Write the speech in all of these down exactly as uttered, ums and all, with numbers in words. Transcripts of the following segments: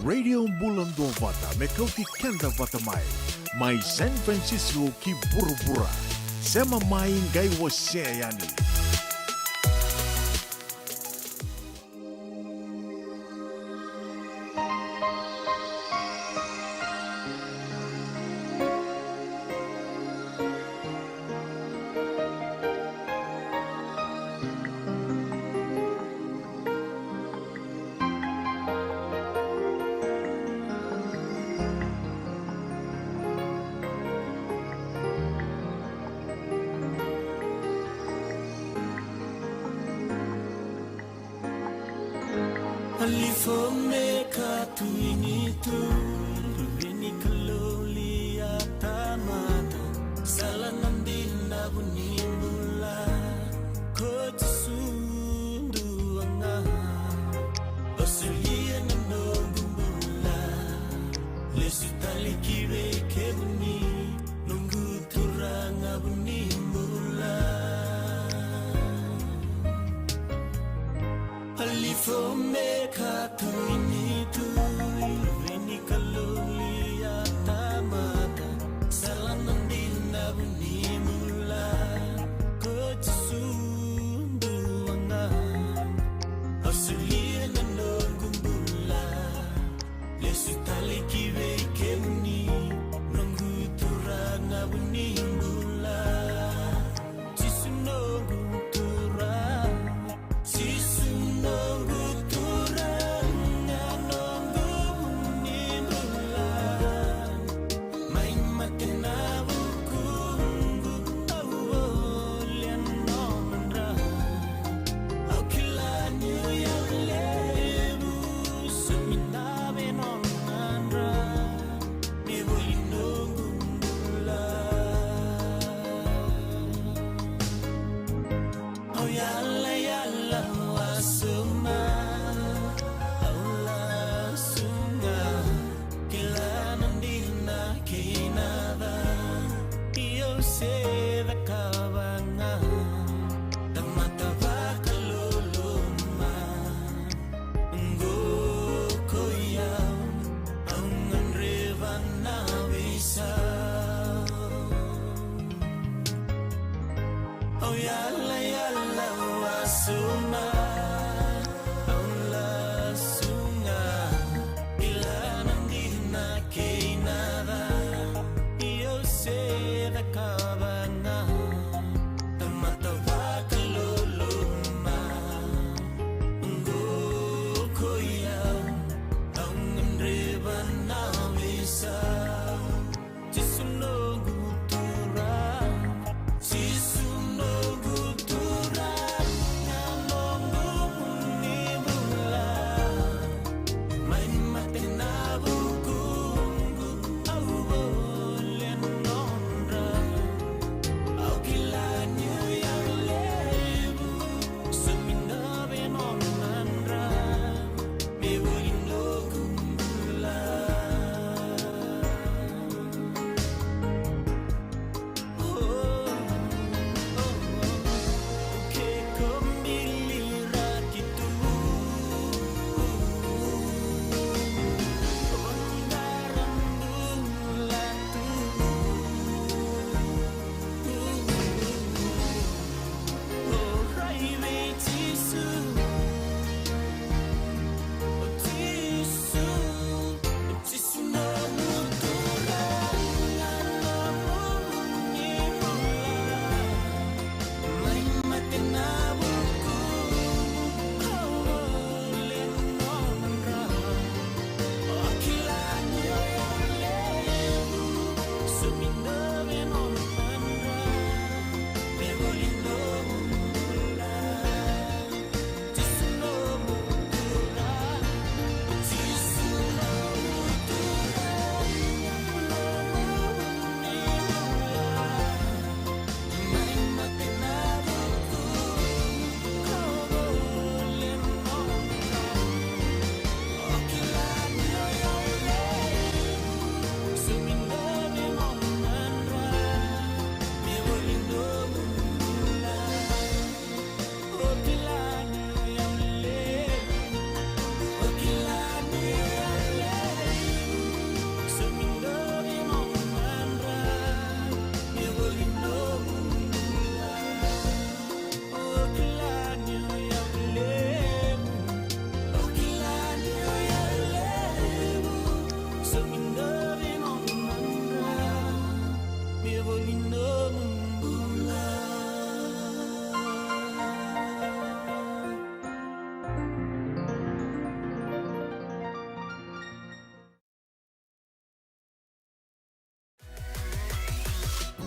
Radio Bula Duavata, me kauti keda vata mai. Mai San Francisco ki vuravura. Sema mai, qai wasea yani. Alifo me ka tu ini tu, veni ka loli a tamata, sala na dina vuni bula, ko Jisu duaga, o solia na noqu bula, lesu tale ki vei kemuni, noqu Turaga vuni bula. Alifo me ka tu ini tu, veni ka loli a tamata, sala na dina vuni bula, ko Jisu duaga, o solia na noqu bula, lesu tale ki vei kemuni, noqu Turaga vuni bula. Jisu noqu Turaga, Jisu noqu Turaga.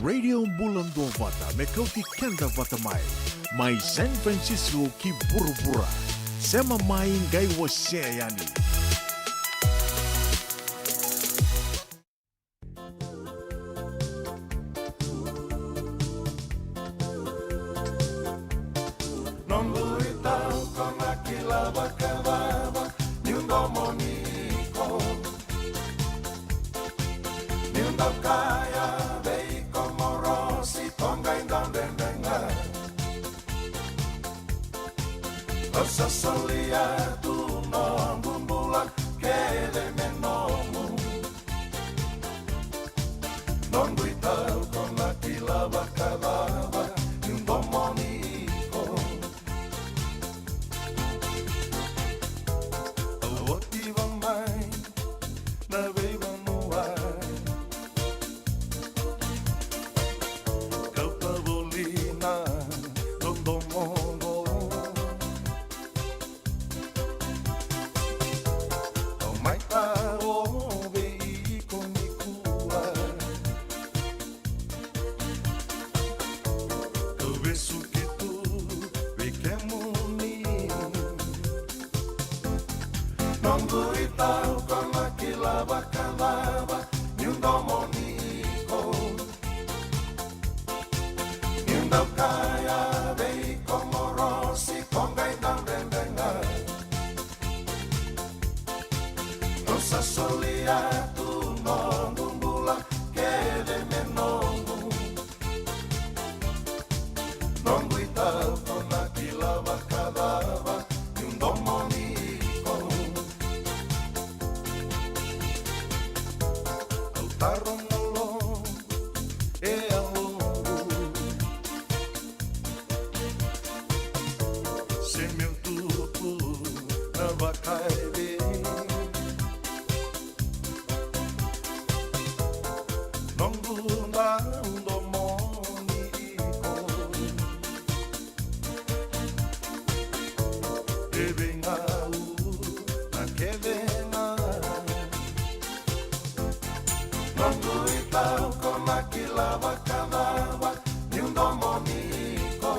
Radio Bula Duavata me kauti keda vata mai. Mai San Francisco ki vuravura. Sema mai qai wasea yani. Noqu itau ko na kila vakacava niu domoni iko. Niu dau kaya vei iko morosi ko qai dau dredre ga. Au sa solia tu noqu bula kece me nomu. Noqu itau ko na kila vakacava niu domoni iko. Au oti va mai na veivanua. Kauta voli na dodomo qo. Au mai taro vei iko nikua. Kau vesuki tu vei kemuni. Noqu itau ko na kila vakacava niu domoni iko. Niu dau kaya vei iko morosi ko qai dau dredre ga. Au sa solia tu noqu bula kece me nomu. Noqu itau ko na kila vakacava niu domoni iko. Au taro na lo e alovu. Se meu tupu na vakaeve. Noqu dau domoni iko. E vei gauna kece ga. Noqu itau ko na kila vakacava niu domoni iko.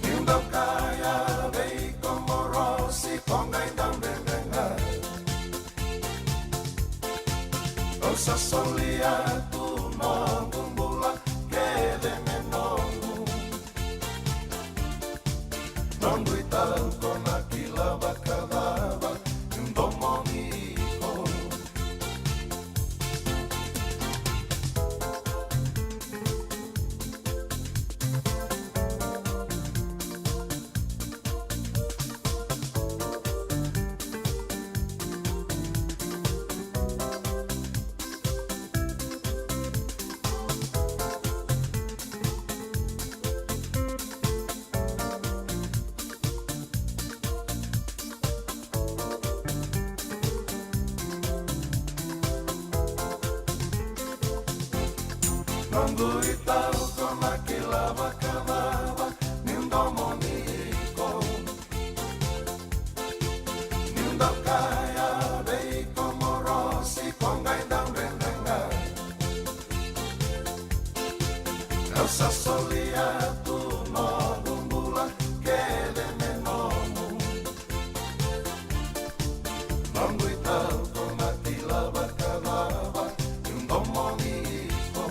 Niu dau kaya vei iko morosi ko qai dau dredre ga. Au sa solia tu noqu bula kece me nomu. Noqu itau ko na kila vakacava niu domoni iko. Noqu itau ko na kila vakacava niu domoni iko. Niu dau kaya vei iko morosi ko qai dau dredre ga. Au sa solia tu noqu bula kece me nomu. Noqu itau ko na kila vakacava niu domoni iko.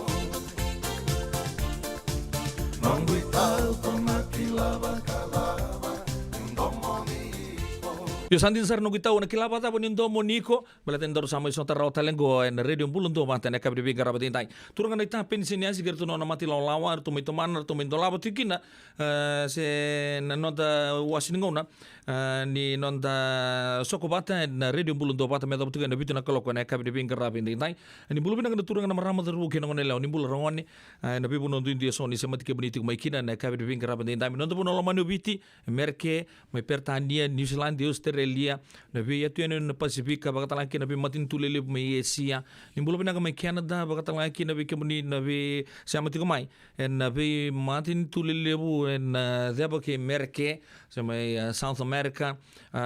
Noqu itau ko na kila vakacava niu domoni iko. Io, sa dina sara, noqu itau na kila vakacava niu domoni iko. Baleta ni daru sa mai sota rawa tale qo ena Radio Bula Duavata ena yakavi ni veiqaravi edaidai. Turaga na ita, penisi ni asi kei ratou na nona mata ilawalawa, ratou mai tomana, ratou mai dolava tiko kina, e, se na noda wasi ni gauna, e, ni noda soko vata ena Radio Bula Duavata me yacova tiko ena vitu na kaloko ena yakavi ni veiqaravi edaidai. Ni bula vinaka na turaga, na marama, cauravou kei na goneyalewa, ni bula ragone, e, ena veivanua duidui eso ni semati kemuni tiko mai kina ena yakavi ni veiqaravi edaidai. Mai noda vanua lomani o Viti, Mereke, mai Peritania, Niusiladi, Australia, na veiyatu yani na Pasifika, vakatalega kina na veimatanitu lelevu mai Esia. Ni bula vinaka mai Canada, vakatalega kina vei kemuni na veisema tiko mai ena veimatanitu lelevu ena, e, ceva kei Mereke, se mai, e, South America, e,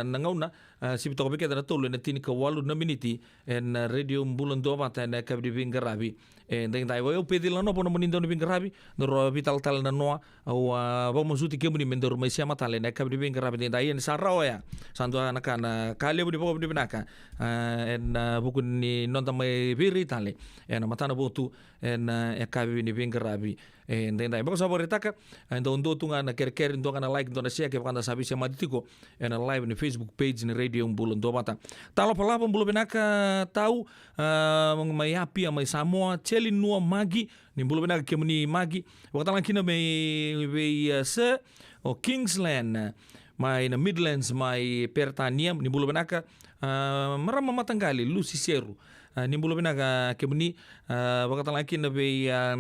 na gauna, A, sivi toka vei keda na tolu ena tinikawalu na miniti ena, a, Radio Bula Duavata ena yakavi ni veiqaravi. E, daidai, o yau Peci Lanovo na nomuni dauniveiqaravi, daru a veitalatala na noa, au a vakamasuti kemuni me daru mai sema tale ena yakavi ni veiqaravi daidai, ena sa rawa oya. Sa dua na ka, na ka levu ni vakavinavinaka, a, ena, a, vuku ni noda mai veiraici tale ena matanavotu ena, a, yakavi ni veiqaravi. E, daidai, beka sa vakaraitaka, e, dau dua tu ga na kerekere, dua ga na like, dua na share, kevaka da sa veisemati tiko ena live ni Facebook page ni Radio Bula Duavata. Talofa Lava, bula vinaka tau, a, mai Apia, mai Samoa. Cheli Nua Magi, ni bula vinaka kemuni Magi. Vakatalega kina mai vei, a, Sir, o Kingsland, mai na Midlands, mai Peritania, ni bula vinaka. A, marama mataqali, Lucy Seru. A, ni bula vinaka kemuni, a, vakatalega kina vei, a,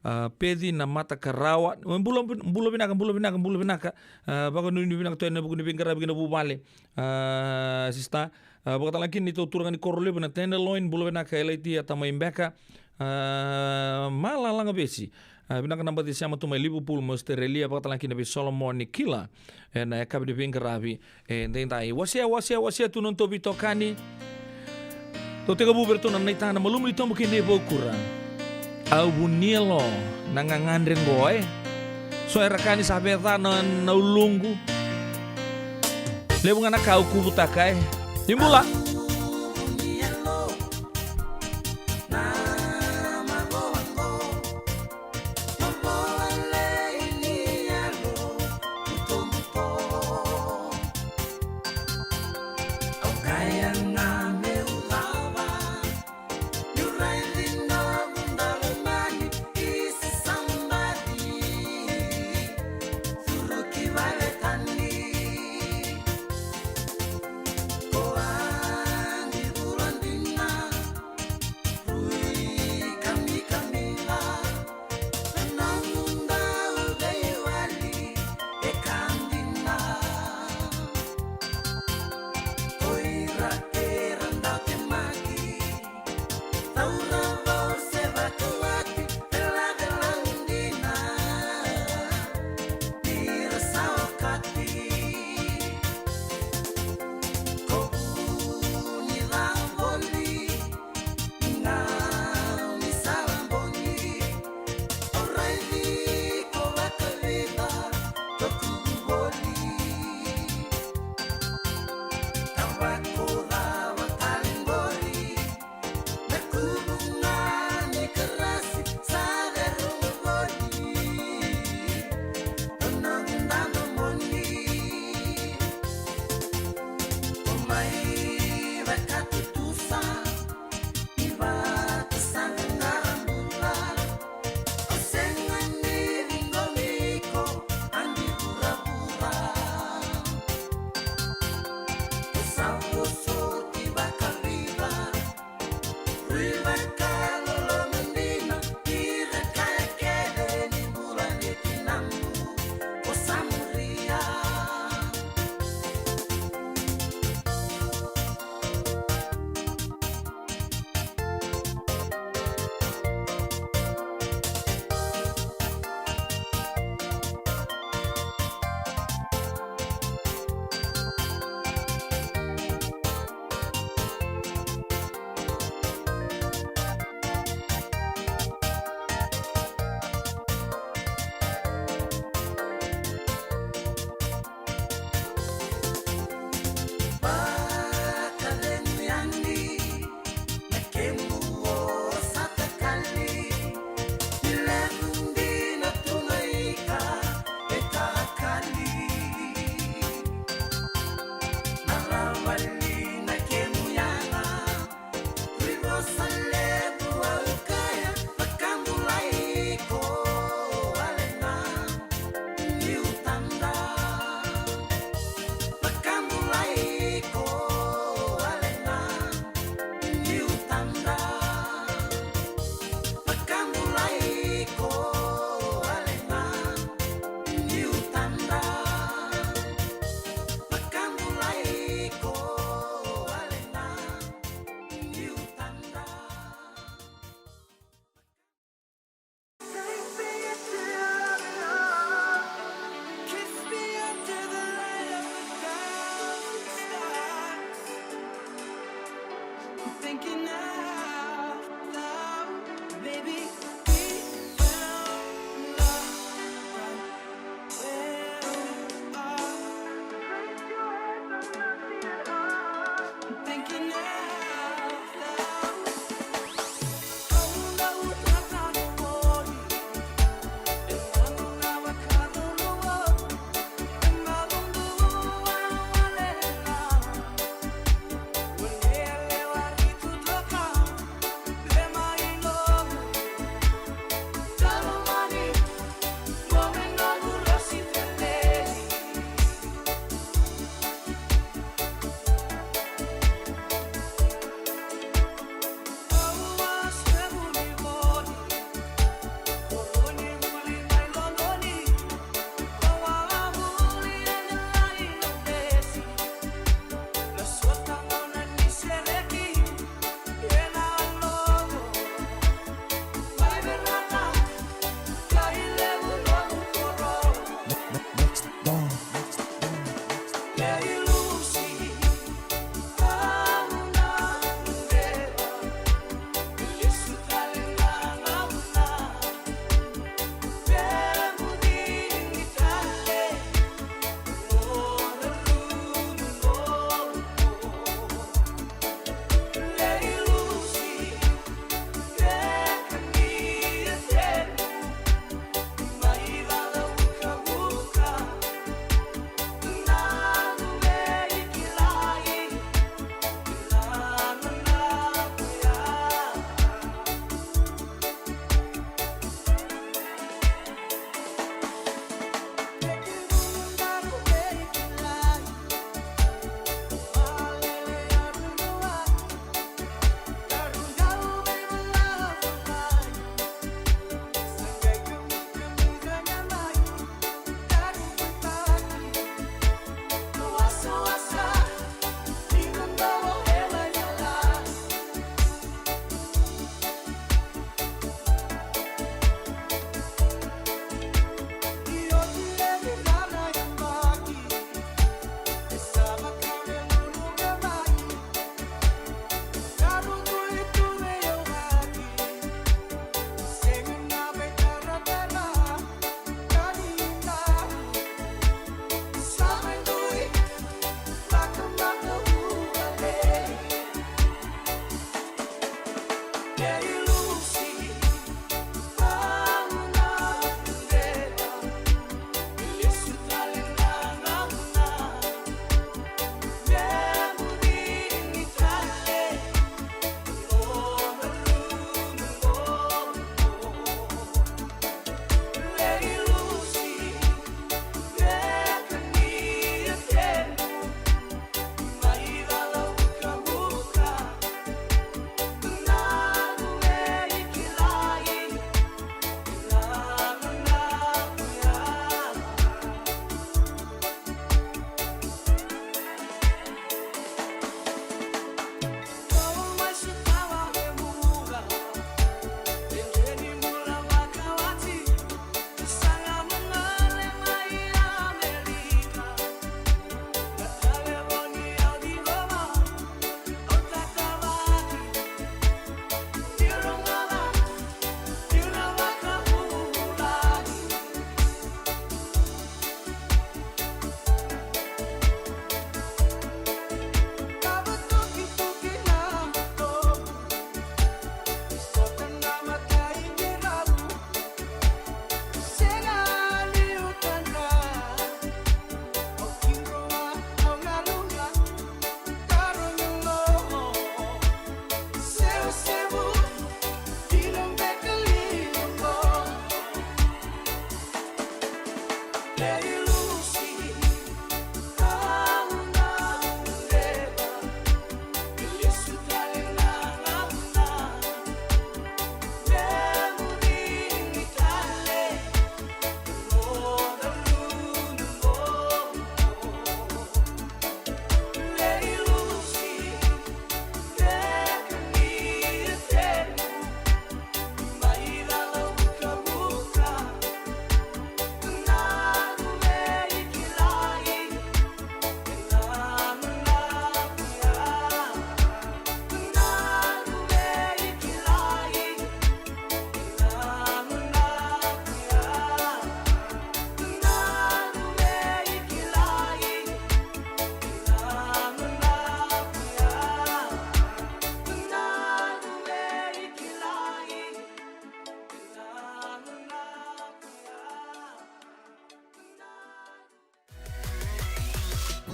a, Peci na Matakarawa. Bula, bula vinaka, bula vinaka, bula vinaka. A, vakanuinui vinaka tu ena vuku ni veiqaravi kei na vuvale. A, sista, a, vakatalega kina neitou turaga ni koro levu na Tenderloin, bula vinaka Elaitia Tamai Beka. A, Malalaga Vesi. A, vinaka na baci sema tu mai Liverpool mai Australia, vakatalega kina vei Solomoni Kila ena yakavi ni veiqaravi. E, daidai, wasea, wasea, wasea tu na nodatou veitokani. Tou tekivu vei iratou na Naita na Malumu ni Tobo kei Nei Vaukura. Au vunia lo na gagadre qo, e. So era ka ni sa veca na, na uluqu. Levu ga na ka au kuvutaka, e. Ni bula.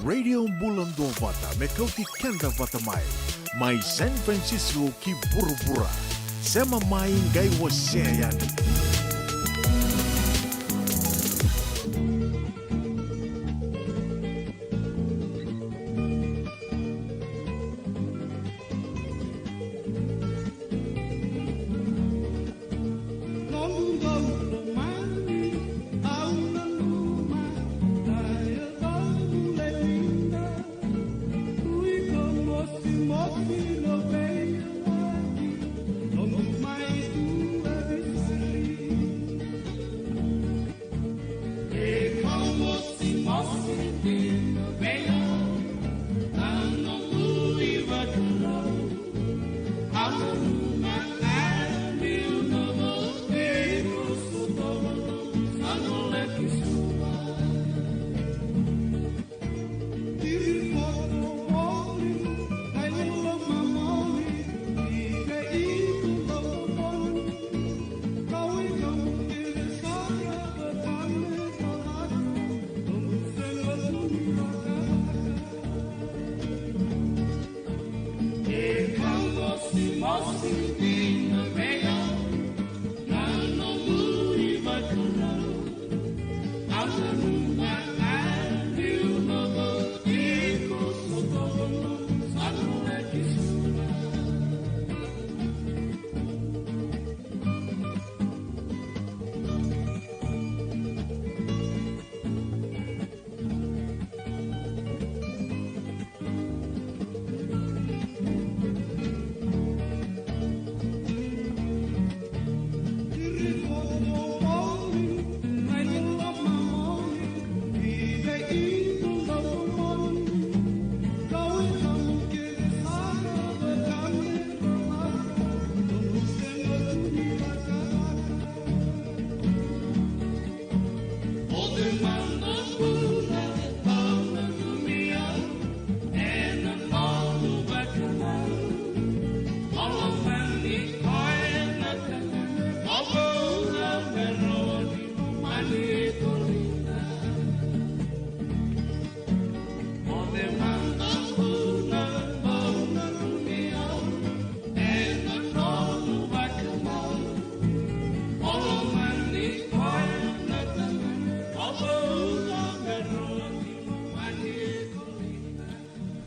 Radio Bula Duavata me kauti keda vata mai. Mai San Francisco ki vuravura. Sema mai qai wasea yani.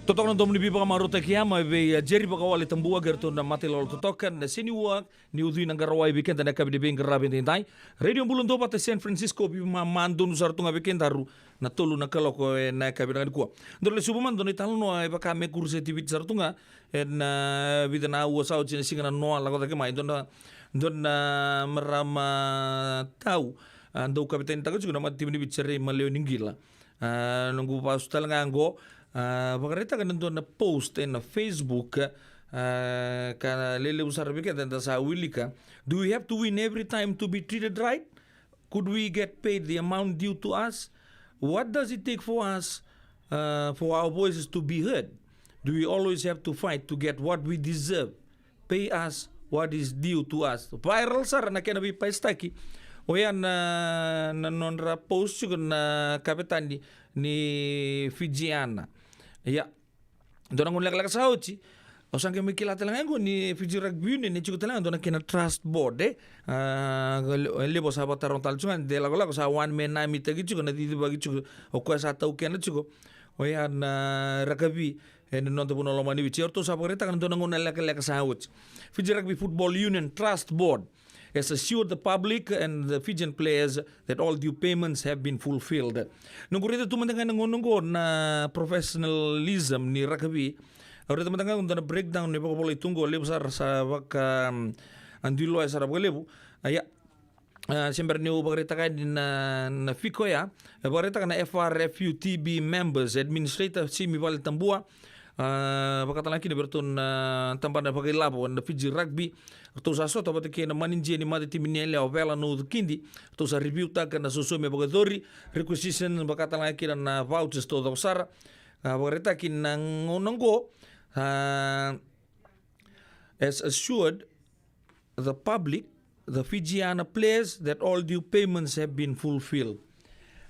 Totoka na domo ni veivakamarautaki ya mai vei, a, Jerry Vakawale Tabua kei ratou na mata ilawalawa totoka na Seniwa ni ucui na Qarawai vei keda na yakavi ni veiqaravi edaidai. Radio Bula Duavata San Francisco, veimamadonu sara tu ga vei kedaru na tolu na kaloko ena yakavi na nikua. Dou lesuva mada dua na italanoa e vaka me kuruseti Viti sara tu ga ena, a, vica na aua sa oti na siga na noa lako cake mai. Dua na, dua na marama tau, a, dau kavetanitaka tiko na mata timi ni Viti, Serei Maleoniqila. A, noqu vasu tale ga qo, a, vakaraitaka na dua na post ena Facebook, a, ka lelevu sara vei keda eda sa wilika. Do we have to win every time to be treated right? Could we get paid the amount due to us? What does it take for us, uh, for our voices to be heard? Do we always have to fight to get what we deserve? Pay us what is due to us. Viral sara na kena veipaisitaki. Oya na, na nodra post tiko na kavetani ni Fijiana. Ia, dua na gauna lekaleka sa oti, au sa qai mai kila tale ga qo ni Fiji Rugby Union e tiko tale ga dua na kena trust board, e. A, le-, levu sa vakataroga tale tiko ga, de lakolako sa one man army taki tiko na cicivaki tiko, o koya sa taukena tiko. Oya na rakavi ena noda vanua lomani Viti. O ratou sa vakaraitaka na dua na gauna lekaleka sa oti. Fiji Rugby Football Union Trust Board has assured the public and the Fijian players that all due payments have been fulfilled. Noqu raica tu mada ga ena gauna oqo na professionalism ni rakavi. Au raica mada ga dua na breakdown ni vakavolai tu oqo, levu sara sa vaka, um, a, dui loya sara vakalevu. A, ia, a, se bera niu vakaraitaka yani na, na fika oya. E vakaraitaka na F R F U T B members, administrator, Simi Valetabua, a, vakatalega kina vei ratou na tabana vakailavo na Fiji Rugby. Ratou sa sota vata kei na manager ni mata timi ni yalewa, Vela Naucukidi. Ratou sa review taka na sosomi vakayacori, requisition, vakatalega kina na vouchers taucoko sara. A, vakaraitaki na gauna oqo, a, as assured the public, the Fijiana players, that all due payments have been fulfilled.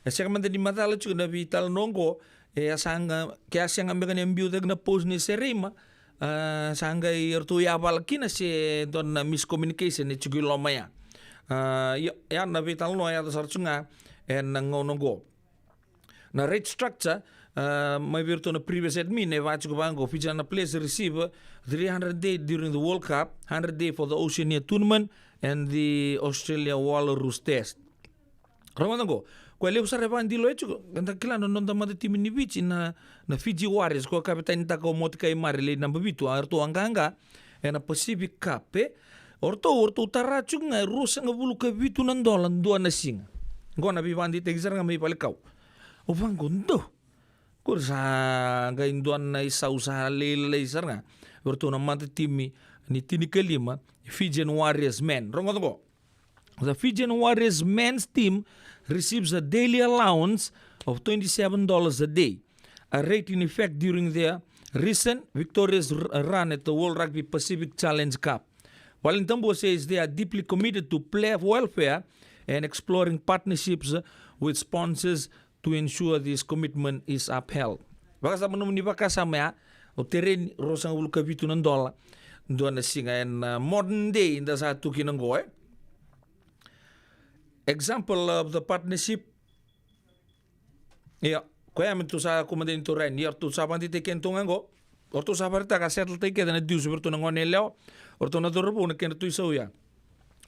E sega mada ni macala tiko na veitalanoa oqo, e a sa ga, ke a sega beka ni a biu cake na post ni Sereima, a, sa qai ratou yavala kina se dua na miscommunication e tiko i loma ya. A, ia, ia na veitalanoa e yaco sara tiko ga ena gauna oqo. Na rate structure, a, mai vei iratou na previous admin e vaka tiko vaqo: Fijiana players receive three hundred a day during the World Cup, hundred a day for the Oceania tournament and the Australia Walrus test. Rogoca qo, koya levu sara e vakadiloya tiko, eda kila na noda mata timi ni Viti na, na Fiji Warriors, koya kavetanitaka o Motikai Mare, lai naba vitu, a ratou a qaqa ena Pacific Cup, e. O ratou, o ratou tara tiko ga e ruasagavulu ka vitu na dola dua na siga. Qo na veivakadeitaki sara ga mai Valekau. Au vaqo, dou. Qori sa qai dua na isau sa lailai sara ga vei iratou na mata timi ni tinikalima, Fijian Warriors men. Rogoca qo. The Fijian Warriors men's team receives a daily allowance of twenty-seven dollars a day, a rate in effect during their recent victorious r-, run at the World Rugby Pacific Challenge Cup. Valenitabua says they are deeply committed to player welfare and exploring partnerships with sponsors to ensure this commitment is upheld. Vakasama, nomuni vakasama ya, o tereni ruasagavulu ka vitu na dola dua na siga ena, uh, modern day da sa tu kina qo, e. Example of the partnership. Ia, koya me tou sa kua mada ni tou rai, ia ratou sa vakadeitaki kedatou ga qo. O ratou sa vakaraitaka a settle-taki kece na dues vei iratou na gone yalewa, o ratou na cauravou, na kedratou isau ya.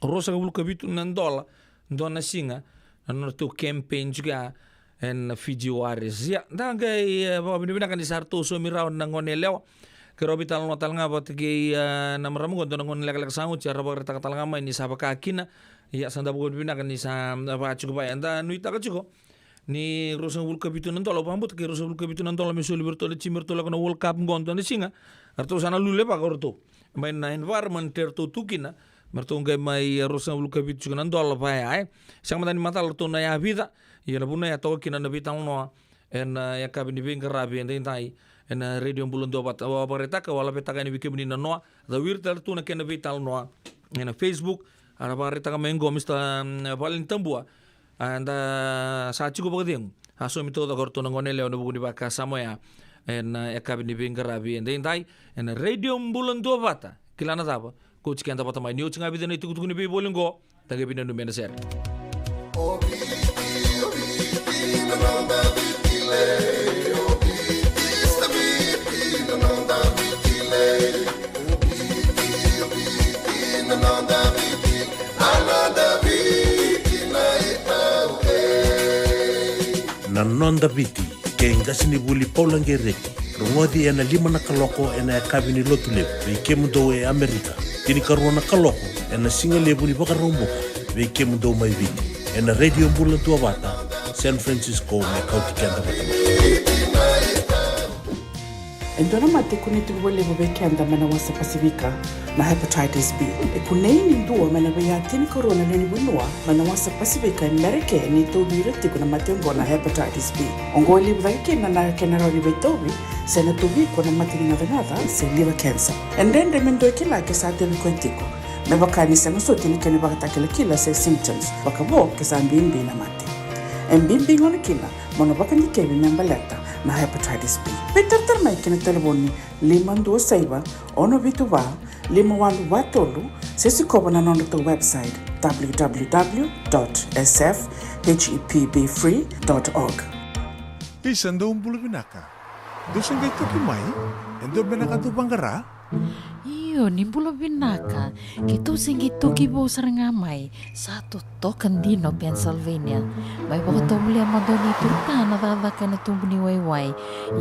Ruasagavulu ka vitu na dola dua na siga na nodratou campaign tiko ya ena Fiji Warriors. Ia, da qai, e, vakavinavinaka ni sa ratou saumi rawa na gone yalewa. Keirau veitalanoa tale ga vata kei, e, na marama qo, dua na gone lekaleka sa oti, a ra vakaraitaka tale ga mai ni sa vaka kina. Ia, sa da vakavinavinaka ni sa, e, vaka tiko vaya. Eda nuitaka tiko ni ruasagavulu ka vitu na dola, au vakabauta ke ruasagavulu ka vitu na dola me soli vei iratou na timi me ratou lako na World Cup qo dua na siga. Ratou sa na lulevaka o ratou mai na environment eratou tu kina, me ratou qai mai, e, ruasagavulu ka vitu tiko na dola vaya, e. Sega mada ni macala ratou na yavica. Ia na vuna ya toka kina na veitalanoa ena, e, yakavi ni veiqaravi edaidai ena Radio Bula Duavata. Au a vakaraitaka, au a lavetaka yani vei kemuni na noa. Cowiri tale tu na kena veitalanoa ena Facebook. A ra vakaraitaka mai qo, Mister, mm, Valenitabua. A, da sa tiko vakacegu. A saumi taucoko o ratou na gone yalewa ena vuku ni vakasama oya ena, e, yakavi ni veiqaravi edaidai ena Radio Bula Duavata. Kila na cava, kauti keda vata mai. Ni oti ga vica na itukutuku ni veivoli qo, da qai veinanumi ena sere. Na Noda Viti, kei qasenivuli Paula Qereti. Rogoci ena lima na kaloko ena yakavi ni Lotulevu vei kemudou e Amerika. Tinikarua na kaloko ena sigalevu ni Vakaraubuka vei kemudou mai Viti, ena Radio Bula Duavata, San Francisco, me kauti keda vata mai. E dua na mate e kunei tiko vakalevu vei keda mai na wasa Pasifika, na hepatitis B. E kunei ni dua mai na veiya tinikarua na lewe ni vanua mai na wasa Pasifika e Merika ni tauvi ira tiko na mate oqo na hepatitis B. Oqo e levu cake kina na kena rawa ni veitauvi se na tauvi iko na mate ni gacagaca se liver cancer. E dredre me dua e kila ke sa tauvi koya tiko, me vaka ni sega soti na kena ivakatakilakila se symptoms, vakavo ke sa bibi na mate. E bibi gona kina mo na vakadikevi me baleta na hepatitis B. Veitaratara mai ki na talevoni lima dua saiva, ono vitu va, lima walu va tolu, se sikova na nodratou website, w w w dot s f h e p b free dot org. Isa, dou bula vinaka. Dou se qai toki mai? E dua beka na ka dou vaqara? Io, ni bula vinaka. Keitou se qai toki vou sara ga mai. Sa totoka dina o Pennsylvania. Mai vakatovolea mada o neitou ta na cakacaka ena tubu ni waiwai.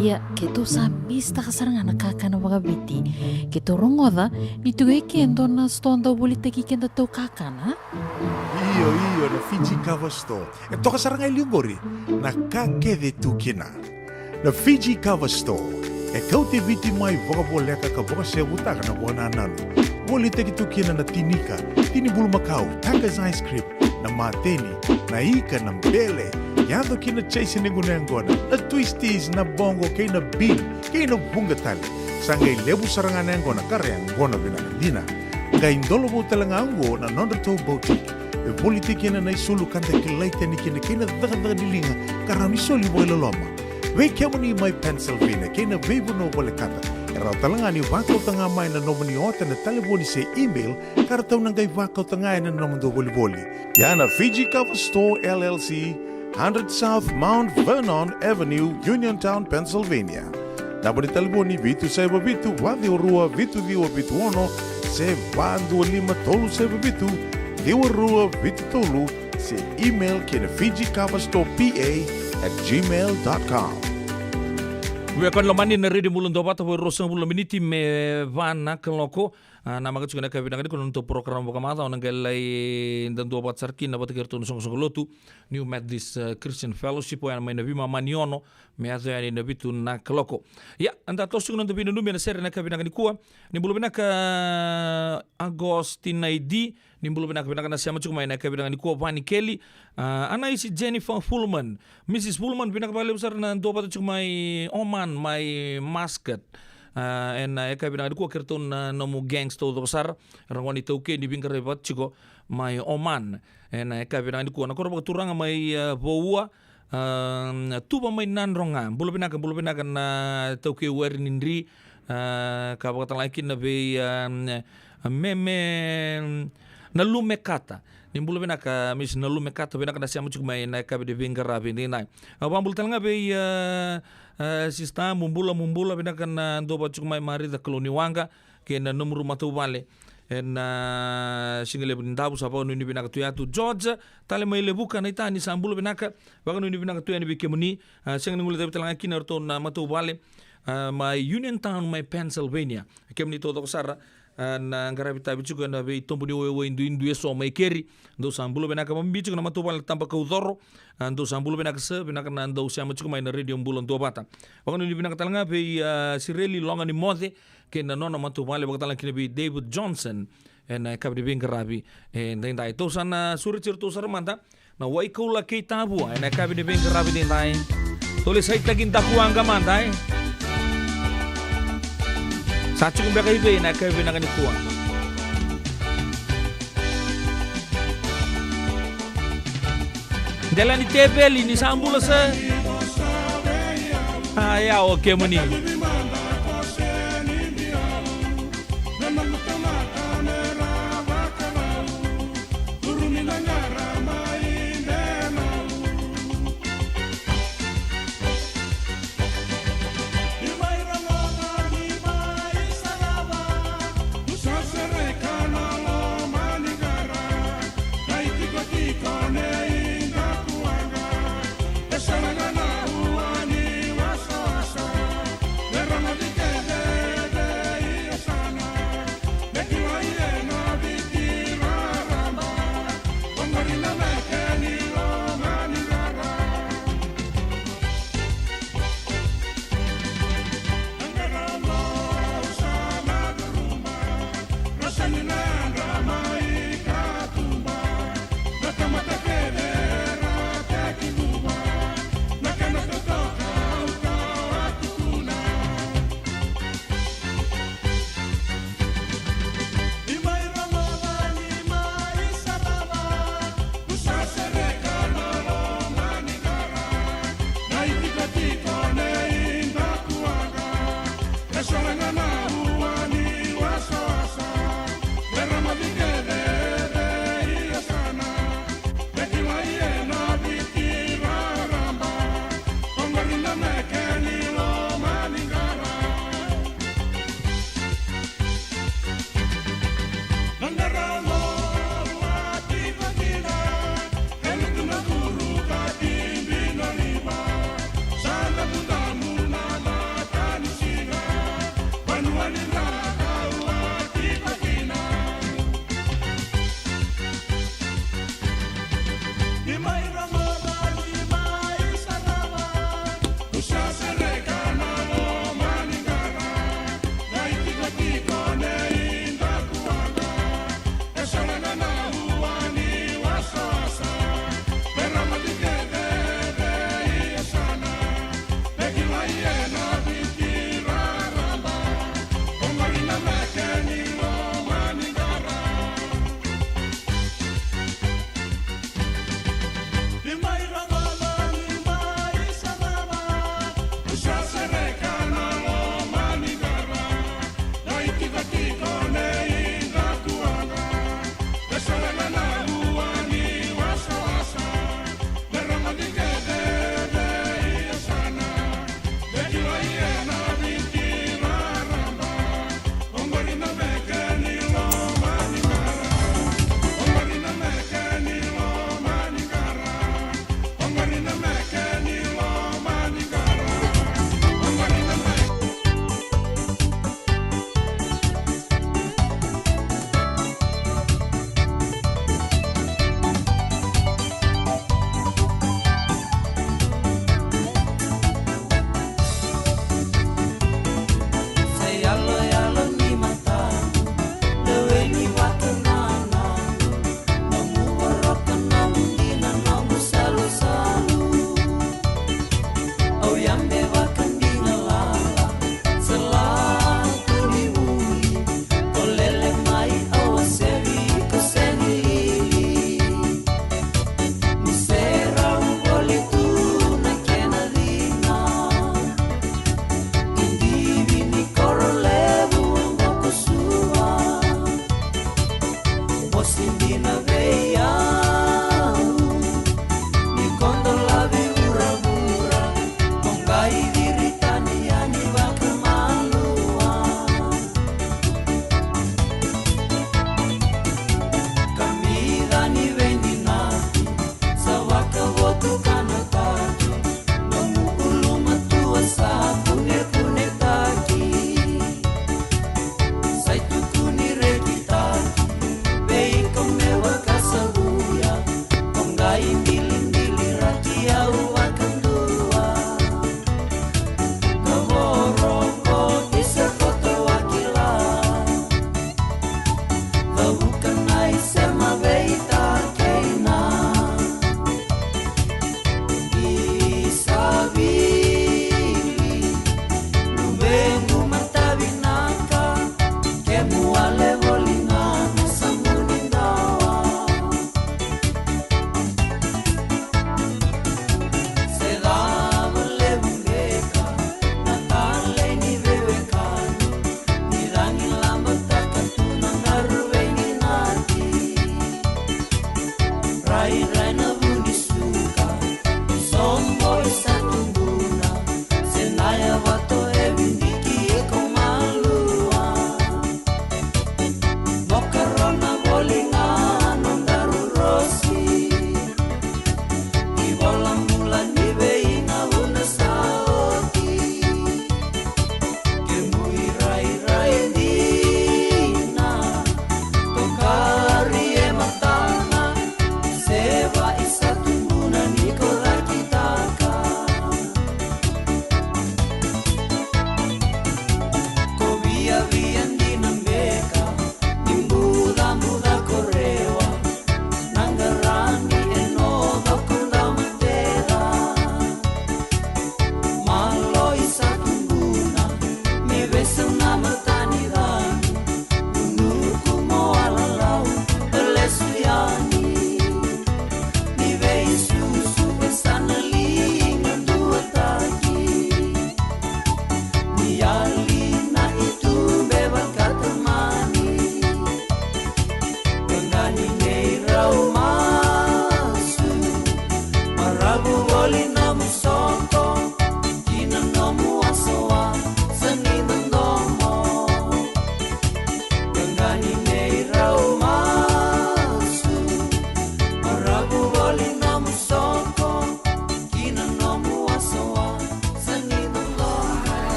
Ia, keitou sa misitaka sara ga na kakana vakaviti. Keitou rogoca ni tiko e ke e dua na sitoa dau volitaki kedatou kakana. Io, io, na Fiji Cover Store. E toka sara ga e liu qori na ka kece e tu kina. Na Fiji Cover Store e kauti Viti mai vakavoleka ka vakasevutaka na vakanananu. Volitaki tu kina na tinika, tini bulumakau, Tucker's ice cream, na mateni, na ika, na bele, yaco ki na chai se nequ na yaqona, na twisties, na boqo kei na bean, kei na vuqa tale. Sa qai levu sara ga na yaqona ka ra yaqona vinaka dina. Qai dolovou tale ga oqo na nodratou boutique. E voliti kina na isulu ka da kilai tani kina kei na cakacaka ni liga ka rawa ni soli vakailoloma. Vei kemuni mai Pennsylvania kei na veivanua volekata, e rawa tale ga ni vakauta ga mai na nomuni ota na talevoni se email ka ratou na qai vakauta ga ena nomudou volivoli. Ia na Fiji Cover Store L L C, hundred South Mount Vernon Avenue, Uniontown, Pennsylvania. Naba ni talevoni vitu saiva vitu, va ciwa rua, vitu ciwa vitu ono, se va dua lima tolu saiva vitu, ciwa rua vitu tolu, se email ki na Fiji Cover Store P A at gmail dot com. Vei kemuni lomani na Radio Bula Duavata, vo e ruasagavulu na miniti me va na kaloko. A, namaka tiko ena yakavi vinaka nikua na nodatou porokaramu vakamacawa, au na qai lai duavata sara kina vata kei iratou na soqosoqo lotu New Methodist, e, Christian Fellowship, oya mai na veimama ni ono me yaco yani ena vitu na kaloko. Ia, eda toso tiko na noda veinanumi ena sere ena yakavi vinaka nikua. Ni bula vinaka, e, Agostinaidi, ni bula vinaka, vinaka na sema tiko mai ena yakavi vinaka nikua. Vani Kelly, a, Anaisi Jennifer Fullman, Missus Fullman, vinaka vakalevu sara na duavata tiko mai Oman, mai Muscat. A, ena yakavi vinaka nikua kei iratou na nomu gangs taucoko sara, ra gone iTaukei ni veiqaravi vata tiko mai Oman. Ena yakavi vinaka nikua na koro vakaturaga mai, e, Voua, a, Tuva mai Nadroga. Bula vinaka, bula vinaka na taukei Weri ni Dri, a, ka vakatalega kina vei, a, Meme, na Lumekata. Ni bula vinaka, Miss na Lumekata, vinaka na sema tiko mai ena yakavi ni veiqaravi edaidai. A, vakabula talega vei, a, a, sista, mu bula, mu bula, vinaka na duavata tiko mai Marica Kalouniwaqa kei na nomudou matavuvale ena, a, siga levu ni davu, sa vakanuinui vinaka tu yatu. George, tale mai Levuka, naita, ni sa bula vinaka, vakanuinui vinaka tu yani vei kemuni. A, sega ni guilecavi talega kina iratou na matavuvale, a, mai Uniontown mai Pennsylvania. Kemuni taucoko sara, a, na qaravi tavi tiko ena veitobu ni waiwai duidui eso mai keri, dou sa bula vinaka. Vakabibi tiko na matavuvale Tabakaucoro, a, dou sa bula vinaka sir, vinaka na dou sema tiko mai na Radio Bula Duavata. Vakanuinui vinaka talega vei, a, Sireli Loganimoce kei na nona matavuvale, vakatalega kina vei David Johnson ena yakavi ni veiqaravi edaidai. Tou sa na sureti iratou sara mada na Waikaula kei Tavua ena yakavi ni veiqaravi edaidai. Tou lai saitaki dakuwaqa mada, e. Sa tiko beka i vei ena yakavi vinaka nikua? Dela ni teveli, ni sa bula sir. A, ia o kemuni.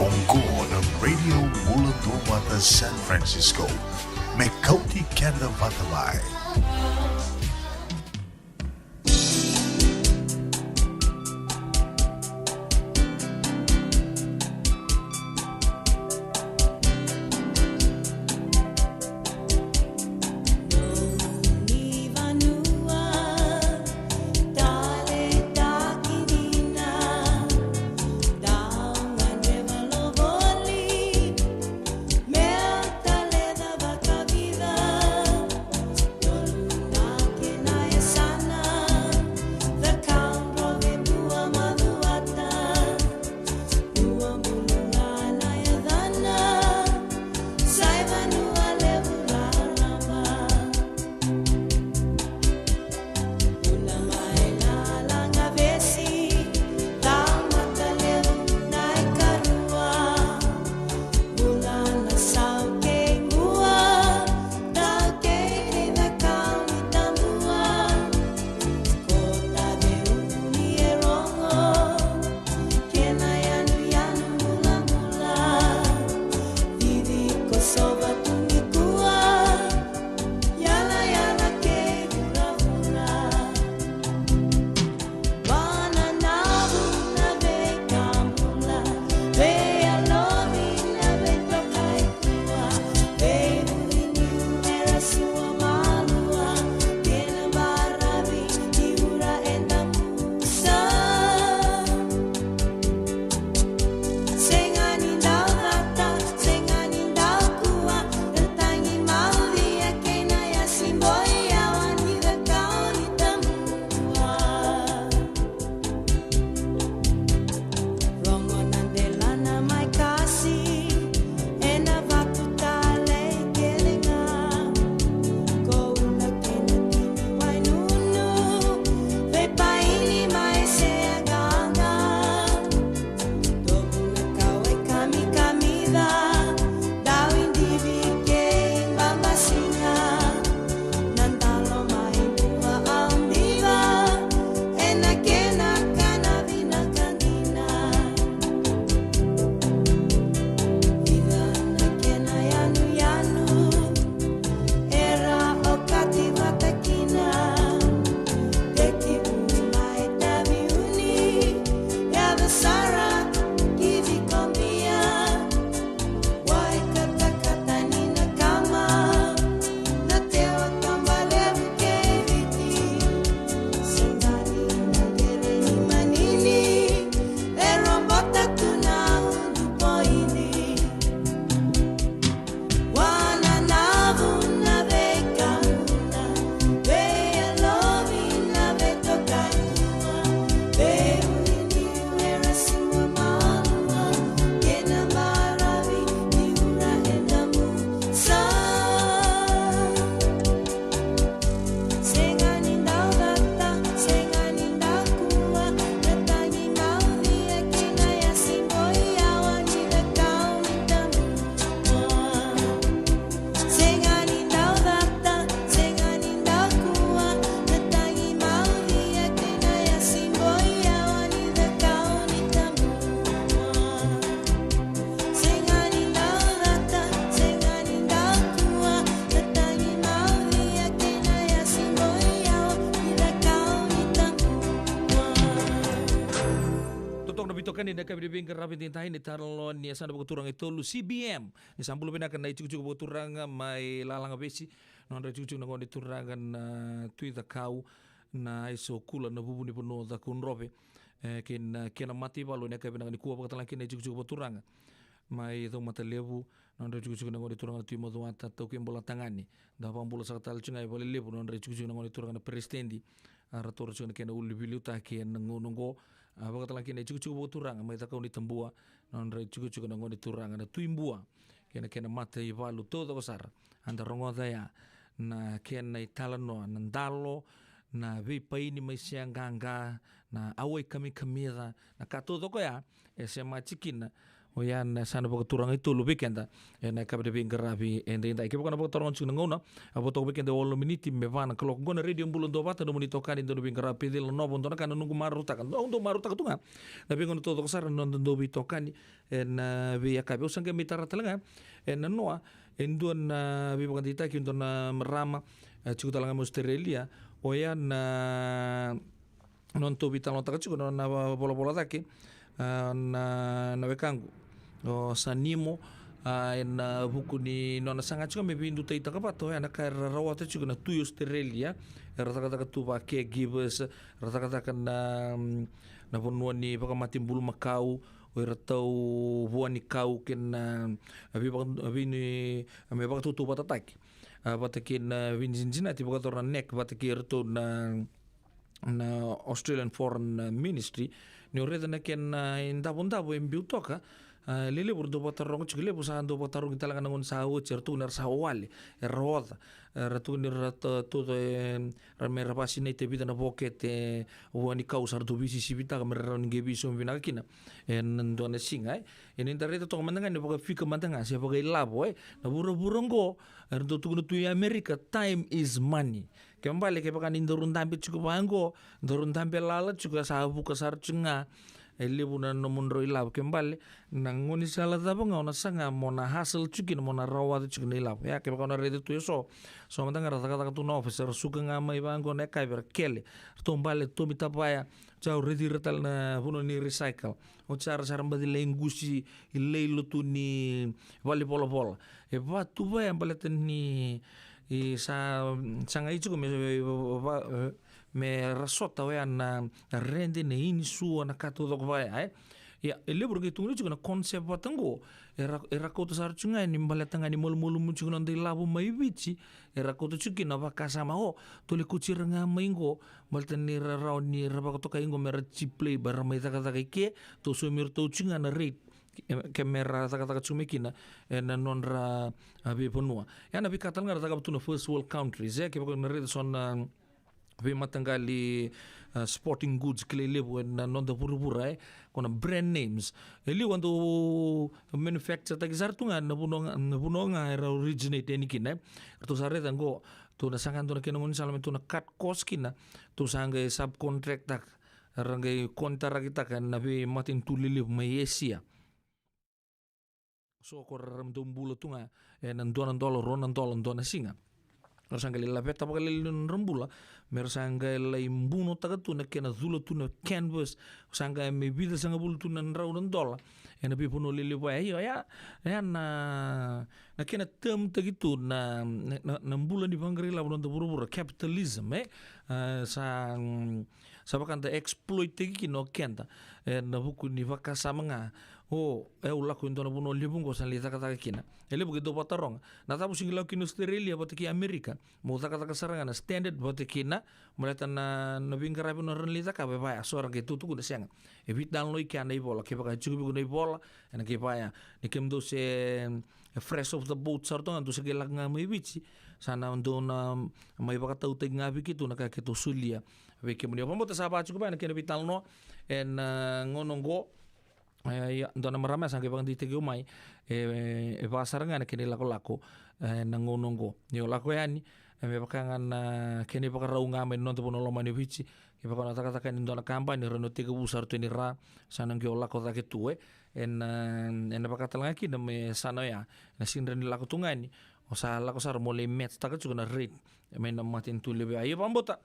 Oqo na Radio Bula Duavata San Francisco. Me kauti keda vata mai. Ena yakavi ni veiqaravi edaidai, na italanoa ni yasana vakaturaga e tolu, C B M. Ni sa bula vinaka na itikotiko vakaturaga mai Lalagavesi, nodra itikotiko na gone turaga na Tui Cakau, na Aisokula, na vuvu ni vanua o Cakaudrove, e, kei na kena mataivalu ena yakavi vinaka nikua. Vakatalega kina na itikotiko vakaturaga mai Caumatalevu, nodra itikotiko na gone turaga na Tui Macuata, Taukei Bolatagane. Da vakabula saka tale tiko ga e Valelevu, nodra itikotiko na gone turaga na Peresitedi, a, ratou tiko na kena ulu ni veiliutaki ena gauna oqo. A, vakatalega kina na itikotiko vakaturaga mai Cakaunitabua, nodra itikotiko na gone turaga na Tui Bua, kei na kena mataivalu taucoko sara. A da rogoca ya na kena italanoa, na dalo, na veipaini mai Seaqaqa, na auai kamikamica, na ka taucoko ya e sema tiko kina. Oya na yasana vakaturaga e tolu vei keda ena yakavi ni veiqaravi edaidai. Kevaka o na vakataroga tiko na gauna, a vo toka vei keda e walu na miniti me va na kaloko. Qo na Radio Bula Duavata, nomuni itokani, dau ni veiqaravi, Peceli Nova. Dua na ka na noqu marautaka, dau, dau marautaka tu ga na veigauna taucoko sara na noda dau veitokani ena veiyakavi. Au sa qai mai tara tale ga ena noa e dua na veivakadeitaki, e dua na marama, e, tiko tale ga mai Australia. Oya na nona tou veitalanoataka tiko na nona va-, volavola cake, a, na, na wekaqu o Sanimo, a, ena vuku ni nona saga tiko me veidutaitaka vata oya na ka era rawata tiko na Tui Australia. Era cakacaka tu va caregivers, era cakacaka na, na vanua ni vakamate bulumakau, o ira tau vua ni kau kei na, a, veivaka-, a, veini, a, me vakatautauvatataki, a, vata kei na veinijinijinati vakayacora na neck vata kei iratou na, na Australian Foreign, a, Ministry. Ni o raica na kena, a, idavodavo e biu toka, a, lelevu era dau vakataroga tiko, levu sa dau vakatarogi tale ga na gauna sa oti, era tukuna era sa wale, era oca, era tukuna ni ra ta-, tauca, e, ra me ra vakasinaita e vica na vokete, e, vua ni kau sa ratou veisisivitaka me ra rawa ni qai veisaumi vinaka kina ena dua na siga, e. Ia ni da raica toka mada ga ni vakafika mada ga se vakailavo, e, na vuravura oqo, era dau tukuna tu i Amerika, time is money. Kena ibalebale kevaka ni daru dabe tiko vaqo, daru dabe lala tiko, sa vuka sara tiko ga e levu na nomudrau ilavo. Kena ibalebale na gaunisala cava ga o na saga mo na hustle tiko kina, mo na rawata tiko na ilavo. Ia kevaka o na raica tu eso, so mada ga ra cakacaka tu na office, ra suka ga mai vaqo na yakavi, ra kele, ratou bale, ratou mai tavaya. Sa au raici ira tale na vanua ni recycle. Oti sara sa ra baci lai qusi i lai lotu ni valenivolavola. E va tu vaya baleta ni, i sa, sa qai tiko me, va-, me ra sota oya na rede, na inisua, na ka taucoko vaya, e. Ia, e levu era qai tukuna tiko na concept vata qo, era, era kauta sara tiko ga ni baleta ga ni malumalumu tiko na noda ilavo mai Viti, era kauta tiko kina na vakasama, o, tou lai kauti ira ga mai qo, baleta ni ra rawa ni ra vakatokai qo me ra cheap labour, era mai cakacaka i ke, tou saumi iratou tiko ga na rate, e, ke me ra cakacaka tiko mai kina ena nodra, a, veivanua. Ia na veika tale ga era cakava tu na first world countries, e, kevaka o na raica so na veimataqali, a, sporting goods kilai levu ena noda vuravura, e, ko na brand names. E liu a dau manufacture-taki sara tu ga na vanua ga, na vanua ga era originate yani kina, e. Ratou sa raica qo, tou na saga dua na kena gaunisala me tou na cut cost kina, tou sa qai subcontract-taka, ra qai konitaraki-taka na veimatanitu lelevu mai Asia. So ko ra dau bula tu ga ena dua na dola, rua na dola dua na siga. Ra sa qai lai laveta vakalailai na nodra bula me ra sa qai lai bunotaka tu na kena cula tu na canvas, sa qai me vica sagavulu tu na drau na dola ena veivanua lelevu. Io, ya, ya na, na kena term-taki tu na, na, na bula ni vaqara ilavo na noda vuravura, capitalism, e? A, sa, mm, sa vaka da exploit-taki kina o keda ena vuku ni vakasama ga, o, e, au lako e dua na vanua levu qo sa lai cakacaka kina. E levu qai dau vakataroga, na cava au sega ni lako kina Australia vata kei Amerika, meu cakacaka sara ga na standard vata kina, baleta na, na veiqaravi na ra na lai cakava e vaya. So era qai tukuna, sega, e veitalanoa i kea na ivola. Kevaka e tiko vei iko na ivola, ena qai vaya. Ni kemudou se, e, fresh off the boat sara tu ga, dou se qai lako ga mai Viti, sa na dou na mai vakatautaki ga vei keitou na ka keitou solia vei kemuni. Au vakabauta sa va tiko vaya na kena veitalanoa ena, a, gauna oqo. E, ia, dua na marama sa qai vakadeitaki au mai, e, e va sara ga na kena ilakolako, e, na gauna oqo. Ni o lako yani, e, me vaka ga na kena ivakarau ga mai na noda vanua lomani o Viti. Kevaka o na cakacaka yani e dua na kabani, rawa ni o tekivu sara tu yani ra, sa na qai o lako cake tu, e. Ena, ena vaka tale ga kina me sa na oya, na sega ni rawa ni lako tu ga yani, o sa lako sara mo lai match-taka tiko na rate mai na matanitu levu ya. Ia vakabauta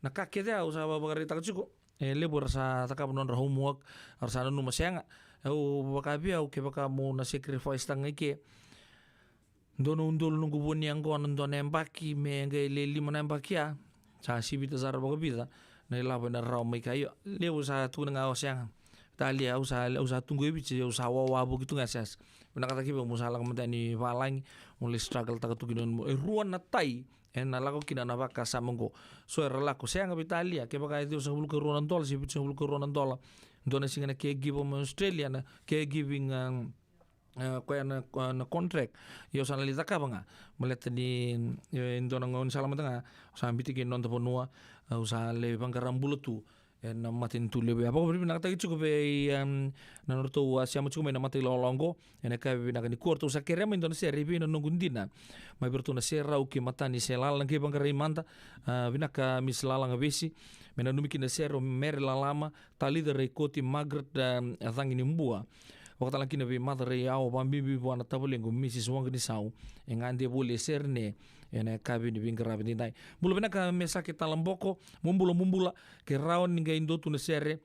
na ka kece au sa vakaraitaka tiko, E levu era sa cakava nodra homework, era sa nanuma sega. Au vaka vei au, kevaka mo na sacrifice taka ga i ke. Dua na udolu noqu vua ni yaqona, dua na yabaki, me qai le lima na yabaki ya. Sa sivita sara vakavica na ilavo ena rawa mai ka. Io, levu sa tukuna ga o sega. Talia, au sa, au sa tu qo e Viti, au sa wawavoki tu ga e yasayasa. Vinakata kevaka mo sa lako mada ni valagi, mo lai struggle taka tu kina mo. E rua na tai ena lako kina na vakasama qo. So era lako, sega Vitalia, kevaka e ciwasagavulu ka rua na dola se vitusagavulu ka rua na dola. Dua na siga na caregiver mai Australia, na caregiving, um, e, koya na, koya na contract. Io, sa na lai cakava ga. Baleta ni, e, dua na gauna ni sa lako mada ga, sa biuta kina noda vanua, au sa lai vaqara bula tu ena matanitu levu ya. Vakavinavinakataki tiko vei, em, na nodratou a sema tiko mai na matailawalawa oqo. Ena yakavi vinaka nikua, ratou sa kerea mai dua na sere, i vei na noqu dina. Mai vei iratou na Serau kei Matani se Lala, na qai vaqarai mada. A, vinaka Miss Lala Gavesi. Me nanumi kina na sere o Mere Lalama, Talica Raikoti, Margaret, em, Cagi ni Bua. Vakatalega kina vei Maca Raiyawa, vakabibi vua na tavalequ Missus Waqanisau. E gade voli e sere ne, ena yakavi ni veiqaravi edaidai. Bula vinaka Mesake Talaboko, mo bula, mo bula, ke rawa ni qai dua tu na sere.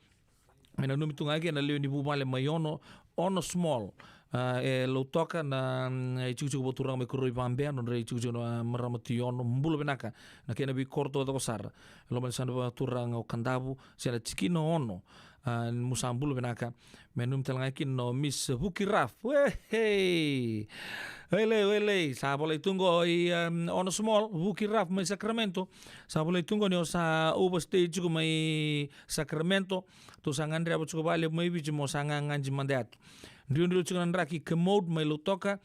Me nanumi tu ga ke na lewe ni vuvale mai Ono, Ono Small. A, e Lautoka na, mm, itikotiko vakaturaga mai Koroi Vabea, nodra itikotiko na marama Tui Ono, bula vinaka. Na kena veikoro taucoko sara. E loma ni sa na vakaturaga o Kadavu, se na tikina Ono. A, mo sa bula vinaka. Me nanumi talega kina o Miss Vuki Raf. Wehei! Welei, welei. Sa volai tu qo i, um, Ono Small, Vuki Raf mai Sacramento. Sa volai tu qo ni o sa overstay tiko mai Sacramento. Tou sa gadreva tiko vakalevu mai Viti mo sa gagadi mada yatu. Dridri tiko na draki commode mai Lautoka.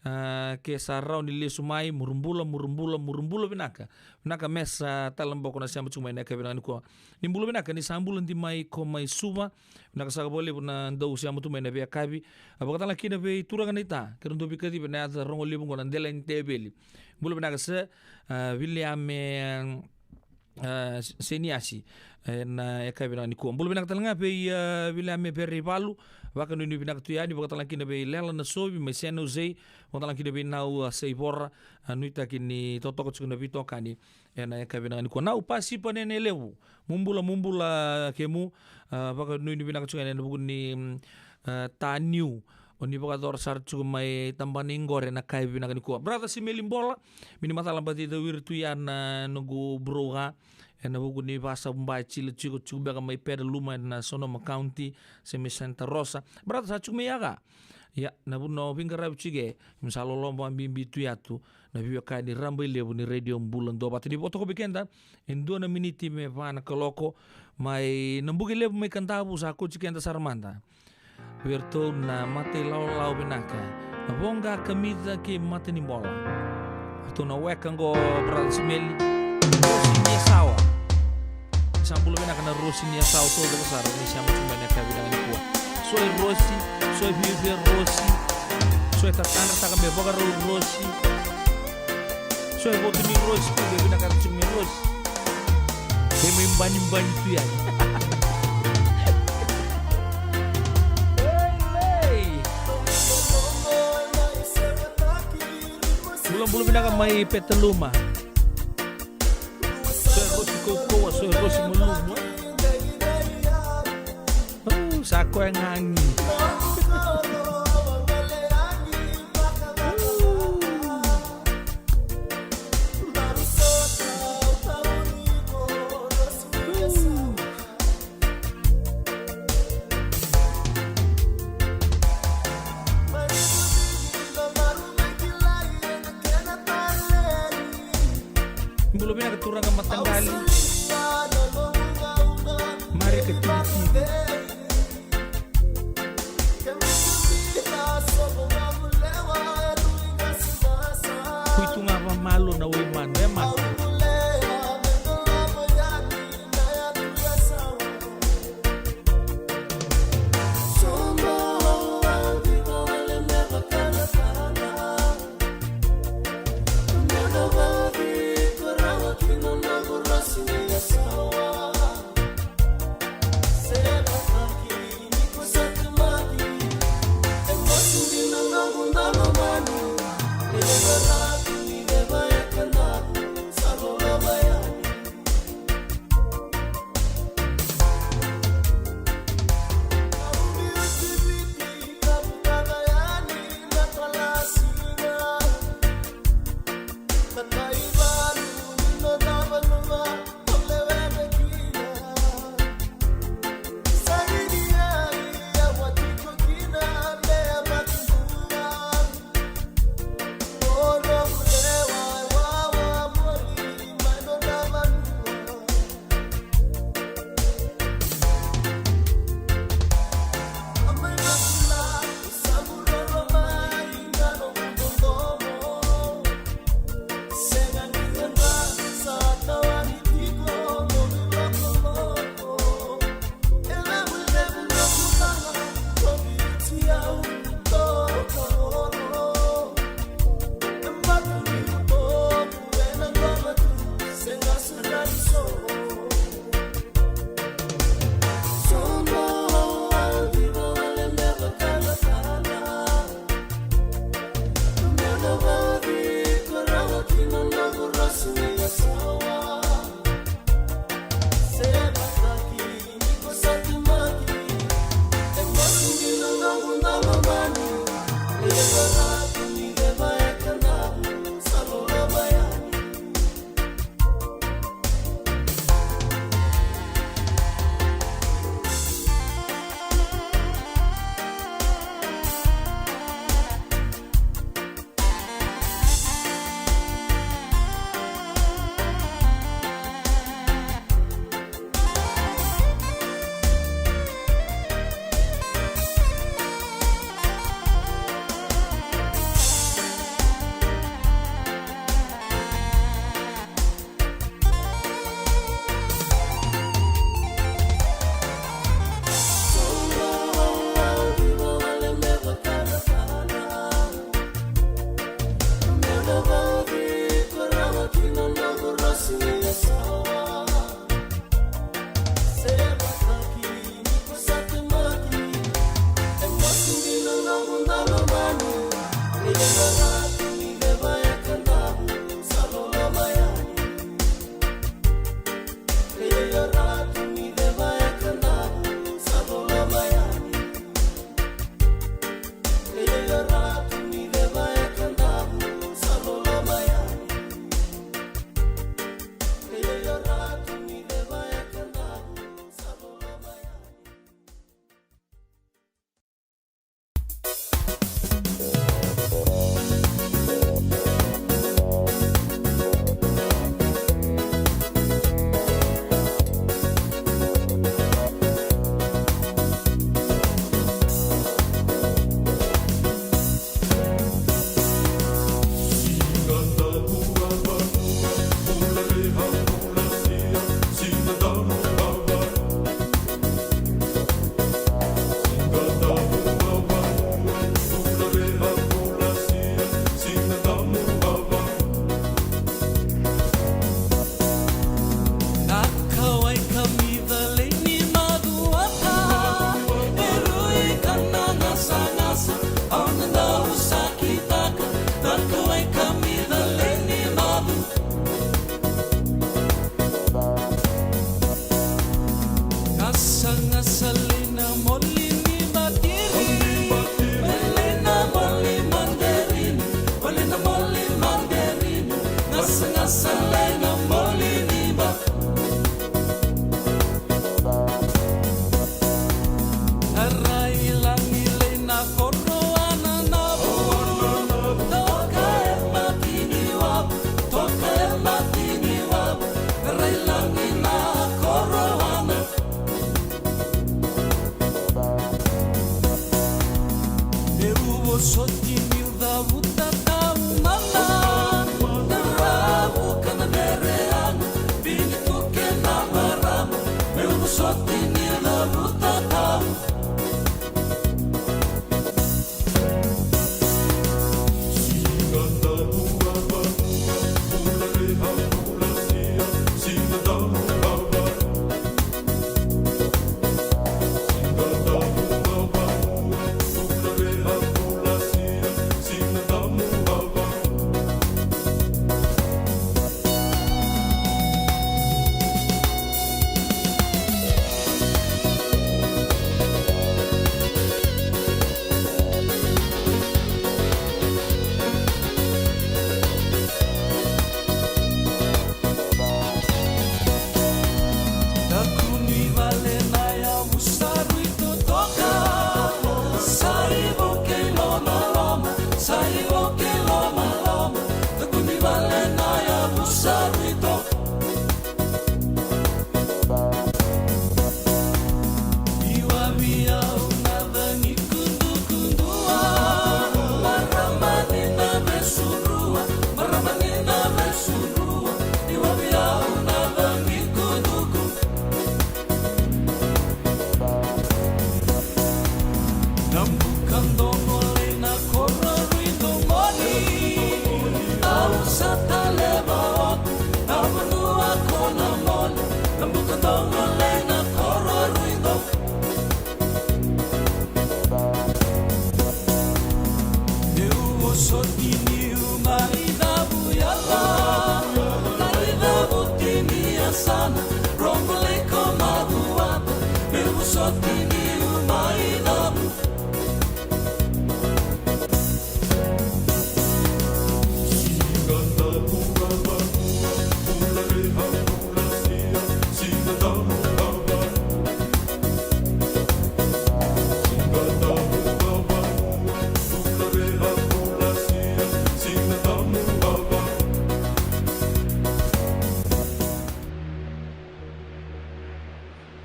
A, ke sa rawa ni lesu mai, murubula, murubula, murubula vinaka. Vinaka Mesa Talaboko na sema tiko mai na yakavi vinaka nikua. Ni bula vinaka, ni sa bula di mai ko mai Suva. Vinaka saka vakalevu na dau sema tu mai na veiyakavi. A, vakatalega kina vei turaga na ita, kei ra dau veikacivi ena yaca rogo levu qo na Delainiteveli. Bula vinaka sa, a, Viliame, a, Seniasi, ena yakavi vinaka nikua. Bula vinaka talega vei, a, Viliame Vereivalu, vakanuinui vinaka tu yani, vakatalega kina vei Lela Nasovi mai San Jose, vakatalega kina vei Nau, a, Saivora, a, nuitaki ni totoka tiko na veitokani ena yakavi vinaka nikua. Nau Pasipa Nene Levu, mo bula, mo bula kemu, a, vakanuinui vinaka tiko yani ena vuku ni, mm, a, Taniu, o ni vakayacora sara tiko mai Tabana i Qore ena yakavi vinaka nikua. Brother Simeli Bola, me ni macala baci cawiri tu ya na noqu bro ga, ena vuku ni vasavubai tiko, tiko, tiko beka mai Petaluma ena Sonoma County, se mai Santa Rosa. Brother sa tiko mai ya ga. Ia, na vuna o veiqaravi tiko e, me sa loloma vakabibi tu yatu na veiwekani rabailevu ni Radio Bula Duavata. Ni vo toka vei keda e dua na miniti me va na kaloko, mai na buki levu mai Kadavu sa kauti keda sara mada. Vei iratou na matailawalawa vinaka, na Voqa Kamica kei Matanibola. Ratou na weka qo, Brother Simeli. Rosi ni Yasawa. Sa bula vinaka na Rosi ni Yasawa, taucoko sara ni sema tu mai na yakavi vinaka nikua. So e Rosi, so e viavia Rosi, so e tatadrataka me vakarau Rosi, so e votu ni Rosi, ko e vinakata tiko me Rosi. Kei mai banibani tu yani. Bulabula vinaka mai Petaluma. So e Rosi kaukauwa, so e Rosi malumu. Au, sa koya ga ni. Bula vinaka turaga mataqali. Marika Tibitibi. Kuitu ga vamalu na wai manu, e manu.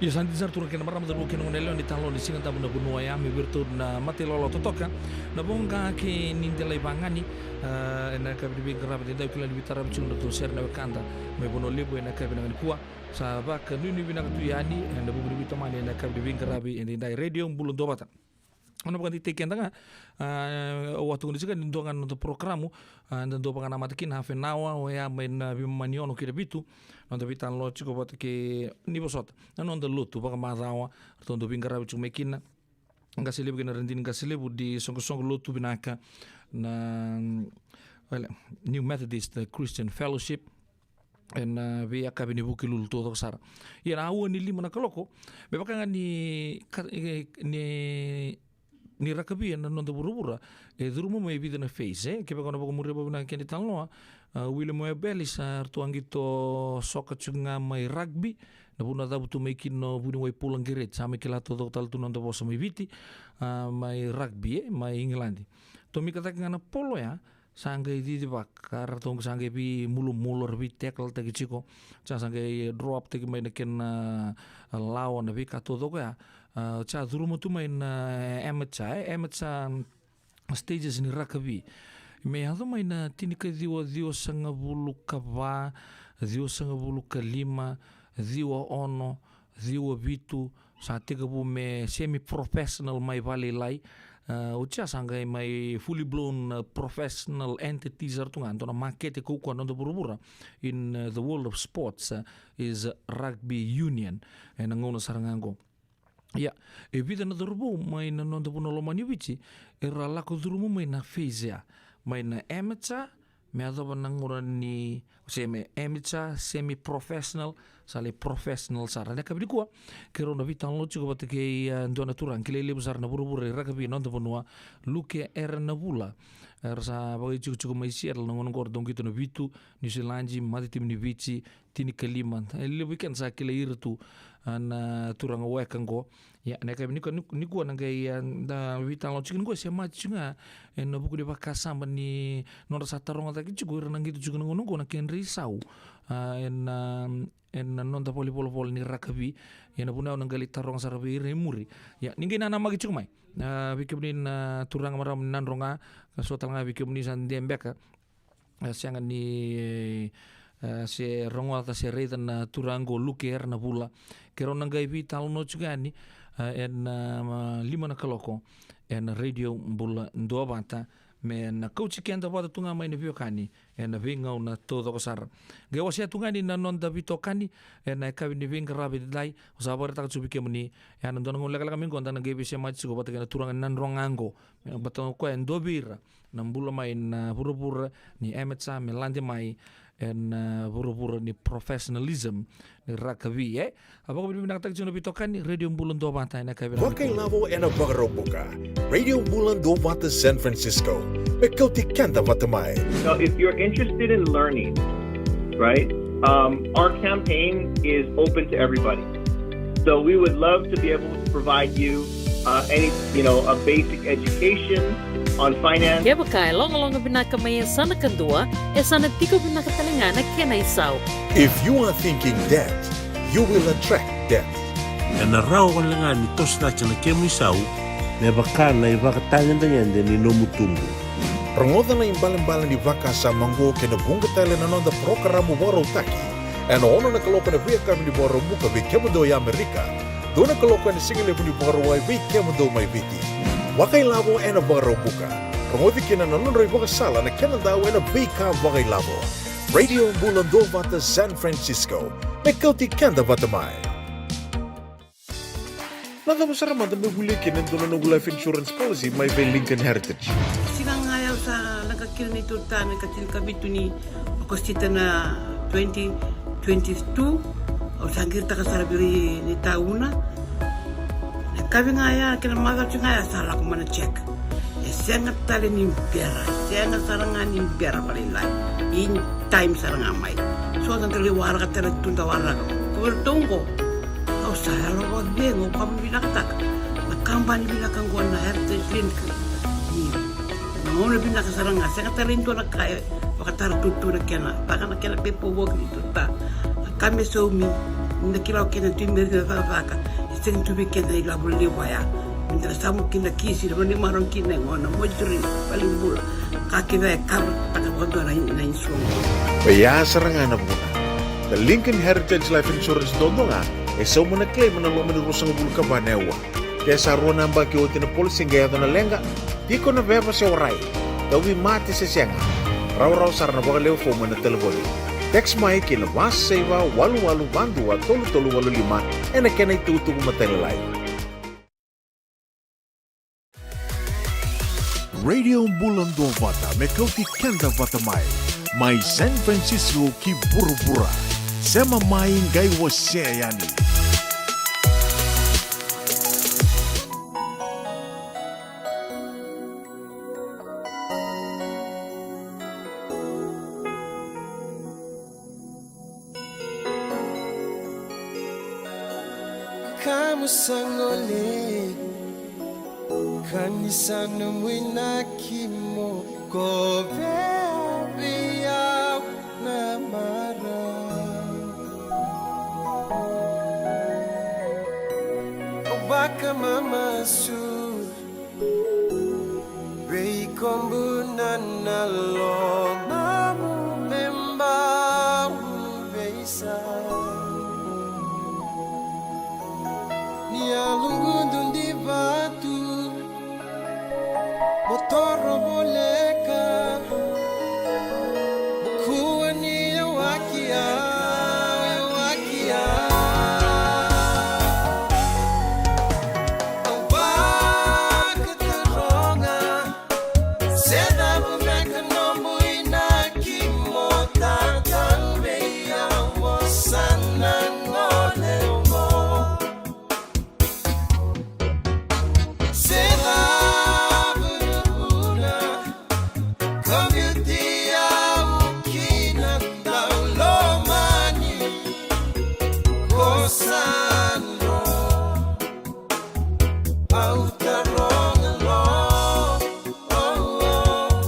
Ia sa dina sara, turaga kei na marama, cauravou kei na goneyalewa, ni talanoa ni Siga Davu na vanua oya mai vei iratou na matailawalawa totoka, na voqa kei ni delai vagani. Ah, ena yakavi ni veiqaravi edaidai, au kila ni veitaravi tiko na nodratou sere na wekada mai Vanua Levu ena yakavi vinaka nikua. Sa vakanuinui vinaka tu yani ena vuku ni veitomani ena yakavi ni veiqaravi edaidai. Radio Bula Duavata. Au na vakadeitaki keda ga, ah, au a tukuna tiko ni dua ga na noda porokaramu, ah, eda dau vakanamata kina, half an hour, oya mai na veimama ni ono ki na vitu, noda veitalanoa tiko vata kei, ni vosota, na noda lotu vakamacawa, ratou dau veiqaravi tiko mai kina. qase levu kei na radini qase levu ni soqosoqo lotu vinaka na, well, New Methodist Christian Fellowship ena veiyakavi ni Vukelulu taucoko sara. Ia na aua ni lima na kaloko, me vaka ga ni ka-, e, ni, ni rakavi ena noda vuravura, e curuma mai e vica na phase, e. Kevaka o na vakamuria vakavinaka kena italanoa, a, William Webb Ellis, a, ratou a qito soka tiko ga mai rugby, na vanua cavutu mai kina o vuniwai Paul Geraghty, sa mai kila taucoko tale tu na noda vosa mai Viti, a, mai rugby, e, mai Igiladi. Tomika cake ga na polo ya, sa qai cicivaka, ratou sa qai veimulomulo, ra veitackle-taki tiko, sa, sa qai drop-taki mai na kena, a, lawa, na veika taucoko ya, a, sa curuma tu mai na amateur, e, amateur stages ni rakavi. Me yaco mai na tinikaciwa ciwasagavulu ka va, ciwasagavulu ka lima, ciwa ono, ciwa vitu, sa tekivu me semi-professional mai vakalailai. A, oti ya sa qai mai fully blown, a, professional entity sara tu ga, dua na makete kaukaua na noda vuravura in, a, the world of sports, a, is rugby union. Ena gauna sara ga oqo. Ia, e vica na cauravou mai na noda vanua lomani o Viti, era lako curuma mai na phase ya. Mai na amateur, me yacova na gauna ni, se me amateur, semi-professional, sa lai professional sara. Ena yakavi nikua, keirau na veitalanoa tiko vata kei, a, dua na turaga, kilai levu sara na vuravura ni rakavi ena noda vanua, Luke Eranavula. Era sa vakaitikotiko mai Seattle, na gauna oqo ra dau qito na vitu, Niusiladi, matatimi ni Viti, tinikalima. E levu vei keda sa kilai ira tu, a, na turaga weka oqo. Ia, na yakavi nikua, nikua na qai, a, da veitalanoa tiko nikua, se mati tiko ga ena vuku ni vakasama ni nodra sa taroga cake tiko ira na qito tiko na gauna oqo na kedra isau, a, ena, ena noda valenivolavola ni rakavi. Ia na vuna au na qai lai taroga sara vei ira e muri. Ia, ni qai nanamaki tiko mai, a, vei kemuni na turaga, marama ni Nadroga, ka so tale ga vei kemuni sa de beka, e, sega ni, e, se rogoca se raica na turaga o Luke Eranavula. Keirau na qai veitalanoa tiko yani, e, ena, a, lima na kaloko ena Radio Bula Duavata, me na kauti keda vata tu ga mai na veiwekani ena veigauna taucoko sara. Qai wasea tu ga yani na noda veitokani ena yakavi ni veiqaravi edaidai, au sa vakaraitaka tiko vei kemuni, e a na dua na gauna lekaleka mai oqo da na qai veisemati tiko vata kei na turaga ni Nadroga oqo. Baleta o koya e dua vei ira na bula mai na vuravura ni amateur me lade mai ena, a, vuravura ni professionalism ni rakavi, e. A vakavinavinakataki tiko na veitokani, Radio Bula Duavata ena yakavi vinaka nikua. Vakailavo ena Vakaraubuka. Radio Bula Duavata San Francisco. Me kauti keda vata mai. Now, if you're interested in learning, right, um, our campaign is open to everybody. So we would love to be able to provide you, uh, any, you know, a basic education on finance. Kevaka e logaloga vinaka mai e yasana kadua, e sa na tiko vinaka tale ga na kena isau. If you are thinking debt, you will attract debt. Ena rawa wale ga ni toso cake na kemu isau me vaka na ivakatagedegede ni nomu tubu. Rogoca na ibalebale ni vakasama oqo kei na vuqa tale na noda parokaramu vakarautaki ena ono na kaloko ena veiyakavi ni Vakaraubuka vei kemudou e Amerika, dua na kaloko ena sigalevu ni Vakarauwai vei kemudou mai Viti. Vakailavo ena Vakaraubuka. Rogoci kina na nodrau ivakasala na kena dau ena veika vakailavo. Radio Bula Duavata San Francisco. Me kauti keda vata mai. Na cava sara mada meu volia kina e dua na noqu life insurance policy mai vei Lincoln Heritage? Siga ga ya au sa leqa kina neitou ta me ka tinikavitu ni Okosita na twenty twenty-two. Au sa qiritaka sara vei ira ni tauna. Na yakavi ga ya kei na macawa tiko ga ya sa lako mai na check. E sega tale ni bera, e sega sara ga ni bera vakalailai. In time sara ga mai. So da qai waraka tale tu da waraka. Ko iratou oqo, au sa yalo vakacegu, au vakavinavinakataka na kabani vinaka oqo na Heritage Link. Ni na gauna vinaka sara ga, sega tale ni dua na ka e vakatara tutu na kena, vaka na kena paperwork ni tuta. Na ka me saumi, ni da kila o kena tu me rina cakacaka, e sega tu vei keda na ilavo levu ya. Ni da samu kina kisi, na vanua ni marau kina e gona, mortuary, valenibula. Ka kece e cover taka vakadua na, na insurance. Oya sara ga na vuna. Na Lincoln Heritage Life Insurance duadua ga e sauma na claim ena loma ni ruasagavulu ka va na aua. Ke sa rua na yabaki oti na policy qai yaco na leqa, tiko na veva se warai, tauvimate se sega, rawarawa sara na vakalewe fomu ena talevoni. Text mai ki na va saiva walu walu va dua tolu tolu walu lima ena kena itukutuku matailalai. Radio Bula Duavata me kauti keda vata mai, mai San Francisco ki vuravura. Sema mai qai wasea yani. Kamu sa gole, ka ni sa nomu inaki mo kovea vei au na marau. Au vakamamasu vei kobu na lomamu me bau veisau. Ni a lugudu di vatu mo toro voleka, mo kua ni yawaki au, yawaki au. Au vakataroga, se cava beka nomu inaki mo tatau vei au, mo sa na gole oqo. Se cava na vuna ka biuti au kina, daulomani, ko sa dro. Au taroga lo, oh, oh.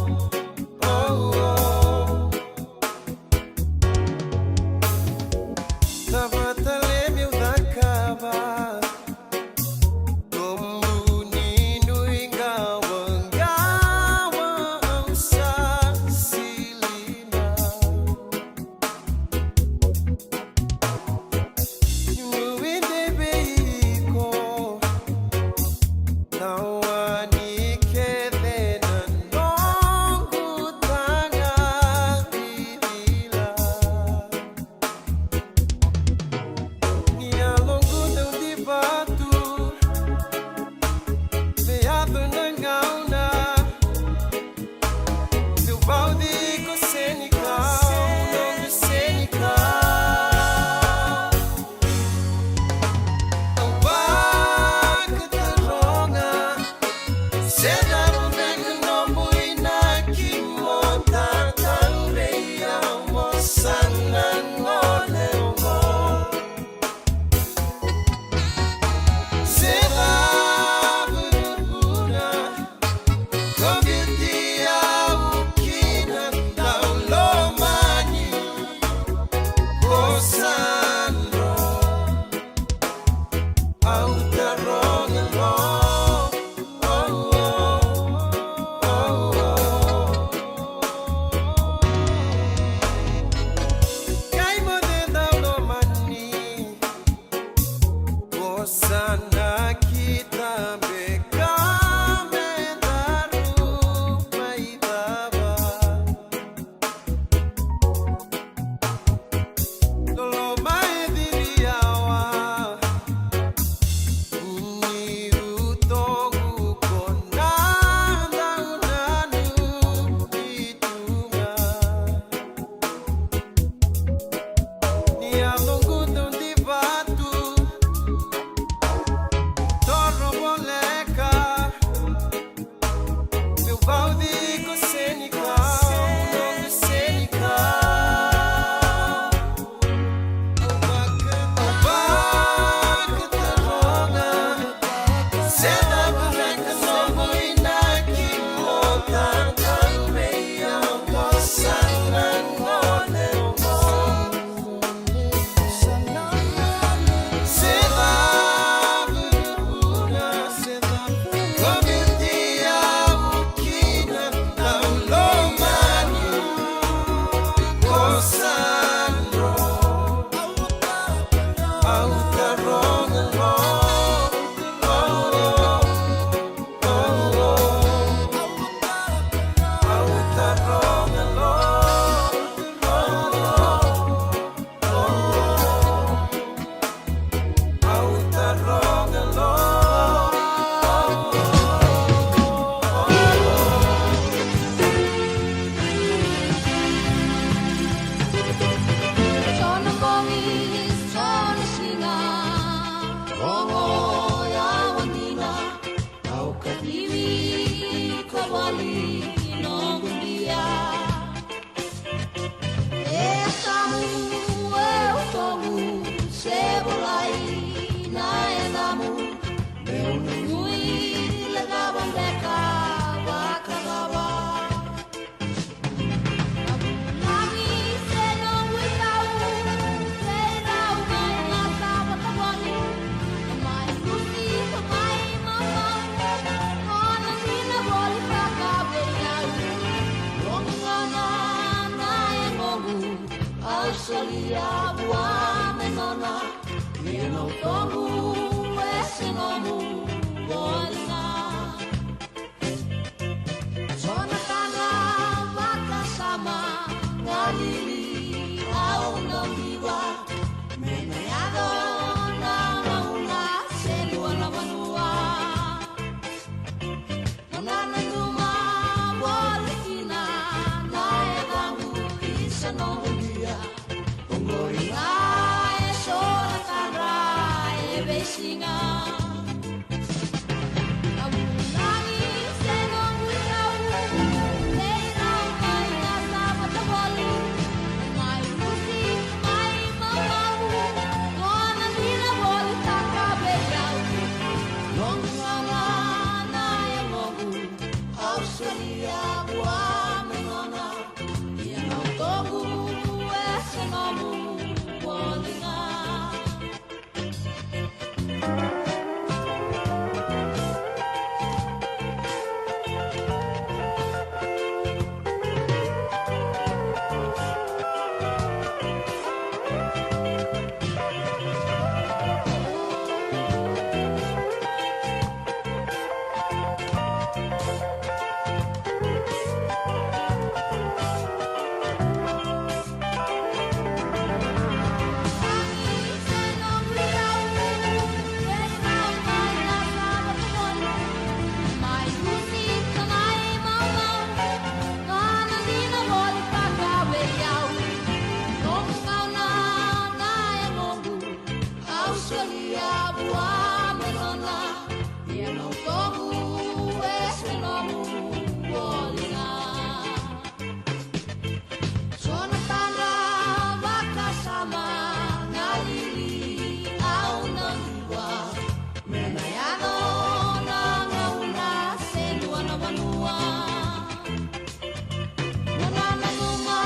Noqu e se nomu voli ga. So na ka ga vakasama galili au na diva. Me na yaco na gauna se lua na vanua. Nona nanuma voli kina na yacaqu isa noqu dia. Oqori ga e so na kadra e veisiga. A vulagi se noqu irau, e irau mai na Savata voli. Mai rusi, mai maumau, nona dina volitaka vei au. Noqu gauna na yagoqu, au solia vua me nona. Ia na utoqu e se nomu voli ga. So na tadra vakasama galili au na diva. Me na yaco na gauna se lua na vanua. Mo na nanuma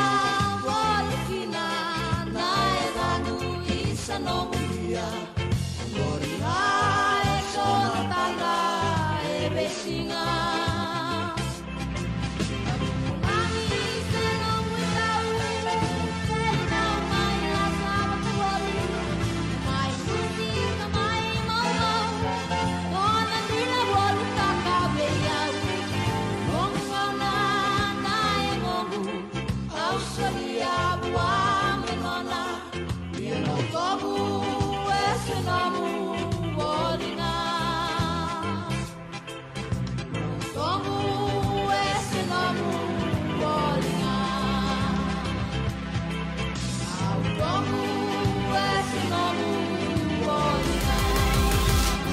voli kina na yacaqu isa noqu dia. Oqori ga e so na tadra e veisiga.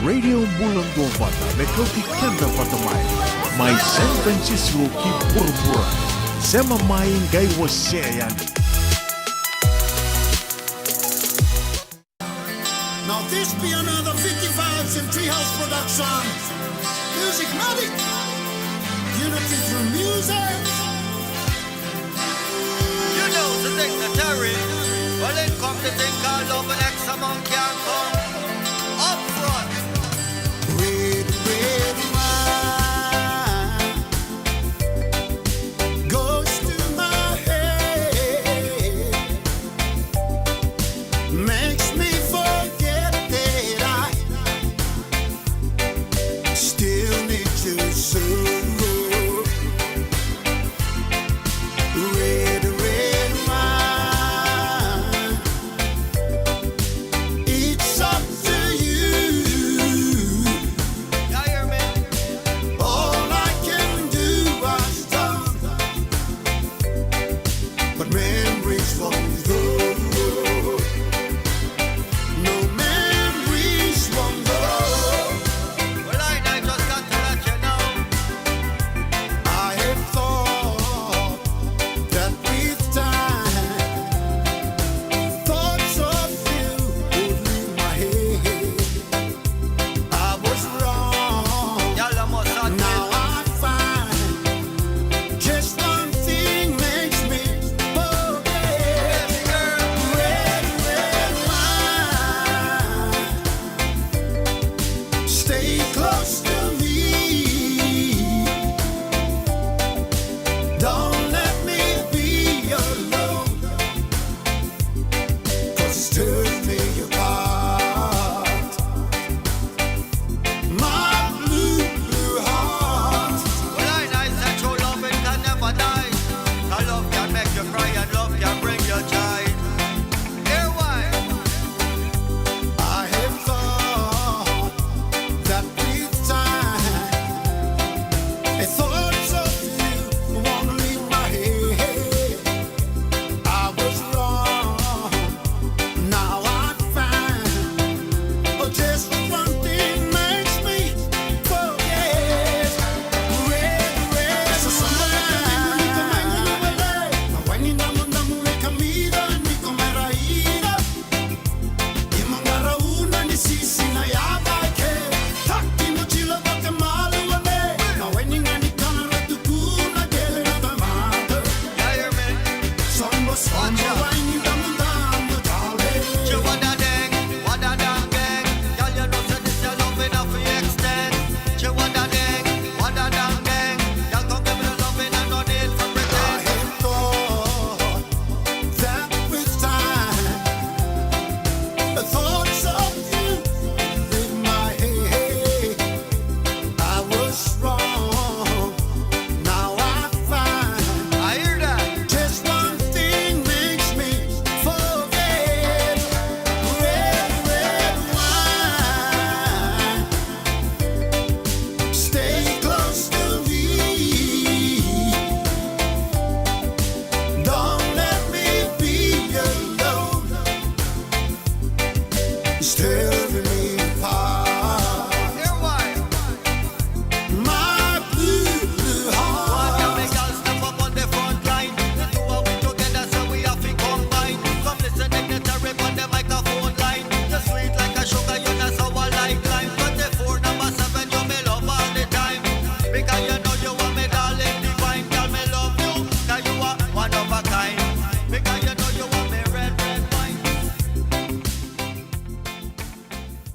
Radio Bula Duavata, me kauti keda vata mai. Mai San Francisco ki vuravura. Sema mai qai wasea yani. Now this be another Viki Vibes and Treehouse production. Music Matic. Unity through music. You know the dignitary. Well, it come to think all over like someone can't come up front. Red, red wine. Goes to my head, makes me forget that I still need you so.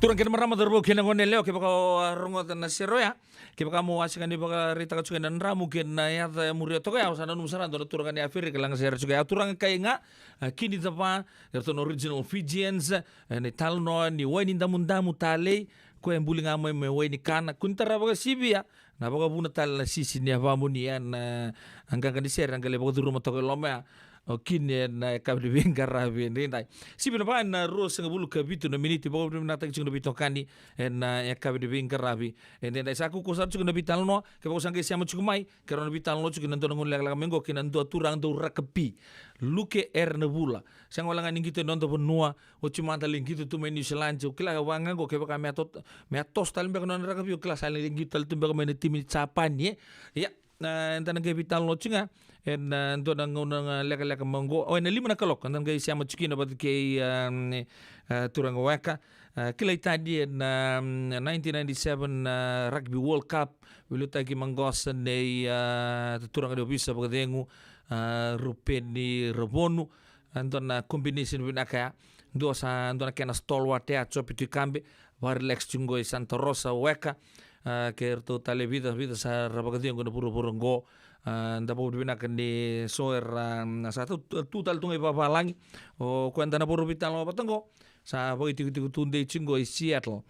Turaga kei na marama, cauravou kei na gone yalewa, kevaka o a rogoca na sere oya, kevaka mo a sega ni vakaraitaka tiko ena dramu kei na yaca e muria toka ya, au sa nanuma sara dua na turaga ni Aferika laga sere tiko ya. Turaga kai ga, a, Kini Cava, eratou na original Fijians, e, na italanoa ni wai ni damudamu talei, koya e buli ga mai me wai ni kana, kua ni tara vakasivia, na vakavuna tale na sisi ni yavamuni, e, na, a, qaqa ni sere, a qai lai vakacuruma toka e loma ya. O Kini ena yakavi ni veiqaravi edaidai. Sivi na va ena ruasagavulu ka vitu na miniti, vakavinavinakataki tiko na veitokani ena yakavi ni veiqaravi edaidai. Sa kaukaua sara tiko na veitalanoa, kevaka o sa qai sema tiko mai, keirau na veitalanoa tiko ena dua na gauna lekaleka mai qo kei na dua turaga dau rakapi, Luke Erenavula. Sega wale ga ni qito ena noda vanua, oti mada lai qito tu mai Niusiladi, au kila vaka ga qo kevaka me a to-, me a toso tale beka na nona rakapi, au kila sa lai qito tale tu beka mai na timi ni Japani, e. Ia, na, eda na qai veitalanoa tiko ga ena, a, dua na gauna ga lekaleka mai qo. O, ena lima na kaloko eda na qai sema tiko kina vata kei, a, e, a, turaga Weka. A, kilai tani ena, a, nineteen ninety-seven, a, Rugby World Cup, veiliutaki maqosa nei, a, turaga ni ovisa vakacegu, a, Rupeni Ravonu. A, dua na combination vinaka ya. Dua sa, dua na kena stalwart ya, Jopi Tuikabe, vakarelax tiko qo i Santa Rosa, Weka. A, kei ratou tale vica, vica sa ra vakacegu ena vuravura qo. A, da vakavinavinaka ni so era, a, sa tu, tu tale tu ga i vavalagi. O koya eda na vakarau veitalanoa vata qo, sa vakaitikotiko tudei tiko qo i Seattle,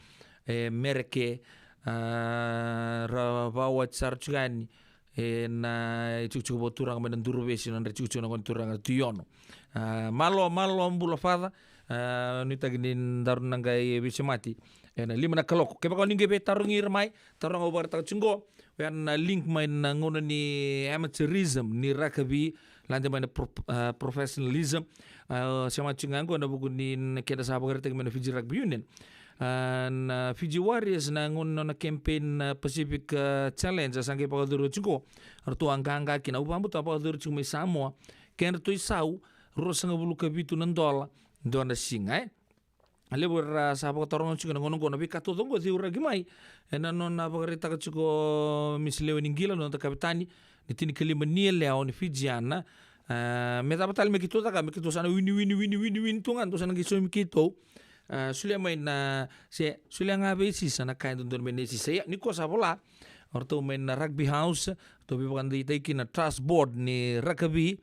e Mereke. A, ra vakawati sara tiko yani ena itikotiko vakaturaga mai na Duruvesi, na nodra itikotiko na gone turaga na Tui Ono. A, malo, malo bula Father. A, nuitaki ni daru na qai veisemati ena lima na kaloko. Kevaka o ni qai via tarogi ira mai, taroga au vakaraitaka tiko qo, oya na link mai na gauna ni amateurism ni rakavi, lade mai na pro-, a, professionalism. A, sema tiko ga qo ena vuku ni keda sa vakaraitaki mai na Fiji Rugby Union. A, na Fiji Warriors, na gauna ni nona campaign na Pacific, a, Challenge, a sa qai vakacuru tiko. Ratou a qaqa kina, au vakabauta a vakacuru tiko mai Samoa. Kedratou isau, ruasagavulu ka vitu na dola, dua na siga, e. A levu era sa vakataroga tiko na gauna qo na veika taucoko qo e ceuraki mai. Ena nona vakaraitaka tiko Miss Lewe ni Qila, na noda kavetani, ni tinikalima ni yalewa ni Fijiana. A, me cava tale me keitou caka, me keitou sa na wini, wini, wini, wini, wini tu ga, dou sa na qai saumi keitou. A, solia mai na, se, solia ga vei Sisa na ka e dodonu me nei Sisa. Ia, nikua sa vola o ratou mai na Rugby House, ratou veivakadeitaki kina na Trust Board ni rakavi,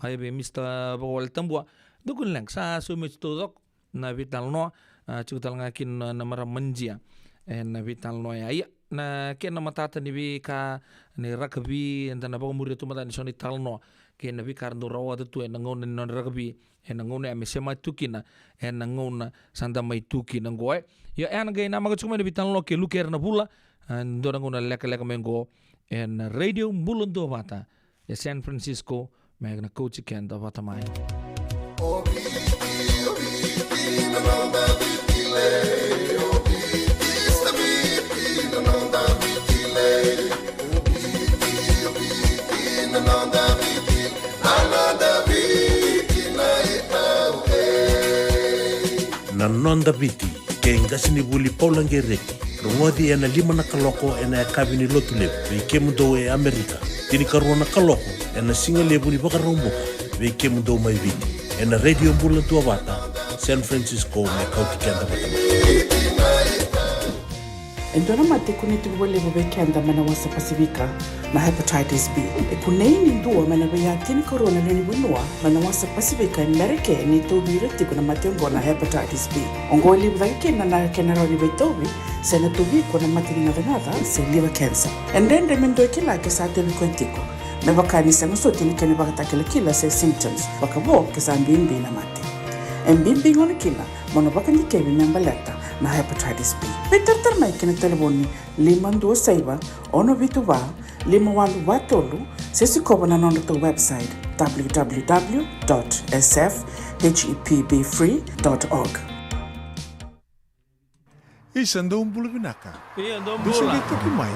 mai vei Mister Vakawale Tabua. Dou kua ni leqa, sa saumi taucoko na veitalanoa, a, tiko tale ga kina na, na marama Madia ena veitalanoa ya. Ia, na kena matata ni veika ni rakavi, eda na vakamuria tu mada ni so na italanoa kei na veika era dau rawata tu ena gauna ni nona rakavi, ena gauna ya me semati tu kina ena gauna sa da mai tu kina qo, e. Ia, ena qai namaka tiko mai na veitalanoa kei Luke Erenavula, a, dua na gauna lekaleka mai qo ena Radio Bula Duavata e San Francisco, me na kauti keda vata mai. Na Noda Viti, kei qasenivuli Paula Qereti. Rogoci ena lima na kaloko ena yakavi ni Lotulevu vei kemudou e Amerika. Tinikarua na kaloko ena sigalevu ni Vakaraubuka vei kemudou mai Viti, ena Radio Bula Duavata, San Francisco, me kauti keda vata mai. E dua na mate e kunei tiko vakalevu vei keda mai na wasa Pasifika, na hepatitis B. E kunei ni dua mai na veiya tinikarua na lewe ni vanua mai na wasa Pasifika e Merika ni tauvi ira tiko na mate oqo na hepatitis B. Oqo e levu cake kina na kena rawa ni veitauvi, se na tauvi iko na mate ni gacagaca se liver cancer. E dredre me dua e kila ke sa tauvi koya tiko, me vaka ni sega soti na kena ivakatakilakila se symptoms, vakavo ke sa bibi na mate. E bibi gona kina mo na vakadikevi me baleta na hepatitis B. Veitaratara mai ki na talevoni lima dua saiva, ono vitu va, lima walu va tolu, se sikova na nodratou website, w w w dot s f h e p b free dot org. Isa, dou bula vinaka. Io, dou bula. Dou se qai toki mai?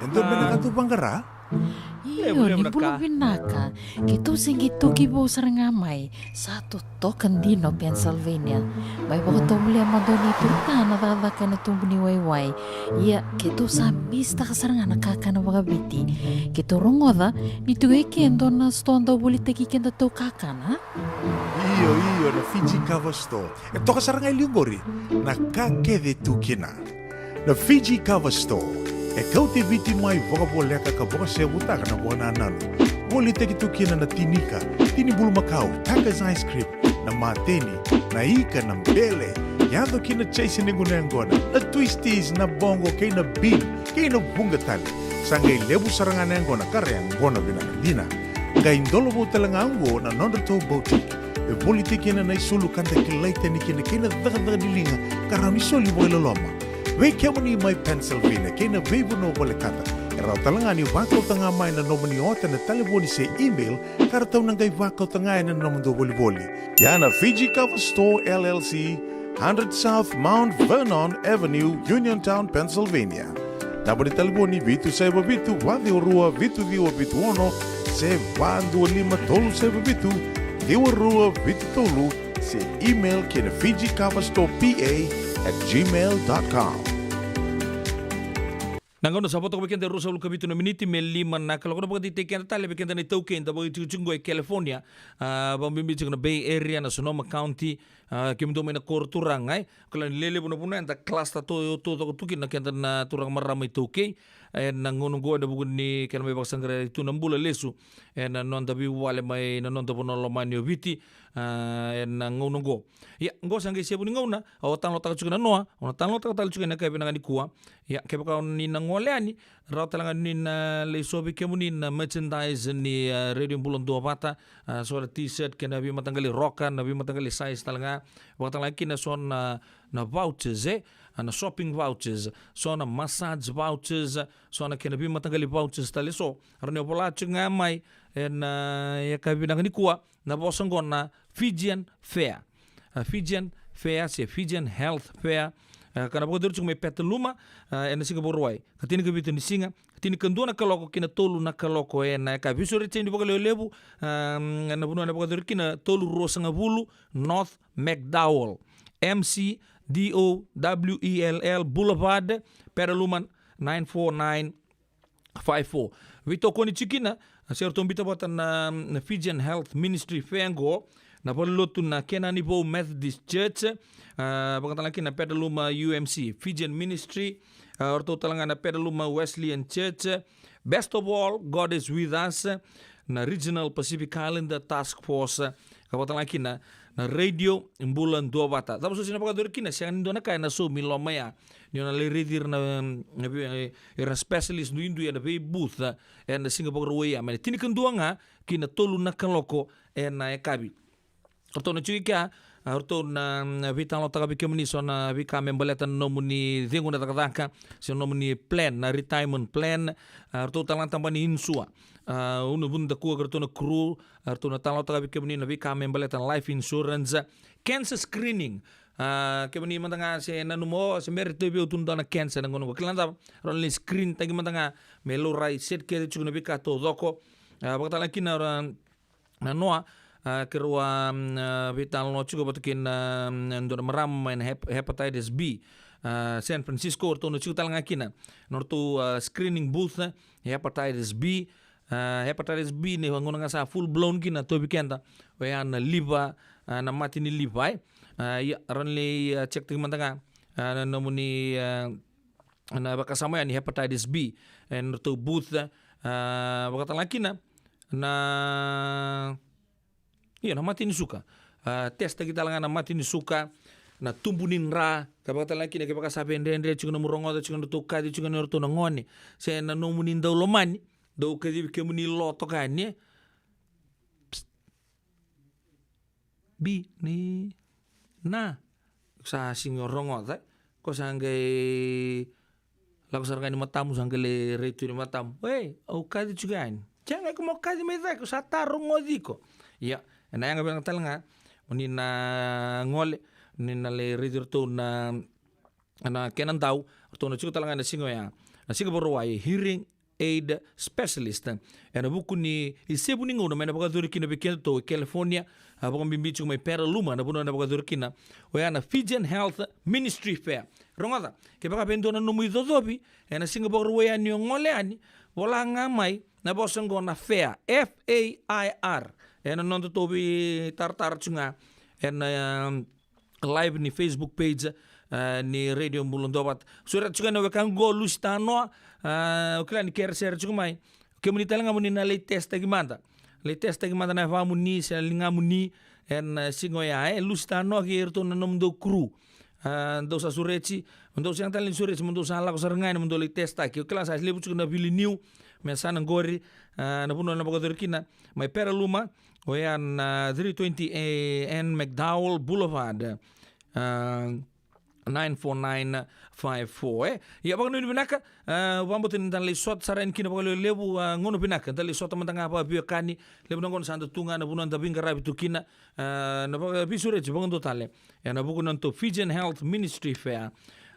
E dou beka ga dou vaqara? Io, ni bula vinaka. Keitou se qai toki vou sara ga mai. Sa totoka dina o Pennsylvania. Mai vakatovolea mada o neitou ka na cakacaka ena tubu ni waiwai. Ia, keitou sa misitaka sara ga na kakana vakaviti. Keitou rogoca ni tiko e ke e dua na sitoa dau volitaki kedatou kakana. Io, io, na Fiji Cover Store. E toka sara ga e liu qori na ka kece tu kina. Na Fiji Cover Store e kauti Viti mai vakavoleka ka vakasevutaka na vakanananu. Volitaki tu kina na tinika, tini bulumakau, Tiger's ice cream, na mateni, na ika, na bele, yaco kina chase ni gunu yaqona, na twisties, na boqo kei na bean, kei na vuqa tale. Sa qai levu sara ga na yaqona ka ra yaqona vinaka dina. Qai dolovou tale ga oqo na nodratou boutique. E volitaki kina na isulu ka da kilai tani kina kei na cakacaka ni liga ka rawa ni soli vakailoloma. Vei kemuni mai Pennsylvania kei na veivanua volekata, e rawa tale ga ni vakauta ga mai na nomuni ota na talevoni se email ka ratou na qai vakauta ga ena nomudou volivoli. Ia na Fiji Cover Store L L C, hundred South Mount Vernon Avenue, Uniontown, Pennsylvania. Naba ni talevoni vitu saiva vitu, va ciwa rua, vitu ciwa vitu ono, se va dua lima tolu saiva vitu, ciwa rua vitu tolu, se email ki na Fiji Cover Store P A at gmail dot com. Na gauna sa vo toka vei keda e ruasagavulu ka vitu na miniti me lima na kaloko, na vakateitei keda tale vei keda na iTaukei da vakaitikotiko qo e California, a, vakabibi tiko na Bay Area, na Sonoma County, a, kemudou mai na koro turaga, e. Kila ni lelevu na vanua eda cluster to, to, toko tu kina na keda na turaga marama iTaukei. Ena gauna oqo ena vuku ni kena mai vakasaqarai tu na bula lesu ena noda veiwale mai na noda vanua lomani o Viti, a, ena gauna oqo. Ia, oqo sa qai sevu ni gauna, au a talanoataka tiko na noa, au na talanoataka tale tiko ena yakavi vinaka nikua. Ia, kevaka o ni na gole yani, rawa tale ga ni na lai sovi kemuni na merchandise ni, a, Radio Bula Duavata, a, so na t-shirt kei na veimataqali roka, na veimataqali size tale ga, vakatale ga kina so na, na vouchers, e, a, na shopping vouchers, so na massage vouchers, so na kena veimataqali vouchers tale so. Rawa ni o vola tiko ga mai ena, a, yakavi vinaka nikua, na vosa oqo na Fijian Fair. A, Fijian Fair se Fijian Health Fair. A, ka na vakayacori tiko mai Petaluma, a, ena siga Vakarauwai. Ka tinikavitu ni siga, tinikadua na kaloko ki na tolu na kaloko ena yakavi. Vesu rei tiko ni vakalevulevu, a, na vanua ena vakayacori kina, tolu ruasagavulu North McDowell, M C D O W E L L Boulevard, Petaluma, nine four nine five four. Veitokoni tiko kina, se ratou biuta vata na, na Fijian Health Ministry Fair qo, na valenilotu na Kenani Vou Methodist Church, a, vakatale ga kina na Petaluma U M C Fijian Ministry, a, o ratou tale ga na Petaluma Wesleyan Church, Best of All, God is With Us, na Regional Pacific Islander Task Force, ka vakatale ga kina na Radio Bula Duavata. Cava so sina vakayacori kina, sega ni dua na ka ena saumi loma ya. Ni o na lai raici ira na, na vei-, ira na specialist duidui ena vei booth, ena siga Vakarauwai ya, mai na tinikadua ga ki na tolu na kaloko ena yakavi. O ratou na tiko i kea, a, o ratou na, na veitalanoataka vei kemuni so na veika me baleta na nomuni cegu na cakacaka, se na nomuni plan, na retirement plan, a, o ratou tale ga na tabana ni insua. A, Unavuda Dakua kei ratou na crew, a, ratou na talanoataka vei kemuni na veika me baleta na life insurance, cancer screening. A, kemuni mada ga se nanuma, o, se bera ni tauvi au tu na dua na cancer ena gauna qo. Kila na cava, rawa ni lai screen taki mada ga, me laurai set kece tiko na veika taucoko. A, vakatale ga kina ra, na noa, a, keirau a, mm, a, veitalanoa tiko vata kei na, mm, dua na marama mai na hep-, hepatitis B. A, San Francisco, o ratou na tiko tale ga kina na nodratou, a, screening booth, hepatitis B. A, hepatitis B ni gauna ga sa full blown kina, tauvi keda, oya na liver, a, na mate ni liver, e. A, ia, rawa ni lai, a, check taki mada ga, a, na nomuni, a, na vakasama ya ni hepatitis B ena nodratou booth, a, vakatale ga kina na, io, na mate ni suka. A, test taki tale ga na mate ni suka, na tubu ni dra, ka vakatale ga kina kevaka sa veidredre tiko na nomu rogoca tiko na nodratou kaci tiko na nodratou na gone, se na nomuni daulomani, dau kacivi kemuni lo toka yani, e. Psst. Bi ni na. Sa sega ni rogoca, e. Ko sa qai lako sara ga ni matamu, sa qai lai rai tu ni matamu. Ei, au kaci tiko yani. Sega, iko mo kaci mai cake, au sa tarogoci iko. Ia, ena yaga vinaka tale ga o ni na gole, o ni na lai raici iratou na, na kena dau, ratou na tiko tale ga ena siga oya. Na siga Vakarauwai, hearing aid specialist, ena vuku ni isevu ni gauna mai na vakayacori kina vei kedatou e California, a, vakabibi tiko mai Petaluma, na vanua ena vakayacori kina, oya na Fijian Health Ministry Fair. Rogoca, kevaka e dua na nomu icocovi ena siga Vakarauwai ya ni o gole yani, vola ga mai na vosa oqo na fair, F A I R, ena nodatou veitaratara tiko ga ena, ah, live ni Facebook page, ah, ni Radio Bula Duavata. Sureta tiko na wekaqu o Lusi Tanoa, ah, o kila ni kerea sere tiko mai. Kemuni tale ga mo ni na lai testaki mada. Lai testaki mada na yavamuni se na ligamuni ena, ah, siga oya, e, Lusi Tanoa kei iratou na nomudou crew. Ah, dou sa sureti, mo dou sega tale ni sureti, mo dou sa lako sara ga yani mo dou lai testaki. O kila sa levu tiko na vili niu me yasana qori, ah, na vanua na vakayacori kina mai Peraluma, oya na three twenty A N McDowell Boulevard. Ah, nine four nine five four, e. Ia, vakanuinui vinaka, ah, vakabauta ni da lai sota sara yani kina vakalevulevu, ah, gauna vinaka, da lai sota mada ga vakaveiwekani, levu na gauna sa da tu ga na vanua da veiqaravi tu kina, ah, na vakaveisureti vakadua tale ena vuku ni nodatou Fijian Health Ministry Fair.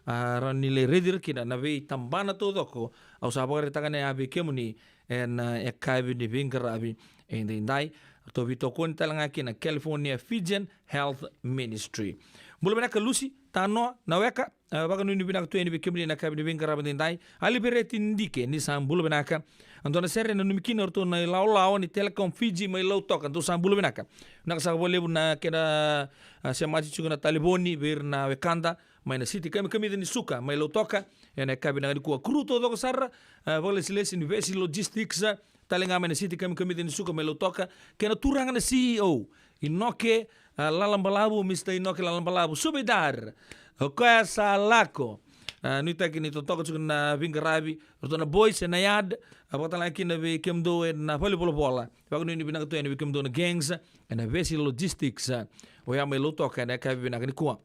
Ah, rawa ni lai raici ira kina na veitabana taucoko au sa vakaraitaka na ya vei kemuni ena, ah, yakavi ni veiqaravi edaidai. Ratou veitokoni tale ga kina California Fijian Health Ministry. Bula vinaka Lusi Tanoa, na weka, ah, vakanuinui vinaka tu yani vei kemuni ena yakavi ni veiqaravi edaidai. Alivereti Dike, ni sa bula vinaka. A dua na sere e nanumi kina o ratou na ilawalawa ni Telecom Fiji mai Lautoka, dou sa bula vinaka. Vinaka saka vakalevu na kena, ah, semati tiko na talevoni vei ira na wekada mai na siti kamikamica ni suka mai Lautoka ena yakavi vinaka nikua. Crew taucoko sara, ah, vakalesilesi ni Vesi Logistics, ah, tale ga mai na siti kamikamica ni suka mai Lautoka, kei na turaga na C E O, Inoke, ah, Lalabalavu, Mister Inoke Lalabalavu, Subedar, o koya sa lako. Ah, nuitaki ni totoka tiko na veiqaravi, o ratou na boys ena yard, ah, vakatalega kina vei kemudou ena valenivolavola. Vakanuinui vinaka tu yani vei kemudou na gangs ena Vesi Logistics, ah, oya mai Lautoka ena yakavi vinaka nikua.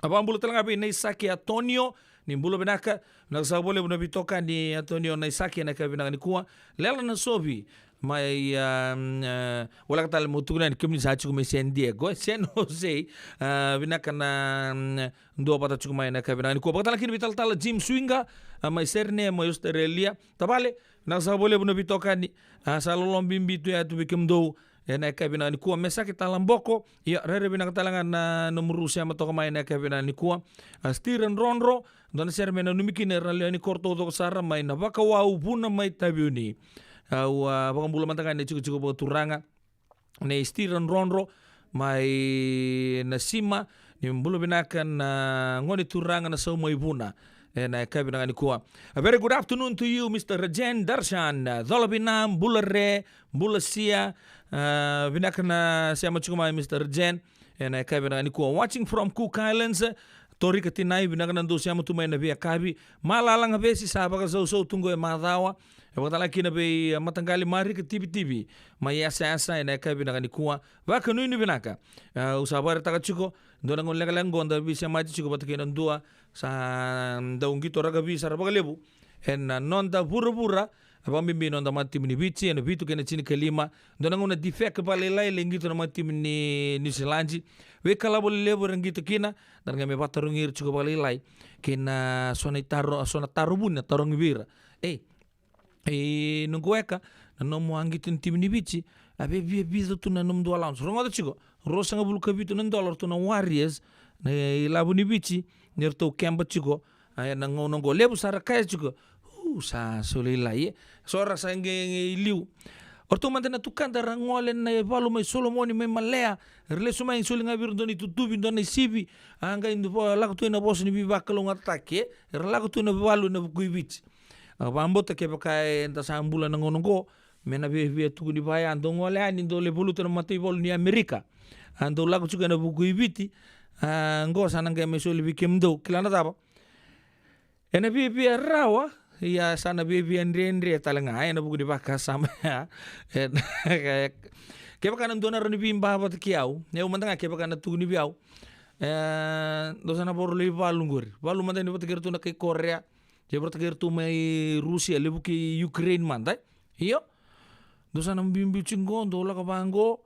A vakabula tale ga vei Naisaki Antonio, ni bula vinaka, vinaka saka vakalevu na veitokani Antonio Naisaki ena yakavi vinaka nikua. Lela Nasovi, mai, ah, ah, voleka tale mo tukuna yani kemuni sa tiko mai San Diego, e, San Jose, ah, vinaka na, mm, duavata tiko mai ena yakavi vinaka nikua. Vakatalega kina vei talatala Jim Swinga, ah, mai Sydney, mai Australia. Tavale, vinaka saka vakalevu na veitokani, ah, sa loloma bibi tu ya tu vei kemudou ena yakavi vinaka nikua. Mesaki Talaboko, ia, rairai vinaka tale ga na nomudou sema toka mai ena yakavi vinaka nikua. Ah, Stira Drodro, dua na sere me nanumi kina ira na lewe ni koro taucoko sara mai Navakawau, Vuna mai Taveuni. Au, ah, vakabula mada ga na itikotiko vakaturaga nei Stira Drodro mai Nasima, ni bula vinaka na gone turaga na Sau mai Vuna ena yakavi vinaka nikua. A very good afternoon to you, Mister Rajen Darshan. Cola vina, bula re, bula sia. Ah, vinaka na sema tiko mai, Mister Rajen, ena yakavi vinaka nikua. Watching from Cook Islands, Torika Tinai, vinaka na dou sema tu mai na veiyakavi. Malalaga Vesi sa vakasausau tu qo e macawa. E vakatalega kina vei, ah, mataqali Marika Tivitivi mai Yasayasa ena yakavi vinaka nikua. Vakanuinui vinaka. Ah, au sa vakaraitaka tiko, dua na gauna lekaleka qo da veisemati tiko vata kei na dua sa dau qito rakavi sara vakalevu ena noda vuravura, vakabibi noda matatimi ni Viti, ena vitu kei na tinikalima. Dua na gauna defect vakalailai, lai qito na matatimi ni Niusiladi. Veikalavo lelevu era qito kina, da na qai mai vakatarogi ira tiko vakalailai kei na so na itaro, so na taro vuni na tarogi vei ira. Ei, e, noqu weka, na nomu a qito ni timi ni Viti, a via, via vica tu na nomudou allowance. Rogoca tiko, ruasagavulu ka vitu na dola o ratou na Warriors, na ilavo ni Viti, ni ratou keba tiko, a, ena gauna qo. Levu sara kaya tiko, u, sa so lailai, e. So ra sa qai, qai liu. O ratou mada na tukada ra gole na ivalu mai Solomoni, mai Malea, ra lesu mai, soli ga vei ira dua na itutuvi, dua na isivi, a qai dua lako tu ena vosa ni veivakalougatataki, e. Ra lako tu ena valu ena vuku i Viti. A, vakabauta kevaka eda sa bula na gauna oqo, me na viavia tukuni vaya, dou gole yani, dou lai valuta na mataivalu ni Amerika. A, dou lako tiko ena vuku i Viti, a, oqo sa na qai mai soli vei kemudou, kila na cava. Ena viavia rawa, ia sa na viavia dredre tale ga, ena vuku ni vakasama ya. Ena, kevaka na dua na rawa ni veiba vata kei au, au mada ga kevaka na tukuni vei au. E, dou sa na voro lai valu qori. Valu mada ni vata kei ratou na kai Korea. Kei vata kei ratou mai Rusia, levu kei Ukraine mada, e? Io. Dou sa na biubiu tiko qo, dou lako vaqo,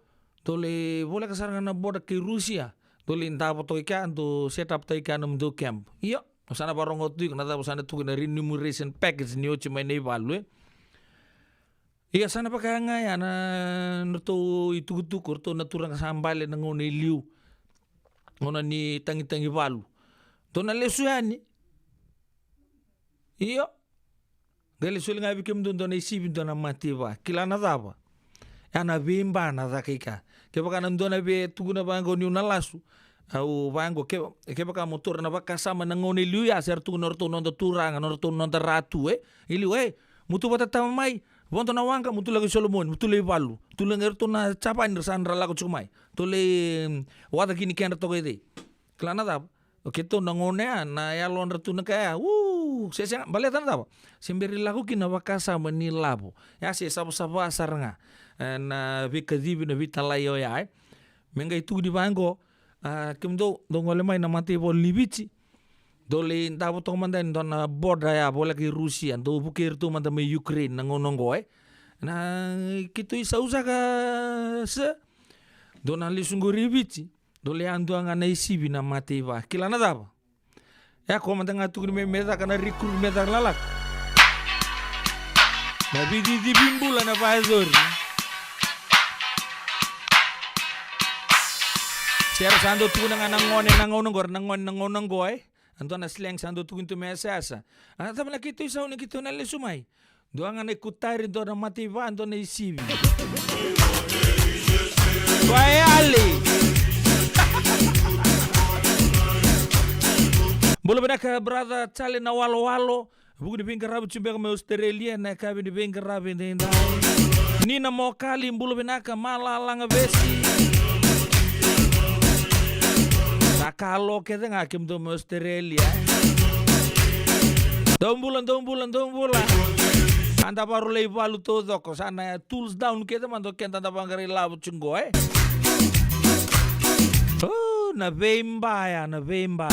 dou lai voleka sara ga na border kei Rusia. Dou lai davo toka i kea, dou set up toka i kea nomudou camp. Io. Dou sa na varogo tu iko na cava sa na tukuni na remuneration package ni oti mai na ivalu, e? Ia sa na vaka ga ya na, na nodratou itukutuku, ratou na turaga sa bale na gauna i liu. Gauna ni tagitagi valu. Dou na lesu yani. Io. Qai lai soli ga vei kemudou dua na isivi, dua na mativa. Kila na cava. Ya na veiba na caka i ka. Kevaka na dua na vei tukuna vaqo niu na lasu. Au vaqo ke, kevaka mo taura na vakasama na gauna i liu ya, se ra tukuna o ratou noda turaga, o ratou noda ratu, e. I liu, e, mo tu vata tama mai, vodo na waqa, mo tu lako i Solomoni, mo tu lai valu. Tu lai qai ratou na Japani ra sa na lako tiko mai. Tu lai, mm, waca kina kedra toka i cei. Kila na cava? O keitou na gauna ya, na yalodra tu na ka ya. U, se, se, baleta na cava? Se bera ni lako kina na vakasama ni lavo. Ya se savasava sara ga. E, na veikacivi, na veitalai oya, e. Me qai tukuni vaqo, a, kemudou, dou gole mai na mataivalu ni Viti. Dou lai davo toka mada yani dua na border ya, voleka i Rusia. Dou vukei iratou mada mai Ukraine, na gauna oqo, e. Na keitou isau saka, se. Dou na lesu qori i Viti. Dou lai yadua ga na isivi na mataiva. Kila na cava? E, ko mada ga tukuni me, me caka na recruit me caka lalaka. Na veicicivi bula na vayacori. Se ra sa dau tukuna ga na gone na gauna oqo, na gone na gauna oqo, e. A dua na slang sa dau tukuni tu me yasayasa. A, cava na keitou isau ni keitou na lesu mai. Dua ga na ikutari, dua na mataiva, dua na isivi. Koya e yali. Bula vinaka brother Charlie na walowalo. Vuku ni veiqaravi tu beka mai Australia, na yakavi ni veiqaravi edaidai. Ni na mokali, bula vinaka, malalaga vesi. Sa kalo kece ga kemudou mai Australia. Dou bula, dou bula, dou bula. Eda vakarau lai valu taucoko, sa na tools down kece mada o keda da vaqara ilavo tiko, e. O, na veiba ya, na veiba.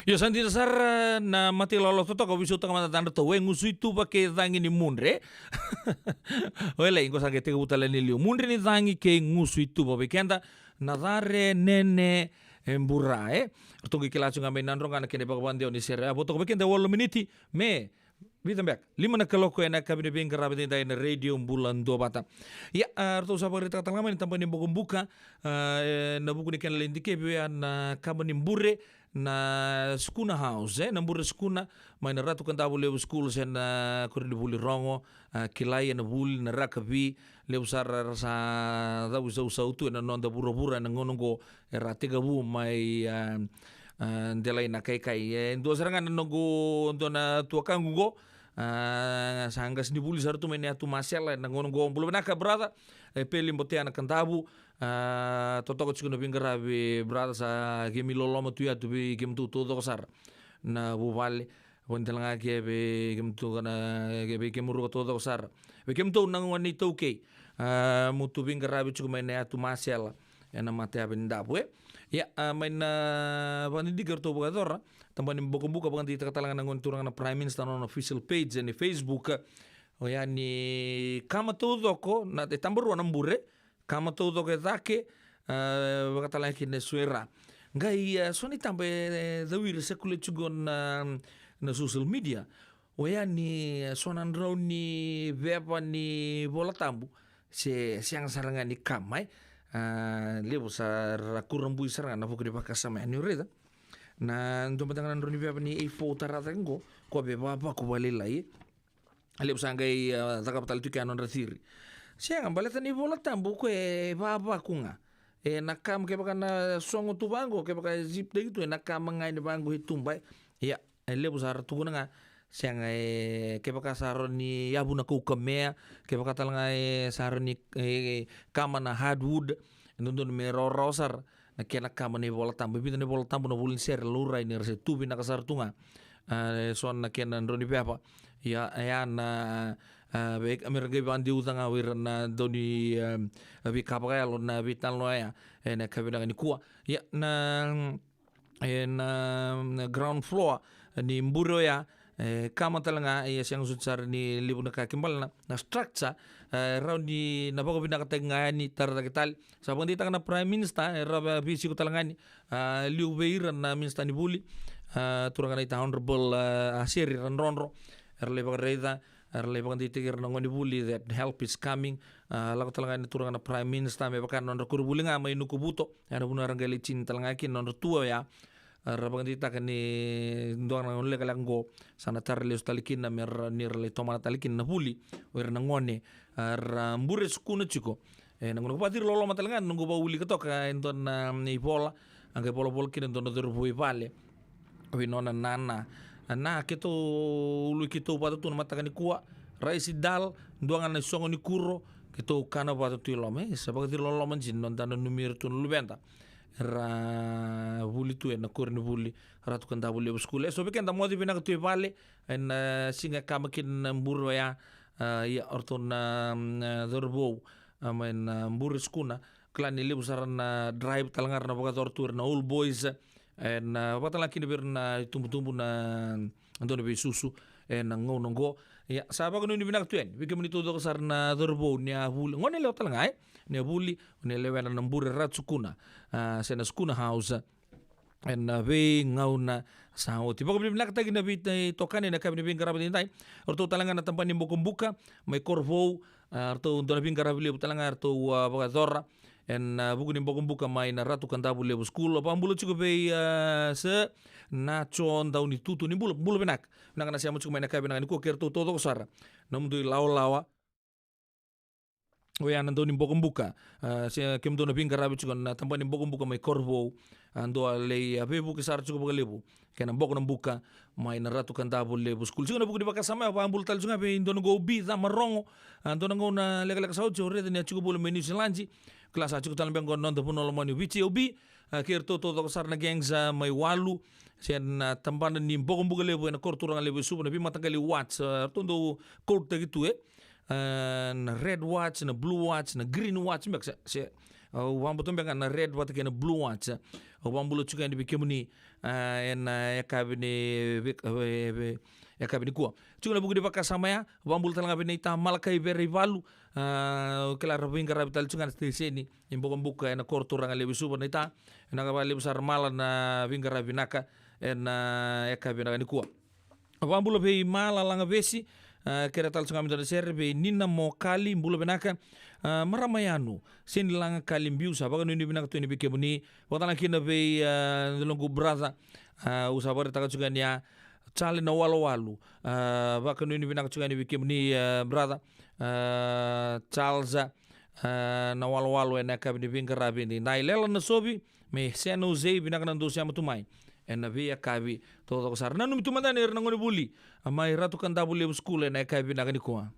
Io, sa dina sara na mata ilawalawa totoka, veisautaka mada na cadratou, e, gusu i tuva kei cagi ni mudre. O e lai, qo sa qai tekivu tale ni liu. Mudre ni cagi kei gusu i tuva vei keda na care nene e bura, e. Ratou qai kila tu ga mai Nadroga na kena ivakavadewa ni sere. A, vo toka vei keda e walu na miniti me vica beka, lima na kaloko ena yakavi ni veiqaravi edaidai na Radio Bula Duavata. Ia, a, ratou sa vakaraitaka tale ga mai na tabana ni bokobuka, a, e, na vuku ni kena lai dikevi oya na kama ni bure, na Schooner House, e, na bure Schooner, mai na Ratu Kadavulevu School se na koronivuli Rogo, a, kilai ena vuli na rakavi, levu sara era sa cavuisausau tu ena noda vuravura ena gauna oqo, era tekivu mai, a, a, delai na kaikai. E dua sara ga na noqu, dua na tuakaqu oqo, a, sa qasenivuli sara tu mai na yatu Masela ena gauna oqo. Bula vinaka brother, e Peli Botea na Kadavu, a, totoka tiko na veiqaravi brother, sa keimami loloma tu yatu vei kemudou taucoko sara na vuvale. Vuni tale ga ke vei kemudou na, ke vei kemudou taucoko sara. Vei kemudou na gone iTaukei, a, mo tu veiqaravi tiko mai na yatu Masela ena matayavi ni Davu, e. Ia, a, mai na vakadidike eratou vakayacora, tabana ni bokobuka, vakadeitaka tale ga na gone turaga na Prime Minister na nona official page ena Facebook. Oya ni kama taucoko, na, e tabarua na bure, kama taucoko e cake, a, vakatalega kina e so e ra. Qai, a, so na itaba e, e cawiri, e sekuleti tiko na, na social media. Oya ni, a, so na drau ni veva ni Vola Tabu se sega sara ga ni kama, e. A, levu sa ra kurabui sara ga na vuku ni vakasama ya, ni raica. Na dua mada ga na drau ni veva ni A four tara cake qo, ko veva vavaku vakalailai, e. A, levu sa qai, a, cakava tale tu kea na nodra theory. Sega, baleta na iVola Tabu ko e vavaku ga. E na kama kevaka na sogo tu vaqo, kevaka e zip-taki tu, e na kama ga ni vaqo e tuba, e. Ia, e levu sa ra tukuna ga. Sega, e, kevaka sa rawa ni yavu na kaukamea, kevaka tale ga e sa rawa ni, e, kama na hardwood, e dodonu me rawarawa sara na kena kama na iVola Tabu. E vica na iVola Tabu na vuli ni sere laurai ni ra se tu vinaka sara tu ga. A, e so na kena drau ni veva. Ia, e a na, a, vei, me ra qai vakadeuca ga o ira na dau ni, a, veika vakayalo na veitalanoa ya ena yakavi vinaka nikua. Ia, na, e, na, na ground floor ni bure oya, e, kama tale ga, ia sega soti sara ni levu na ka kena ibalebale na, na structure, e, rawa ni na vakavinakataki ga yani, tara cake tale. Sa vakadeitaka na Prime Minister, e, ra veisiko tale ga yani, a, liu vei ira na Minister ni Vuli, a, turaga naita Honourable, a, Aseri Radrodro, era lai vakaraica, era lai vakadeitaki ira na gonevuli that help is coming. A, lako tale ga yani na turaga na Prime Minister me vaka na nodra koronivuli ga mai Nukuvuto, ya na vanua era qai lai tini tale ga kina na nodra tour oya. A, ra vakadeitaka ni dua na gauna lekaleka qo sa na tara lesu tale kina me ra, ni ra lai tomana tale kina na vuli o ira na gone, a, ra bure sukuna tiko. E, na gauna ko vakaciriloloma tale ga na noqu vakaulika toka e dua na, na ivola, a qai volavola kina e dua na cauravou i vale vei nona nana. A, na keitou ului keitou vata tu na mataka nikua, raisi dal, dua ga na isogo ni kuro, keitou kana vata tu i loma. E, sa vakaciriloloma dina na noda nanumi ira tu na luveda era vuli tu ena koronivuli Ratu Kadavulevu School. E so vei keda moce vinaka tu e vale ena siga e kama kina na bure oya, a, ia o ratou na, na cauravou, a, mai na bure sukuna. Kila ni levu sara na drive tale ga ra na vakayacora tu ira na old boys, ena vakatale ga kina vei ira na itubutubu na dau ni veisusu ena gauna oqo. Ia, sa vakanuinui vinaka tu yani vei kemuni taucoko sara na cauravou ni a vuli, gone yalewa tale ga, e, ni a vuli, ni a lewena na bure Ratu Sukuna, a, se na Sukuna House, ena veigauna sa oti. Vakavinavinakataki na veitokani ena yakavi ni veiqaravi edaidai. O ratou tale ga na tabana ni bokobuka mai Korovou, a, ratou dua na veiqaravi levu tale ga eratou, a, vakayacora ena, a, vuku ni bokobuka mai na Ratu Kadavulevu School. Au vakabula tiko vei, a, Sir Naco Daunitutu, ni bula, bula vinaka. Vinaka na sema tiko mai ena yakavi vinaka nikua kei ratou taucoko sara na nomudou ilawalawa. Oya na dau ni bokobuka, a, se kemudou na veiqaravi tiko na tabana ni bokobuka mai Korovou, a, dou a lai, a, veivuke sara tiko vakalevu kei na boko na buka mai na Ratu Kadavulevu School. Tiko na vuku ni vakasama ya, au vakabula tale tiko ga vei dua na noqu OB, Cama Rogo, a, dua na gauna lekaleka sa oti au raica ni a tiko voli mai Niusiladi. Kila sa tiko tale beka qo na noda vanua lomani o Viti, OB, a, kei ratou taucoko sara na gangs, a, mai Walu, se na tabana ni bokobuka levu ena koro turaga levu e Suva, na veimataqali watch, a, ratou dau code-taki tu, e, a, na red watch, na blue watch, na green watch, beka se, se, Au vakabauta beka na red vata kei na blue watch. Au vakabula tiko yani vei kemuni, ah, ena, ah, yakavi ni, vei, vei, vei, yakavi nikua. Tiko na vuku ni vakasama ya, vakabula tale ga vei naita Malakai Veraivalu, ah, au kila ra veiqaravi tale tiko ga na siteseni ni Bokobuka ena koro turaga levu i Suva naita. Vinaka vakalevu sara Mala na veiqaravi vinaka ena, ah, yakavi vinaka nikua. Vakabula vei Mala Lagavesi, ah, kere tale tiko ga me dua na sere, vei Nina Mokali, bula vinaka, ah, marama Yanu, Seni Lagakali, biu sa vakanuinui vinaka tu yani vei kemuni, vakatale ga kina vei, ah, the local brother, ah, au sa vakaraitaka tiko yani ya, Charlie Nawalowalo, ah, vakanuinui vinaka tiko yani vei kemuni, ah, brother, ah, Charles, ah, Nawalowalo ena yakavi ni veiqaravi ni Nailela Nasovi, mai San Jose, vinaka na dou sema tu mai ena veiyakavi taucoko sara. Nanumi tu mada yani ira na gonevuli, ah, mai Ratu Kadavulevu School ena yakavi vinaka nikua.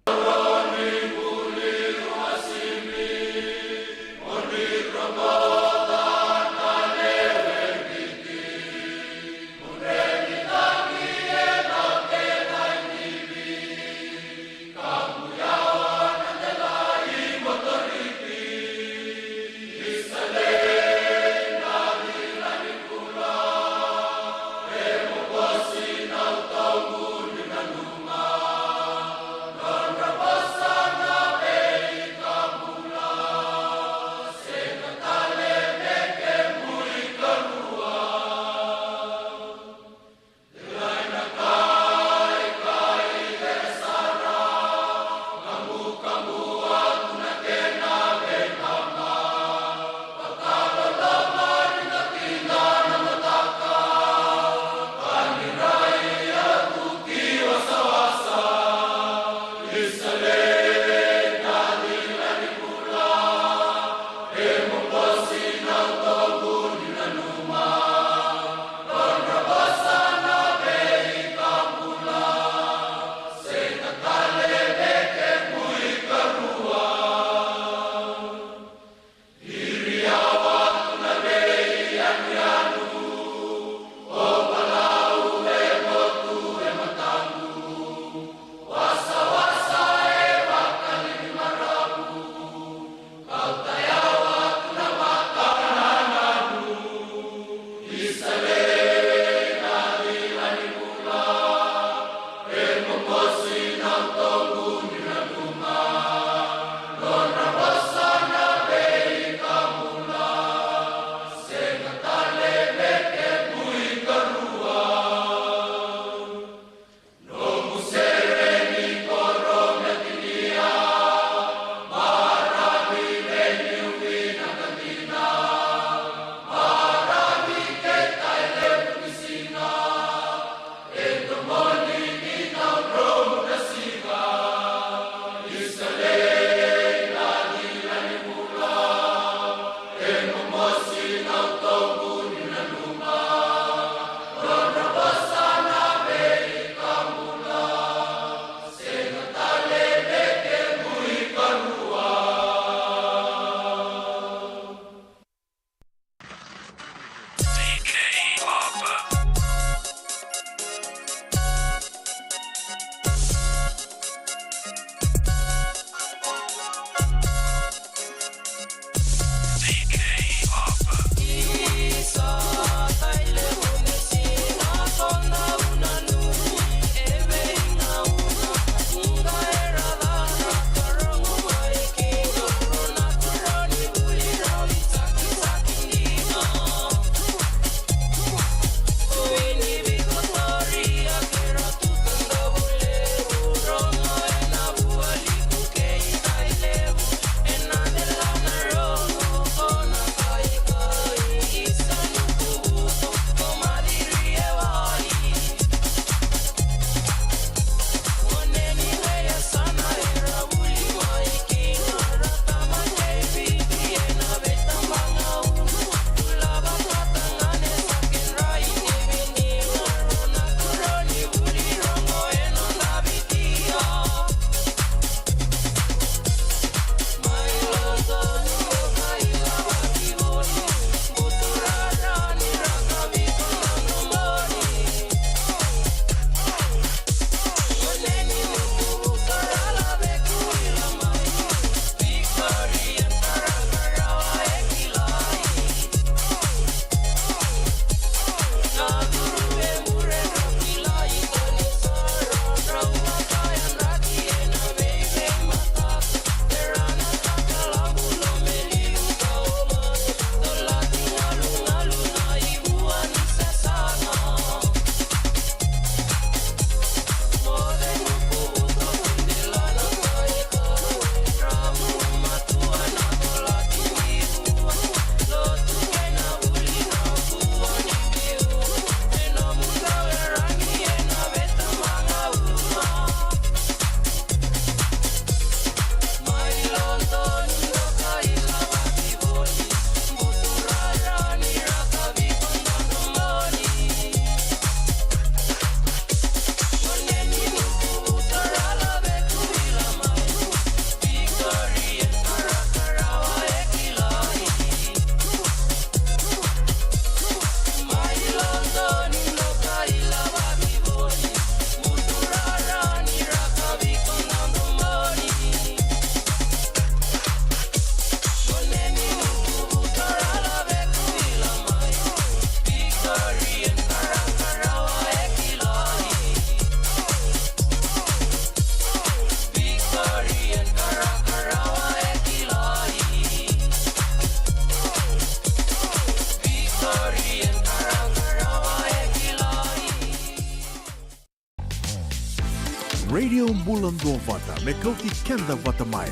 Radio Bula Duavata me kauti keda vata mai,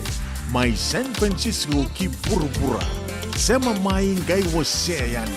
mai San Francisco ki vuravura. Sema mai, qai wasea yani.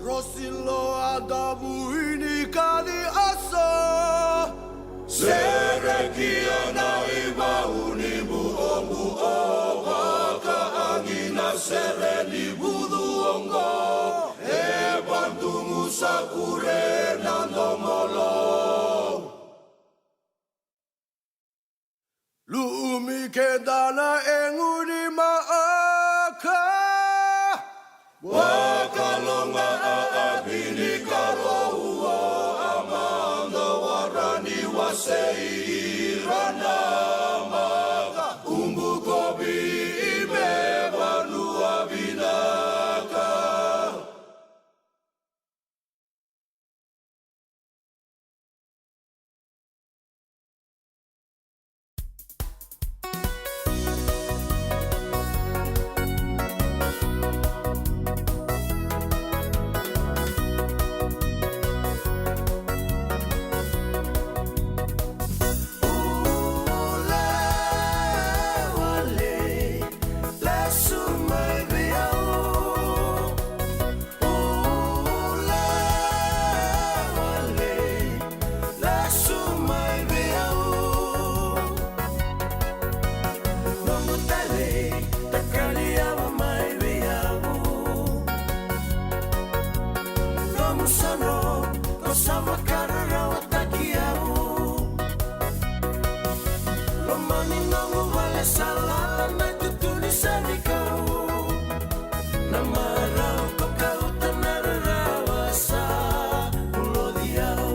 Rosilo Adamu ini kali asa. Sere ni vucu oqo, e vadugu sa kure na domolou. Lumi keda na egu ni maaka. Vakaloga a api ni karou o a mada warani wasei ira na maka. Ubu kovi i me vanua vinaka. Nomu tale, takali au mai vei au. Nomu sono, ko sa vakararawataki au. Lomani nomu vale sa lala na itutu ni sa ni kau. Na marau ko kauta na rarawa sa uloci au.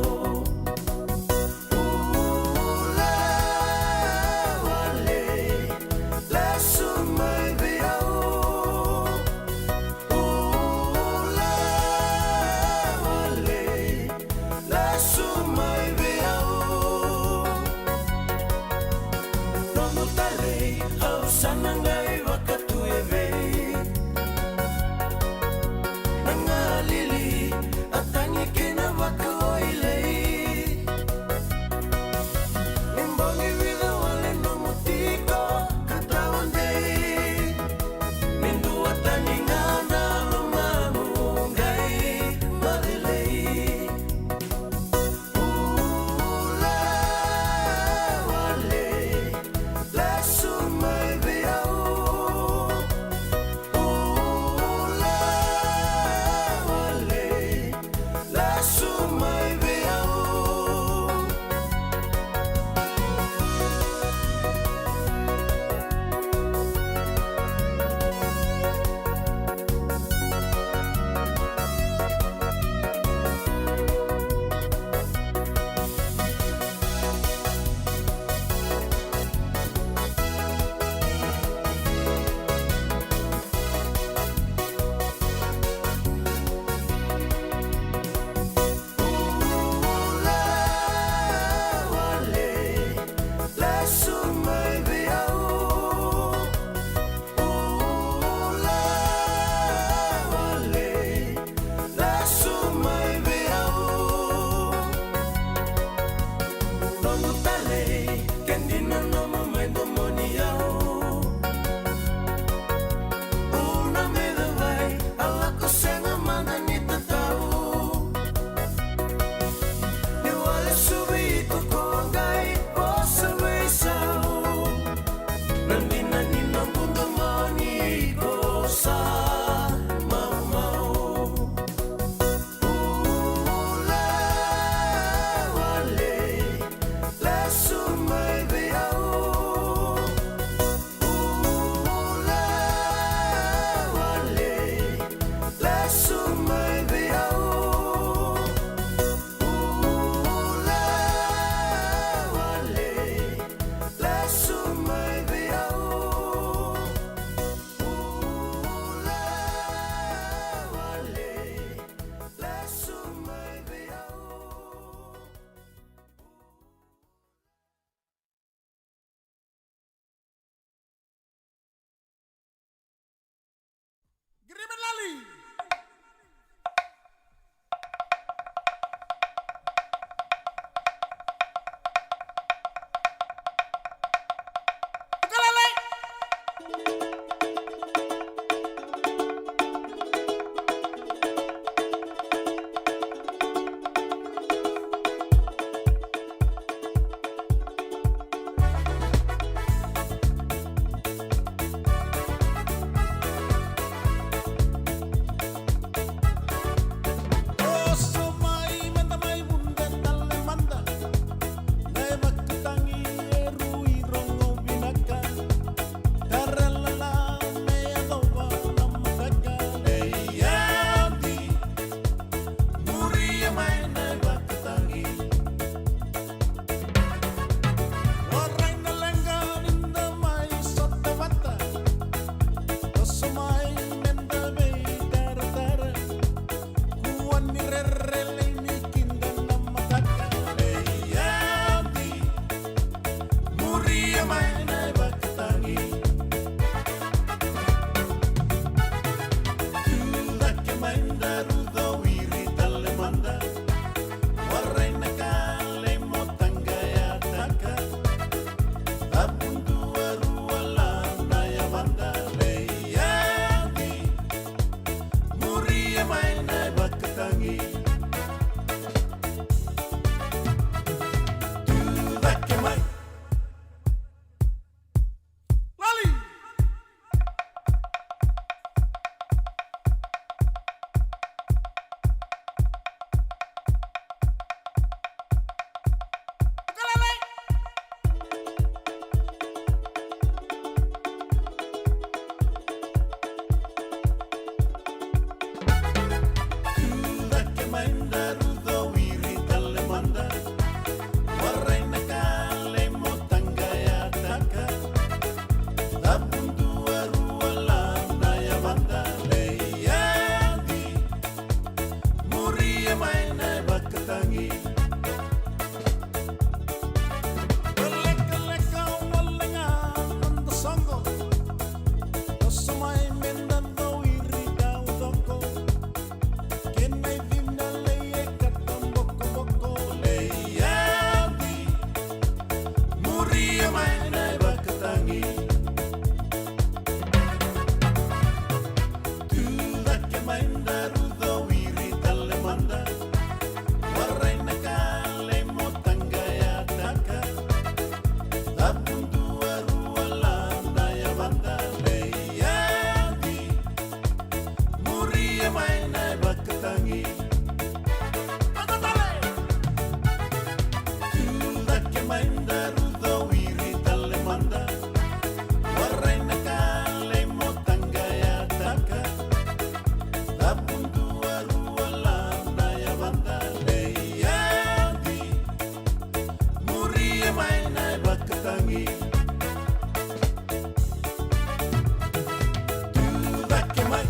Mai na ivakatagi. Tucake mai daru cowiri tale mada. Warai na kalei mo taqayataka. Cavu dua rua lada yavada lei yadi. Muria mai na ivakatagi. Tucake mai.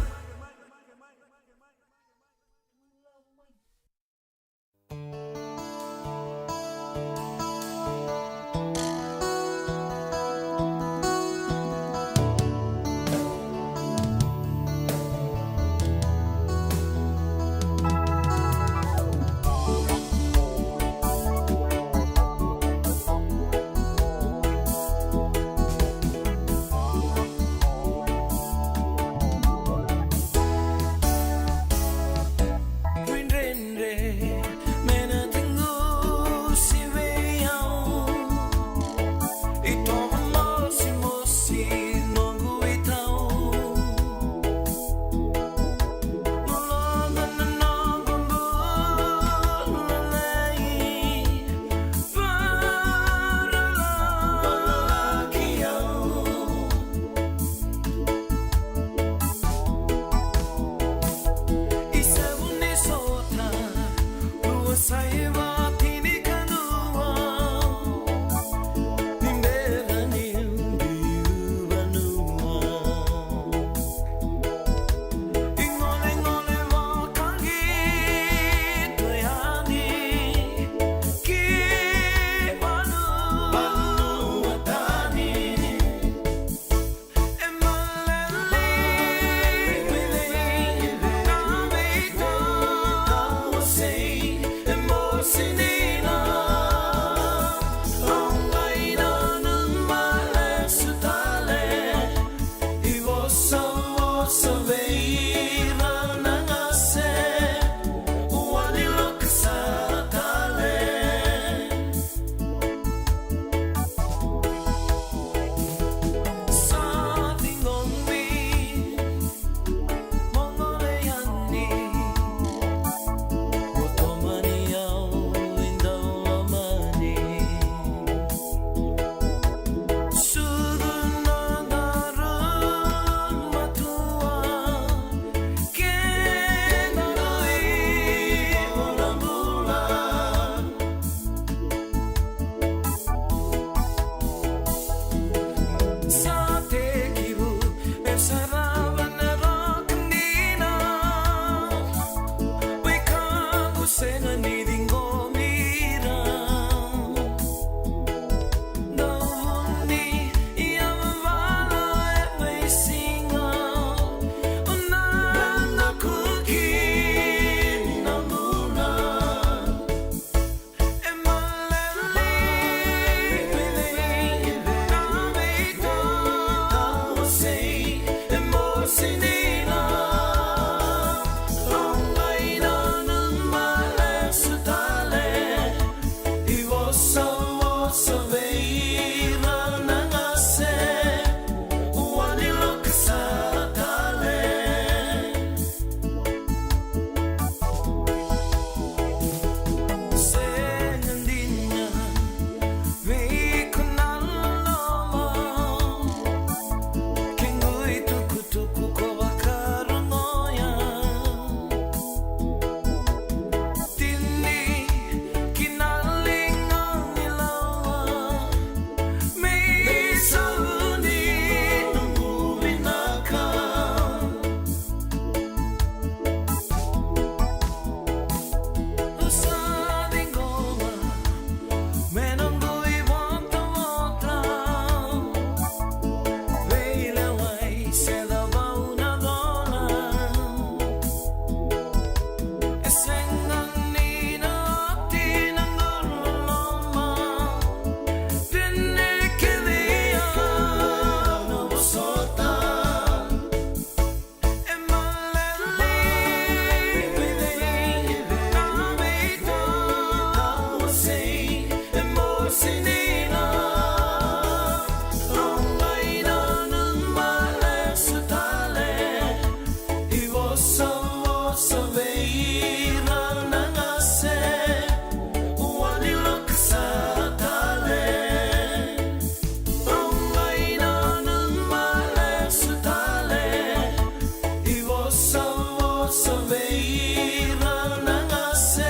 Sa vei ira na qase,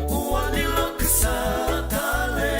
ua ni lako sara tale.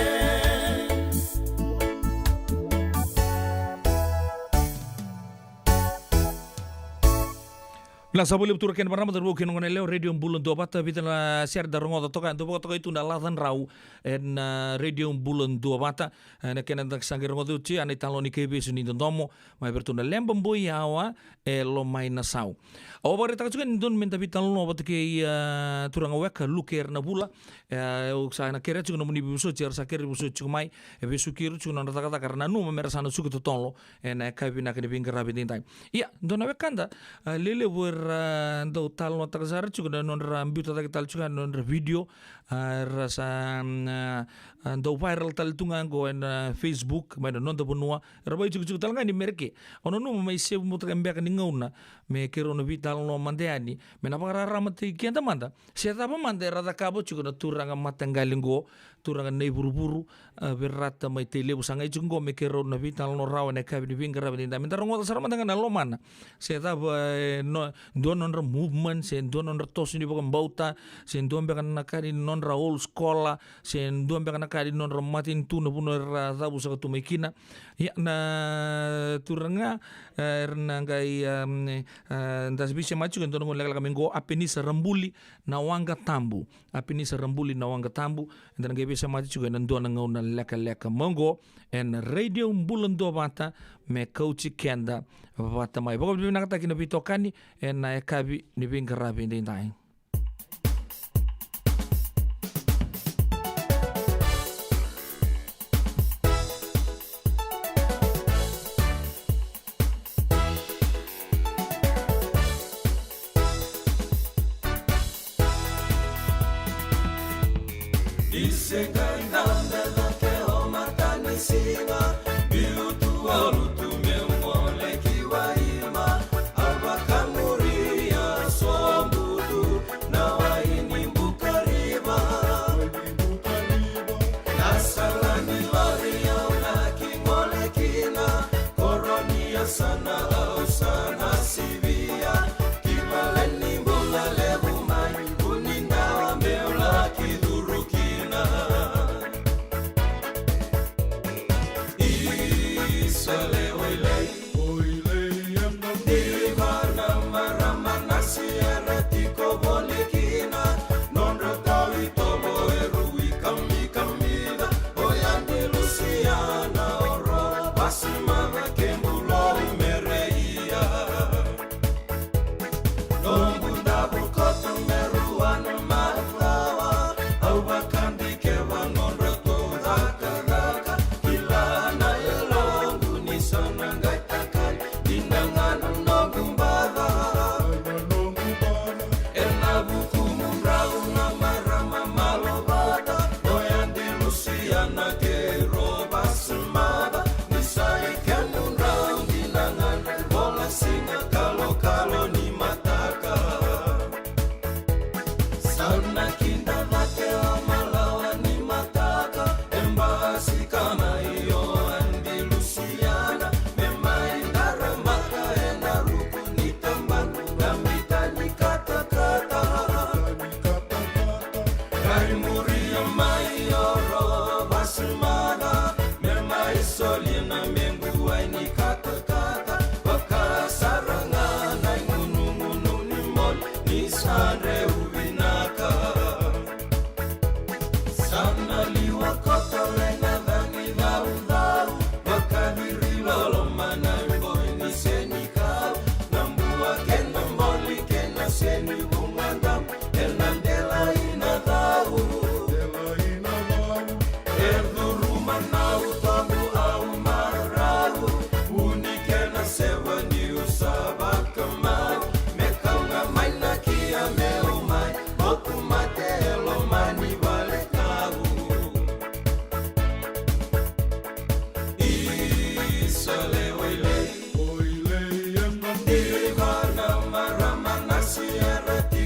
Na sa voli vuturaga kei na marama, cauravou kei na goneyalewa, Radio Bula Duavata, vica na sere da rogoca toka, e dau vakatokai tu na Laca Drau ena Radio Bula Duavata. E, na kena da sa qai rogoca oti, a na italanoa ni kaivesu ni dodomo mai vei iratou na Leba Boi Yawa, e, Lomainasau. Au vakaraitaka tiko ni dodonu me da veitalanoa vata kei, a, turaga weka Luke Ernavula. E, au sa na kerea tiko nomuni veivosoti, era sa kere veivosoti tiko mai, e vesuki ira tiko na nodra cakacaka, era nanuma me ra sa na suka totolo ena yakavi vinaka ni veiqaravi edaidai. Ia, dua na wekada, a, lelevu era dau talanoataka sara tiko na nodra biuta cake tale tiko na nodra video, a, era sa, mm, a, a, dau viral tale tu ga qo ena Facebook mai na noda vanua. Era vakaitikotiko tale ga ni Mereke. Au nanuma mai sevu mutaka beka ni gauna me keirau na veitalanoa mada yani, me na vakararamataki keda mada se cava mada era cakava tiko na turaga mataqali qo, turaga Naivuruvuru, a, Verata mai Tailevu. Sa qai tiko qo me keirau na veitalanoa rawa ena yakavi ni veiqaravi edaidai, me da rogoca sara mada ga na lomana. Se cava, e, no, dua na nodra movement, se dua na nodra toso ni vakabauta, se dua beka na ka ni nodra old scholar, se dua beka na ka ni nodra matanitu, na vanua era cavuta saka tu mai kina. Ia, na turaga, e, era na qai, a, e, a, da sa veisemati tiko e dua na gauna lekaleka mai qo, Apenisa Rabuli Nawaqatabu. Apenisa Rabuli Nawaqatabu, eda na qai veisemati tiko ena dua na gauna lekaleka mai qo ena Radio Bula Duavata, me kauti keda vata mai. Vakavinavinakataki na veitokani ena yakavi ni veiqaravi edaidai. Ni se qai dabe cake o matanisiga, biu tu a lutu meu gole ki Waima, au vakamuria sobu tu na wai ni Bukariva. Na sala ni lori au laki gole kina, koro ni yasana au sa na sivia, ki vale ni bula levu mai, vuni dawa meu laki curu kina. Isa lewa i lei. Ni vana marama na sierra tiko voli kina, nodra tau itovo e rui kamikamica, o yadi Lusiana, o Ro Vasimava kei Bulou Mereia. Noqu davo koto me rua na macawa, au vakadikeva nodratou cakacaka, kila na yaloqu ni sa na qai takali, dina ga na noqu baca. Ena vuku mudrau na marama malovata, o yadi Lusiana kei Ro Vasimava, ni sa i kemudrau dina ga na vola siga kalokalo ni mataka. Sa na kida cake o malawa ni mataka, e basika mai o yadi Lusiana, me mai daramaka ena ruku ni tabana, na mita ni katakata. Qai muria mai o Ro Vasimava, me mai solia na mequ wai ni katakata, vakasara ga na igunugunu ni moli ni sa dreu vinaka. Sa na liwa koto lai na cagi caucau, vakaciri loloma na iboi ni senikau, na bua kei na boli kei na seni vugadamu, ena delai na cau. E curuma na utoqu au marau, vuni kei na sewa niu sa vakamau, me kau ga mai na kia meu mai, moku mate e loma ni vale kau. Isa lewa i lei. Ni vana marama na sierra ti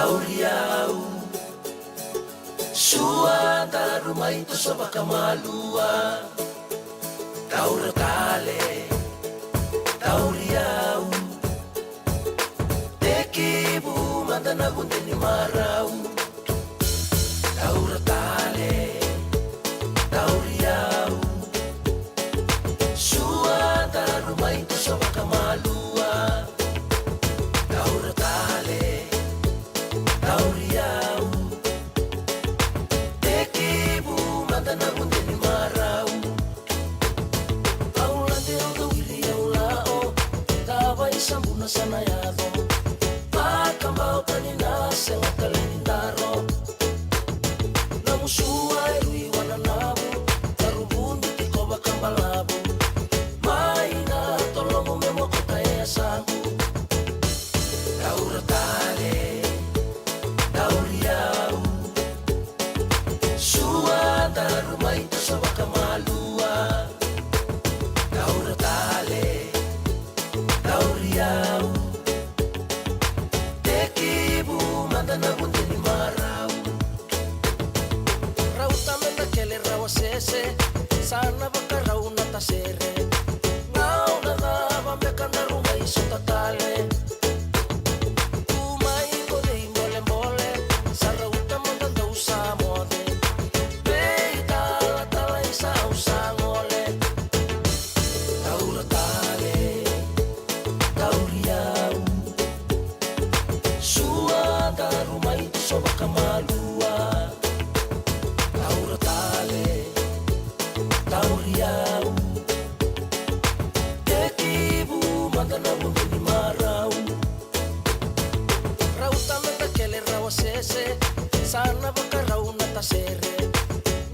Tauri au. Sua, daru mai toso vakamalua. Taura tale. Tauri au. Tekivu mada na vude ni marau. Taura tale. Tauri au. Sua, daru mai toso vakamalua. Taura tale. Tauri au. Tekivu mada na vude ni marau. Au lade, au dawiri, au lao. Cava i sabuna sa na yaco? Vakabau tani na sega tale ni daro. Na musua e rui wananavu. Taru vuni tiko vakabalavu. Mai na tolomu me mokota e yasaqu. Taura tale. Tauri au. Sua, daru mai toso vakamalua. Taura tale. Tauri au. Tekivu mada na vude ni marau. Rauta me na kele rawa sese. Sa na vakarau na tasere. Gauna cava beka daru mai sota tale? Tu mai ko cei bolebole, sa rauta mada dou sa moce. Veitalatala i sa au sa gole. Taura tale, tauri au. Sua, daru mai toso vakamalua. Taura tale, tauri au. Tekivu mada na vude ni marau. Rauta me na kele rawa sese, sa na vakarau na tasere.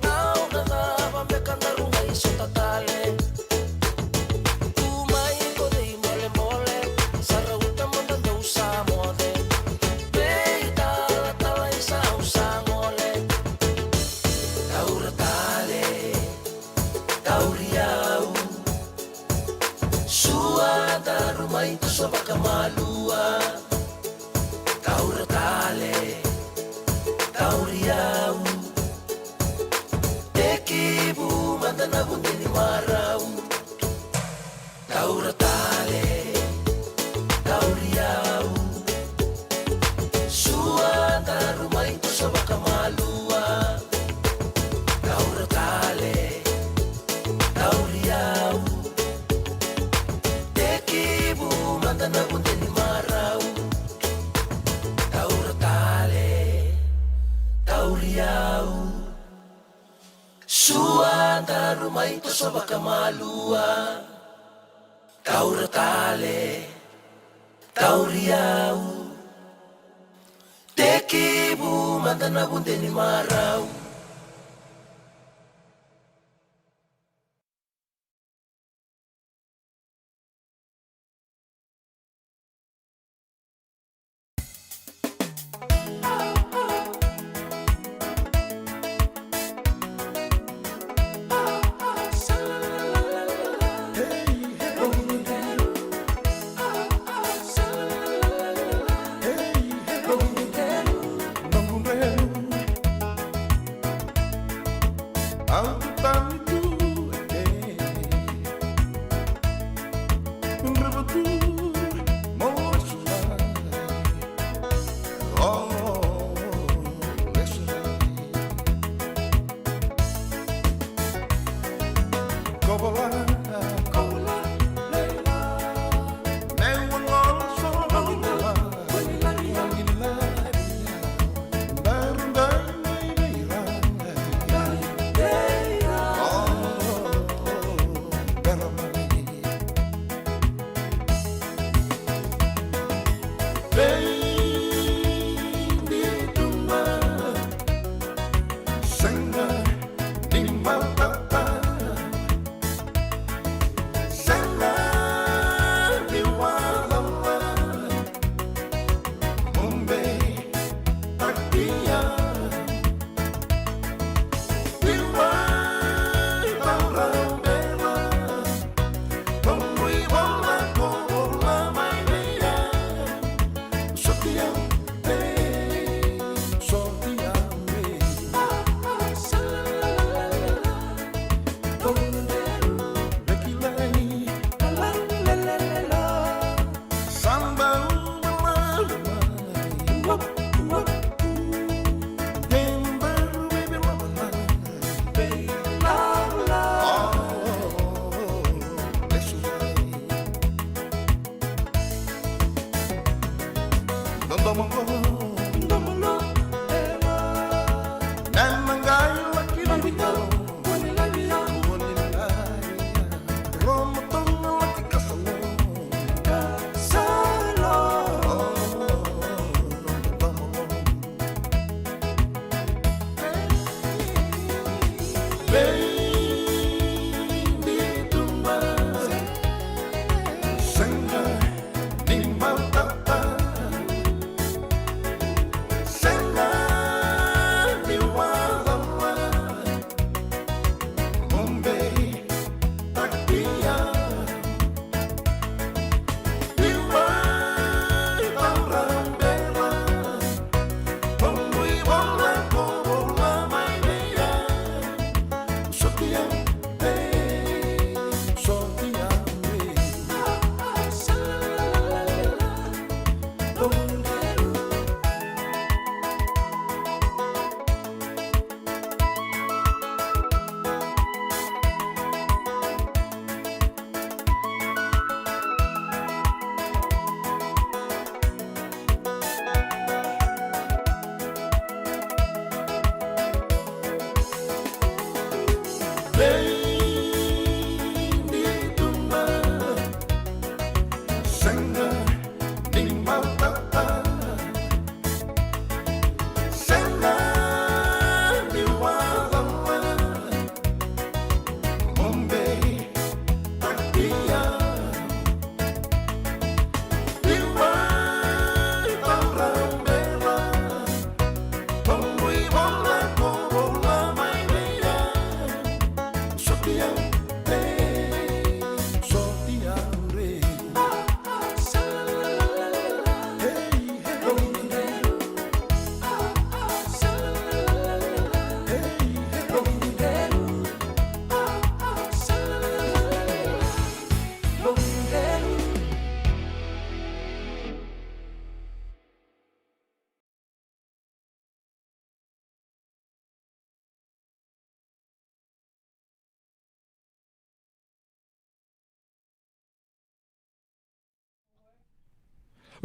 Gauna cava beka daru mai sota tale? Tu mai ko cei bolebole, sa rauta mada dou sa moce. Veitalatala i sa au sa gole. Taura tale, tauri au. Sua, daru mai toso vakamalua. Taura tale, tauri au. Tekivu mada na vude ni marau. Taura tale, tauri au. Sua, daru mai toso vakamalua. Taura tale, tauri au. Tekivu mada na vude ni marau. Taura tale, tauri au. Sua, daru mai toso vakamalua. Taura tale, tauri au. Tekivu mada na vude ni marau.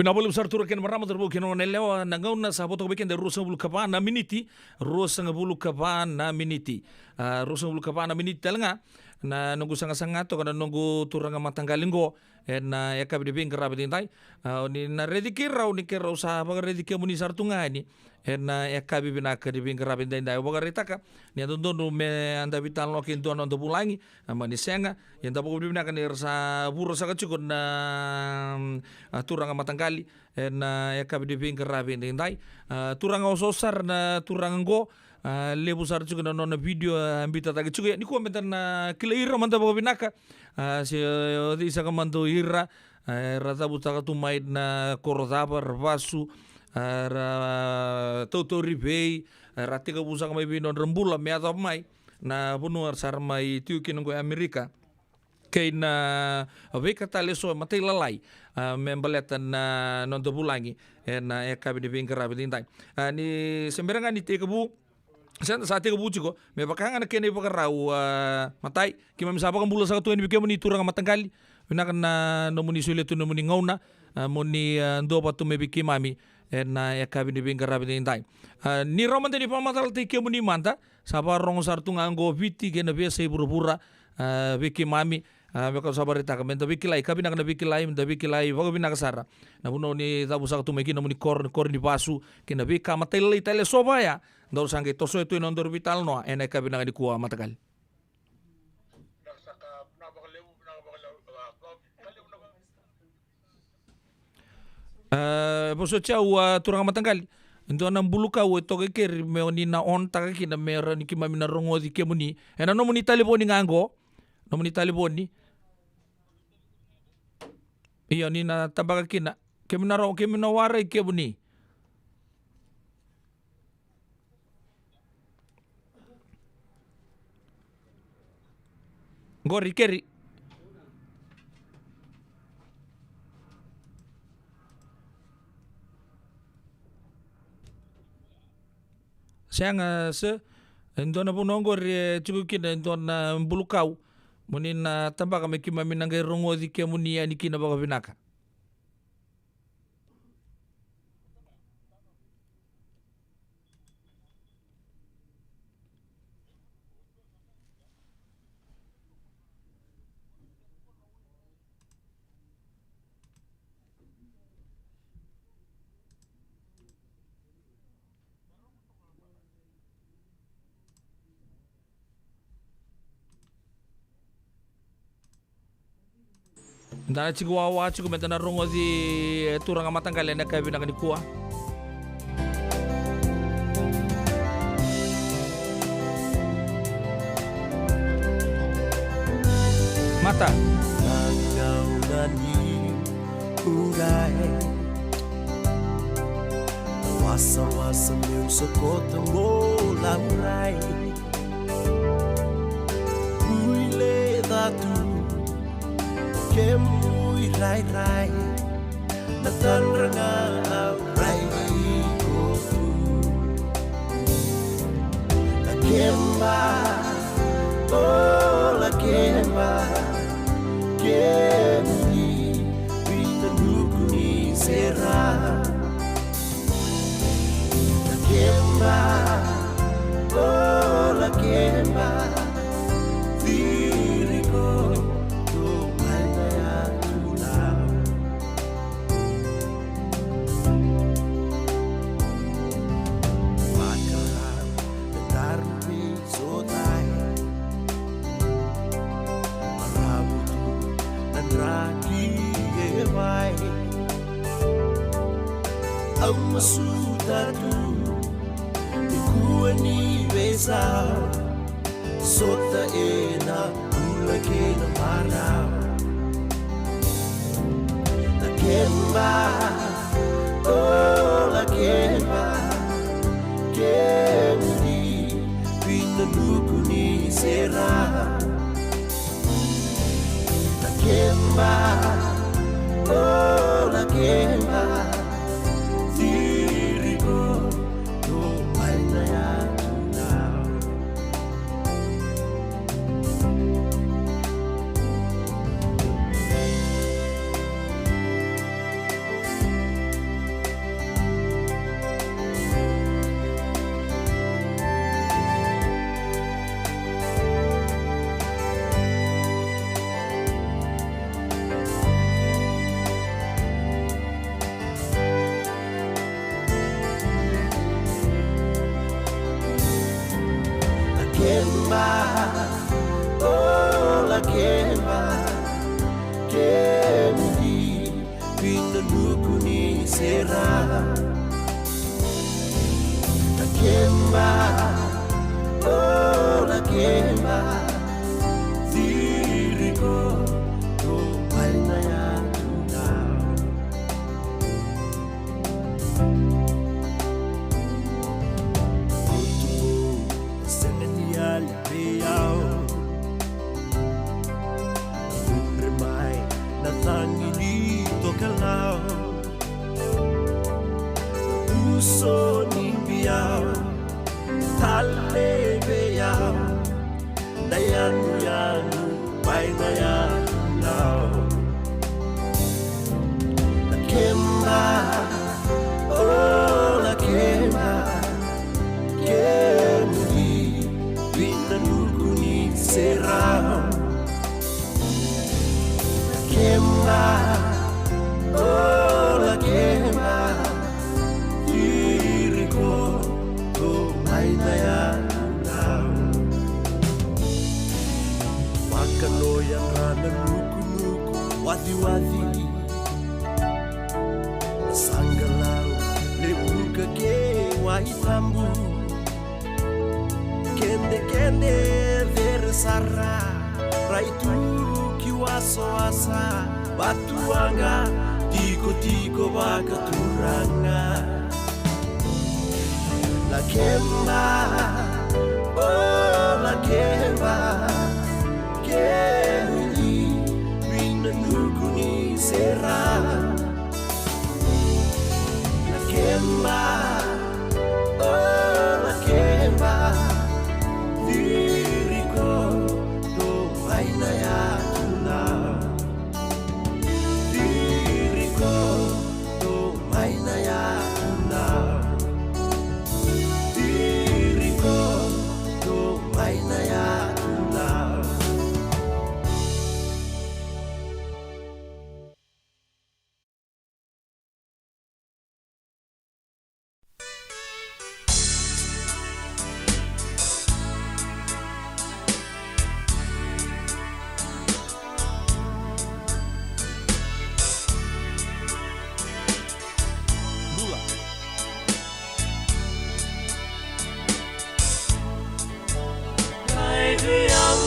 Vinaka vakalevu sara turaga kei na marama, cauravou kei na goneyalewa, na gauna sa vo toka vei keda e ruasagavulu ka va na miniti, ruasagavulu ka va na miniti. A, ruasagavulu ka va na miniti tale ga na noqu sagasaga toka na noqu turaga mataqali qo ena yakavi ni veiqaravi edaidai. A, o ni na raici keirau ni keirau sa vakaraici kemuni sara tu ga yani ena yakavi vinaka ni veiqaravi edaidai. Au vakaraitaka ni a dodonu me da veitalanoa kei dua na noda vulagi, a, mani sega. Ia da vakavinavinaka ni ra sa vura saka tiko na, mm, a, turaga mataqali ena yakavi ni veiqaravi edaidai. A, turaga oso sara na turaga qo, a, levu sara tiko na nona vidio, a, biuta cake tiko. Ia nikua meda na kilai ira mada vakavinaka. A, se, e, o cei saka mada o ira, a, era cavutaka tu mai na koro cava, ra vasu, a, ra tautauri vei, a, ra tekivu saka mai vei nodra bula me yacova mai na vanua sa ra mai tiko kina qo e Amerika. Kei na veika tale eso e matailalai, a, me baleta na noda vulagi ena yakavi ni veiqaravi edaidai. A, ni se bera ga ni tekivu, sa, sa tekivu tiko, me vaka ga na kena ivakarau, a, matai, keimami sa vakabula saka tu yani vei kemuni turaga mataqali, vinaka na nomuni solia tu nomuni gauna, a, moni, a, duavata tu mai vei keimami ena yakavi ni veiqaravi edaidai. A, ni rawa mada ni vakamacalataki kemuni mada, sa vakarogo sara tu ga qo o Viti kei na veiyasai vuravura, a, vei keimami, a, me kau sa vakaraitaka, meda veikilai, ka vinaka na veikilai, meda veikilai vakavinaka sara. Na vanua ni cavu saka tu mai kina nomuni koro, ni koro ni vasu, kei na veika matailalai tale eso vaya, daru sa qai tosoya tu ena nodaru veitalanoa ena yakavi vinaka nikua mataqali. E, vosoti au, a, turaga mataqali. E dua na bulukau e toka i keri me o ni na on-taka kina me rawa ni keimami na rogoci kemuni. Ena nomuni talevoni ga qo. Nomuni talevoni. Io, ni na tabaka kina. Kemuni na ro-, kemuni na warai kemuni. Qori keri. Sega, se, e dua na vanua qori e tiko kina e dua na bulukau. Mo ni na tabaka me keimami na qai rogoci kemuni yani kina vakavinaka. Da na tiko wawa tiko me da na rogoci, e, turaga mataqali ena yakavi vinaka nikua. Mata. Na gauna ni urai, wasawasa meu sokota mo laurai. Ui le catu, kemu irairai, na tadra ga au rai iko tu. Lakeba, o lakeba, kemuni vinanuku ni sera. Lakeba, o lakeba, ciri ko, ko mai na yatu lau. Vakarau na daru vei sotai. Maravu tu na draki e wai. Au masuta tu nikua ni veisau. Sota ena bula kei na marau. Lakeba, o lakeba, kemuni vinanuku ni sera. Lakeba, o lakeba, ciri ko, ko mai na yatu lau. Lakeba, o lakeba, kemuni vinanuku ni sera. Lakeba, o lakeba, ciri ko, ko mai na yatu lau. Koto mo sega ni yali vei au. Gudre mai na cagi ni tokalau. Uso ni biau, tale vei au. Na yanuyanu mai na yatu lau. Lakeba, o lakeba, kemuni vinanuku ni sera. Lakeba, o lakeba, ciri ko, ko mai na yatu lau. Vakano yadra na nukunuku waciwaci. Na saqalau, levuka kei wai tabu. Kedekede, cere sara, rai tu ki wasawasa. Vatuwaqa, tikotiko vakaturaga. Lakeba, o lakeba, kemuni vinanuku ni sera. Lakeba, o lakeba, ciri ko, ko mai na yatu lau. Ciri ko, ko mai na yatu lau. Ciri ko, ko Vei au,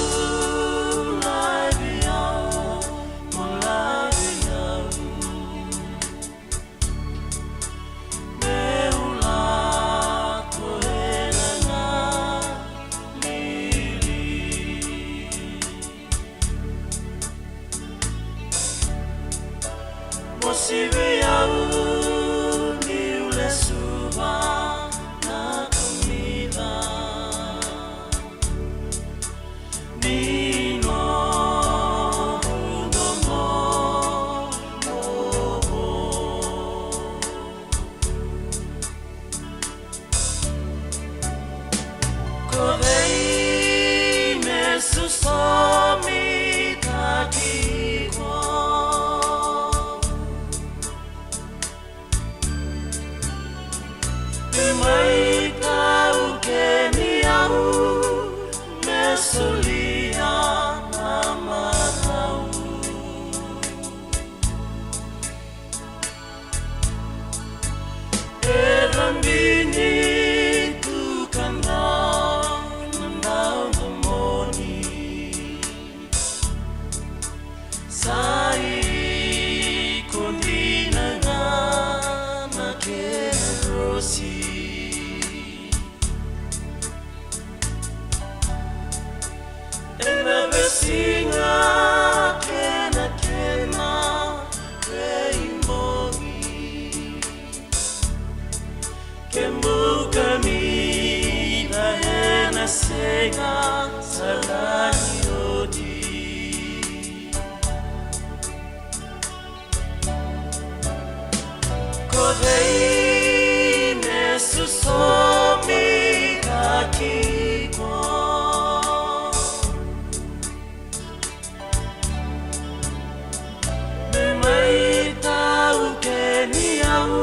lai vei au, mo lai vei au. Meu lako ena na lili. Mo sivia au niu lesuva na kamica. Ni noqu domo noqu. Ko cei me susomi taki iko? Me mai taukeni au, me solia na marau. E cabini tu ka na na domoni. Sa iko dina ga na kena rosi. Ena veisiga kena kena veibogi. Kemu kamica ena sega sara ni oti. Ko cei me susomi taki iko? Me mai taukeni au,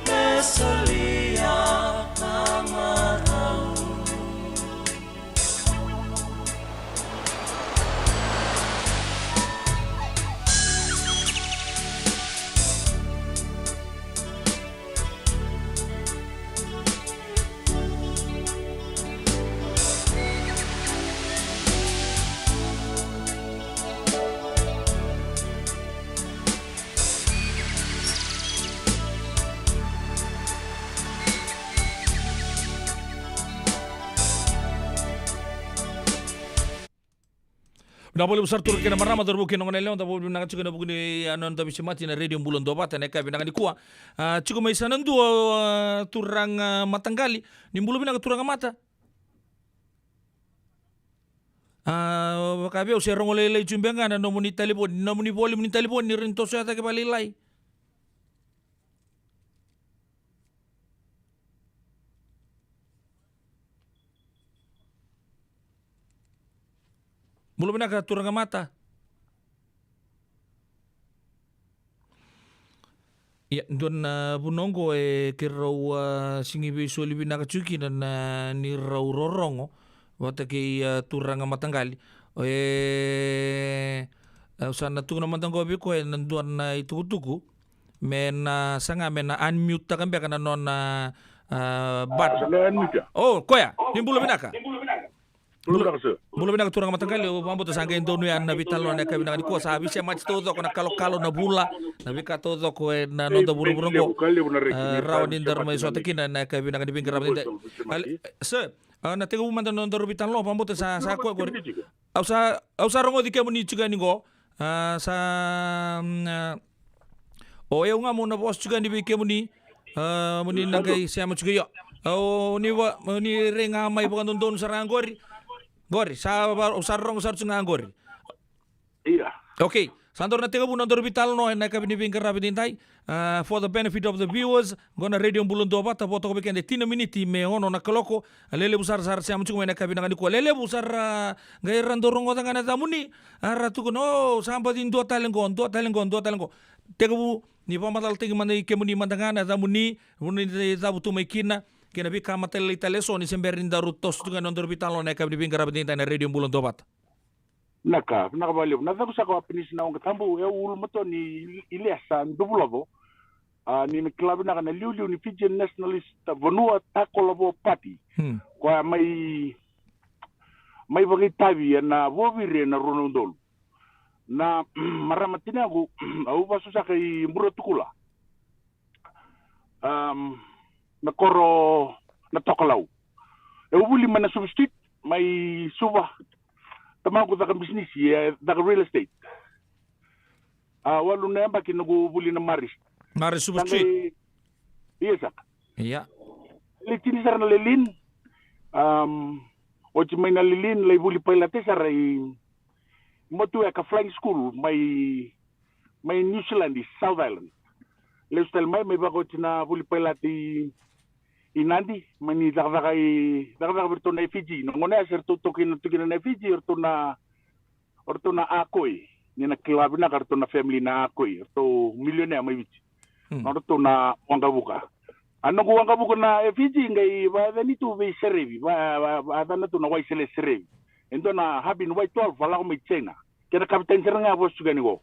me solia na marau. Vinaka vakalevu sara turaga kei na marama, cauravou kei na goneyalewa, da vakavinavinaka tiko ena vuku ni, a, noda veisemati na Radio Bula Duavata ena yakavi vinaka nikua. A, tiko mai sa na dua, a, turaga mataqali. Ni bula vinaka turaga mata. A, vaka vei au se rogo lailai tu beka ga na nomuni talevoni, nomuni volume ni talevoni, ni rawa ni tosoya cake vakalailai. Bula vinaka turaga mata. Ia, dua na vuna oqo e keirau, a, sigi veisoli vinaka tiko kina na, ni rau rorogo vata kei, a, turaga mataqali. E, au sa na tukuna mada oqo vei koya ena dua na itukutuku me na saga me na unmute taka beka na nona, a, button. O koya, ni bula vinaka. Bula vinaka sir. Bula vinaka turaga mataqali, au vakabauta sa qai donuya na veitalanoa ena yakavi vinaka nikua, sa veisemati taucoko na kalokalo, na vula, na veika taucoko ena noda vuravura oqo. A, rawa ni daru mai sota kina ena yakavi vinaka ni veiqaravi. Sir, a, na tekivu mada na nodaru veitalanoa, vakabauta sa, sa koya qori. Au sa, au sa rogoci kemuni tiko yani qo. A, sa, mm, a, o yau ga mo na vosa tiko yani vei kemuni. A, mo ni na qai sema tiko, io. A, o ni va, o ni rai ga mai vakadodonu sara ga qori. Qori, sa va, au sa rogo sara tiko ga qori. Ia. Okay, sa dou na tekivu na nodaru veitalanoa ena yakavi ni veiqaravi edaidai. A, for the benefit of the viewers, qo na Radio Bula Duavata, vo toka vei keda e tini na miniti me ono na kaloko. A, lelevu sara, sara sema tiko mai ena yakavi vinaka nikua. Lelevu sara, a, qai ra dau rogoca ga na yacamuni. A, ra tukuna, o, sa baci dua tale qo, dua tale qo, dua tale qo. Tekivu ni vakamacalataki mada i kemuni mada ga na yacamuni, vuna ni cavutu mai kina, kei na veika matailalai tale eso ni se bera ni daru toso tu ga na nodaru veitalanoa ena yakavi ni veiqaravi edaidai na Radio Bula Duavata. Vinaka, vinaka vakalevu. Na yacaqu saka o Apenisi Nawaqa Tabu, e au ulumatua ni Iliasa, Duvulovo. A, ni na kila vinaka na liuliu ni Fijian Nationalist Vanua Takolavo Party. Hmm. Koya mai, mai vakaitavi ena vuaviri ena rua na udolu. Na marama tinaqu, au vasu saka i Buratukula. Um, na koro na Tokalau. E, au vuli mai na Suva Street, mai Suva. Tamaqu caka bisinisi, e caka real estate. A, walu na yabaki noqu vuli na Maris. Maris Suva Street. Ia saka. Ia. Lai tini sara na Lelin. Um, oti mai na Lelin, lai vuli pailate sara i Motueka Flying School, mai, mai New Zealand, i South Island. Lesu tale mai, mai vakaoti na vuli pailate i, i Nadi, mani cakacaka i, cakacaka vei iratou na F E G. Na gauna ya se ratou toki na, toki na F E G, o ratou na, o ratou na Akoi. Ni na kila vinaka, o ratou na family na Akoi, o ratou milionea mai Viti. Hmm. O ratou na waqavuka. A noqu waqavuka na F E G qai vayacani tu vei Serevi, va, va, vayacana tu na Waisele Serevi. E dua na Harbin Y twelve, a lako mai China. Kena kapitani sara ga vosa tiko yani qo.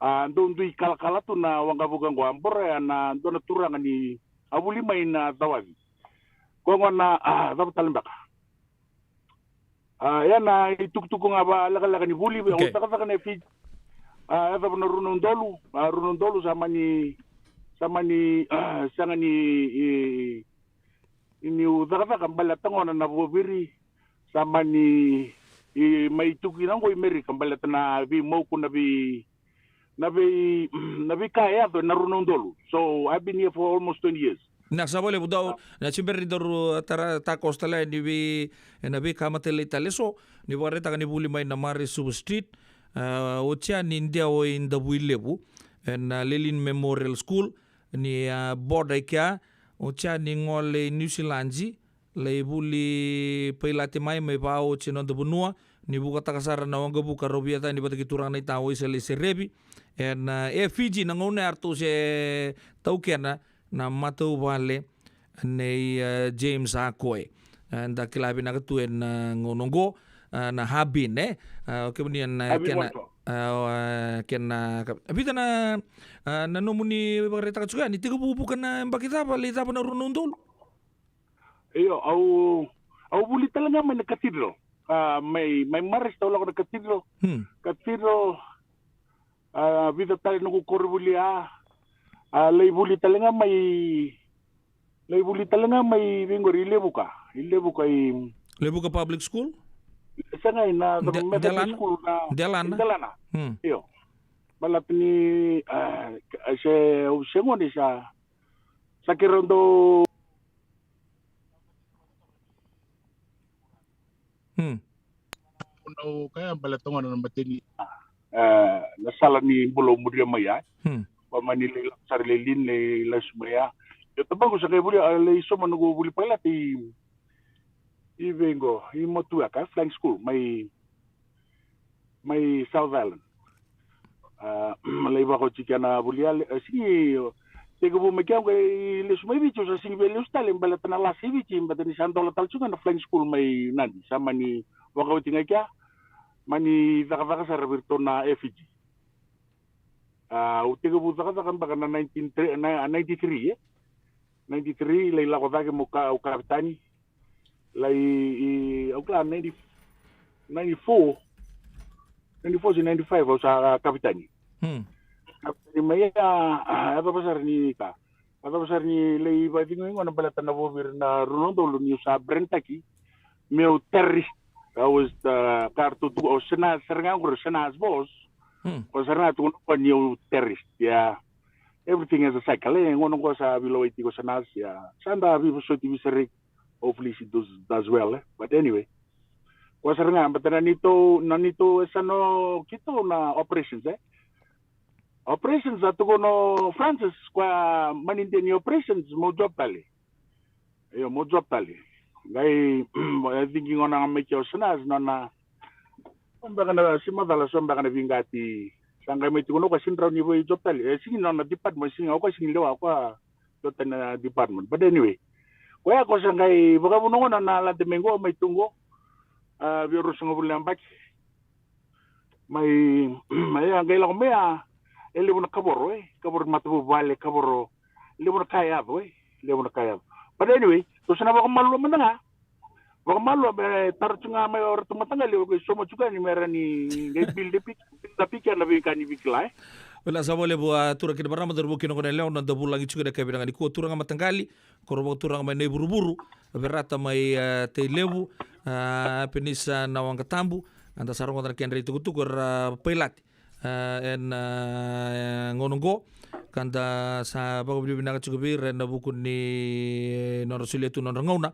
A, dau dui kalakala tu na waqavuka qo, a bora ya na dua na turaga ni a vuli mai na Cawaci. Koya gona, a, cava tale beka. A, ya na itukutuku ga vakalekaleka ni vuli, au, okay, cakacaka na F E G. A, yacova na rua na udolu, a, rua na udolu sa mani, sa mani, a, sega ni, i, i niu cakacaka baleta gona na vuaviri, sa mani, i, mai tu kina qo i Merika baleta na veimauku, na vei, na vei, na veika e yaco ena rua na udolu. So I've been here for almost twenty years. Na sa vale vudau, na tiberi daru tara takoso tale ni vei, na veika matailalai tale so, ni vakaraitaka ni vuli mai na Maris Suva Street, a, oti ya ni dewa i Davuilevu, ena, a, Lelin Memorial School, ni, a, boda i kea, oti ya ni gole i Niusiladi, lai vuli pailate mai, mai vakaoti e noda vanua, ni vukataka sara na waqavuka rau via tani vata kei turaga na ita Waisele Serevi, ena, a, F E G na gauna ya ratou se taukena na matavuvale nei, a, James Akoi. A, da kila vinaka tu ena, a, gauna oqo, a, na Harbin, e? A, o kemuni ena, a, Harbin kena, Water. A, o, a, kena, ka-, vica na, a, na nomuni vakaraitaka tiko ya, ni tekivu vuka na yabaki cava, lai cava na rua na udolu? Io, au, au vuli tale ga mai na Cathedral. A, mai, mai Marist au lako na Cathedral. Hmm. Cathedral, a, vica tale noqu koronivuli, a, a, lai vuli tale ga mai, lai vuli tale ga mai vei qori i Levuka, i Levuka i Levuka Public School? Sega, i na, De-, me Delana? School na Delana? Delana. Hmm. Io. Baleta ni, a, se, au se gone sa, sa keirau dau Hmm. Au kaya baleta gona na mateni. E, na sala ni bula au muria mai ya. Hmm. Ba mani lai lako sara i Lelin, lai lasu mai ya. Io, tamaqu sa qai vuli, a, lai soma noqu vuli pailate i, i vei qo, i Motueka, e, flying school, mai, mai South Island. A, lai vakaoti kea na vuli ya, e, sigi, tekivu mai kea qai lesu mai Viti, au sa sigi via lesu tale, baleta na lasa i Viti, baleta ni sa dola tale tiko ga na flying school mai Nadi, sa mani vakaoti ga i kea, mani cakacaka sara vei iratou na F E G. A, au tekivu cakacaka beka na nineteen, na, ninety-three, e? Ninety-three, lai lako cake meu ka-, au kapitani. Lai, i, au kila ninety, ninety-four, ninety-four se ninety-five, au sa, a, kapitani. Hmm. Kapitani mai ya, a, a, yacova sara ni ka. Yacova sara ni lai vakacegui gona baleta na vuaviri na rua na udolu niu sa brandtaki meu terrorist. I was the, ka ratou tu, o Shanaz sara ga qori, Shanaz boss. Hmm. O sara ga tukuna o koya niu terrorist. Yeah. Everything has a cycle. E, gauna qo sa veilewai tiko o Shanaz, yeah. Sa da veivosoti, veisereki. Hopefully she does, does well, e. But anyway. Koya sara ga, baleta na neitou, na neitou, e, sa no keitou na operations, e. Operations, a tukuna o Francis, koya mani dua ni operations, mo job tale. Io, mo job tale. Qai, e, thinking gona ga mai kea o Shanaz, nona, so beka na, se macala, so beka na veiqati. Sa qai mai tukuna o koya sega ni rawa ni vei job tale. E, sega ni nona department, sega, o koya sega ni lewa, o koya dua tani na department. But anyway, koya ko sa qai vakavuna gona na lade mai qo, mai tu qo. A, via ruasagavulu na yabaki. Mai, mai ya, qai lako mai ya, e levu na kavoro, e, kavoro ni matavuvale, kavoro, levu na ka e yaco, e, levu na ka e yaco. But anyway, tou sa na vakamalua mada ga. Vakamalua me taro tiko ga mai o ratou mataqali, o ke soma tiko yani me ra ni qai build a pic-, build a picture na veika ni veikilai. Vela sa vale vua tura kina marama, da ruvu kina gona e lewa, na da vulagi tiko na kevina ga ni kua turaga mataqali, ko ra vakaturaga mai na ivuruvuru, Verata mai, e, Tailevu, a, Penisa na Waqa Tabu, a da sa rogoca na kedra itukutuku era pailate. A, ena, a, gauna oqo, ka da sa vakavinavinaka tiko vei ira ena vuku ni nodra solia tu nodra gauna,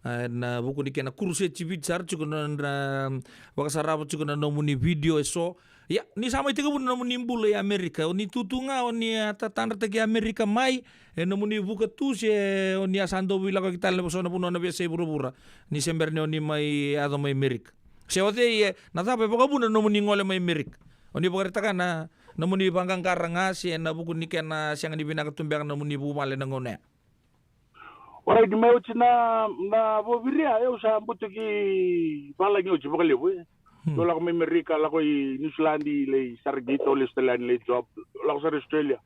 a, ena vuku ni kena kuruseti viti sara tiko nodra vakasarava tiko na nomuni vidio e so. Ia, ni sa mai tekivuna na nomuni bula i Amerika, o ni tutu ga, o ni a tatadrataki Amerika mai, e nomuni vuka tu se o ni a sa dau veilakoyaki tale na so na vanua na veiyasai vuravura, ni se bera ni o ni mai yaco mai Amerika. Se o cei e, na cava e vakavuna na nomuni gole mai Amerika? O ni vakaraitaka na, na nomuni vaqaqara ga se na vuku ni kena sega ni vinaka tu beka na nomuni vuvale na gauna ya? Orait, ni mai oti na, na vuaviri ya, au sa butuki valagi oti vakalevu, e. Hmm. Au lako mai Amerika, lako i Niusiladi, lai sara qito, lai Australia, lai job, lako sara i Australia.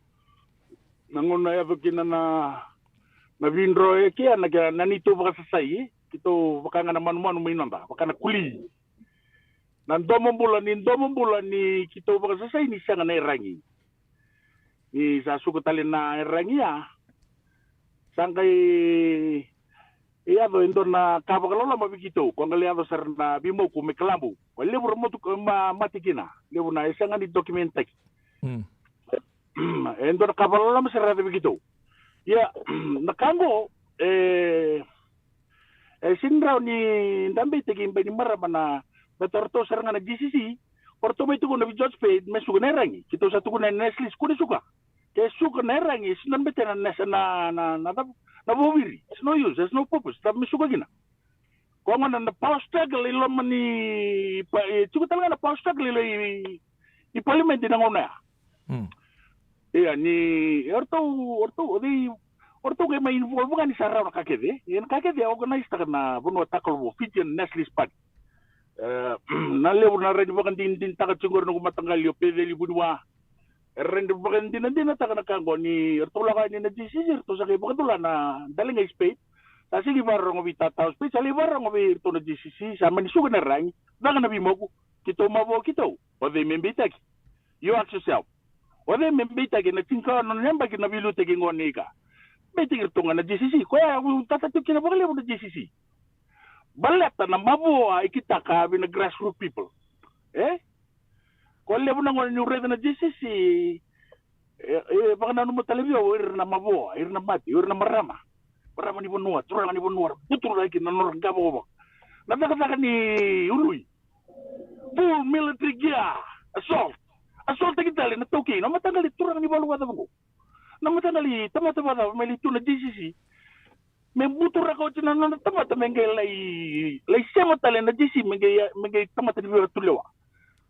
Na gauna yaco kina na, na vidro e kea, na kena, na neitou vakasasai, e. Keitou vaka ga na manumanu mai noda, vaka na kuli. Na domobula, ni domobula ni keitou vakasasai ni sega na yaragi. Ni sa suka tale na yaragi ya, sa qai yaco e dua na ka vakaloloma vei keitou, ko qai lai yaco sara na veimauku mai Kalabu. Ko levu ra motu ka ma-, mate kina, levu na e sega ni document-taki. Mm. E dua na ka vakaloloma sara yaco vei keitou. Ia, na ka oqo, e, e sega ni rawa ni da beitaki e bai ni marama na, baleta o ratou sara ga na J C C, o ratou mai tukuna vei George Speight me suka na yaragi. Keitou sa tukuna na Nestle's kua ni suka. Ke suka na yaragi, e sega ni betena na, na, na, na, na, na vuaviri. It's no use, there's no purpose. Cava me suka kina? Ko gona na power struggle i loma ni pa-, e, tiko tale ga na power struggle i, i, i palimedi na gauna ya. Mm. Ia, ni, o ratou, o ratou, o cei, o ratou qai mai involve ga ni sa rawa na ka kece. Ia na ka kece e organise-taka na vanua Takalovo, Fijian Nationalist Party. E, na levu na rai ni vakadinadinataka tiko qori na noqu mataqali o Peceli Vuniwa. E rai ni vakadinadinataka na ka qo ni ratou lako yani na J C C, ratou sa qai vakacula na daliga i Speight. Sa sega ni vakarorogo vei tata o Speight, sa lai vakarorogo vei ratou na J C C, sa mani suka na yaragi, caka na veimauku, keitou mavoa keitou. O cei me beitaki? You ask yourself. O cei me beitaki ena tinikaono na yabaki na veiliutaki qo ni ka? Beitaki ratou ga na J C C. Koya au tata tiko kina vakalevu na J C C. Baleta na mavoa e kitaka vei na grassroot people. E? Ko levu na gauna niu raica na J C C, e, e vakananuma tale vei au o ira na mavoa, ira na mate, o ira na marama. Marama ni vanua, turaga ni vanua, ra buturaki na nodra qavokavoka. Na cakacaka ni ului. Full military gear, assault. Assault-taki tale na taukei, na mataqali turaga ni valu vakacava qo. Na mataqali tamata vakacava me lai tu na J C C. Me buturaka oti na nona tamata me qai lai, lai sema tale na J C C me qai, me qai tamata ni veivatulewa.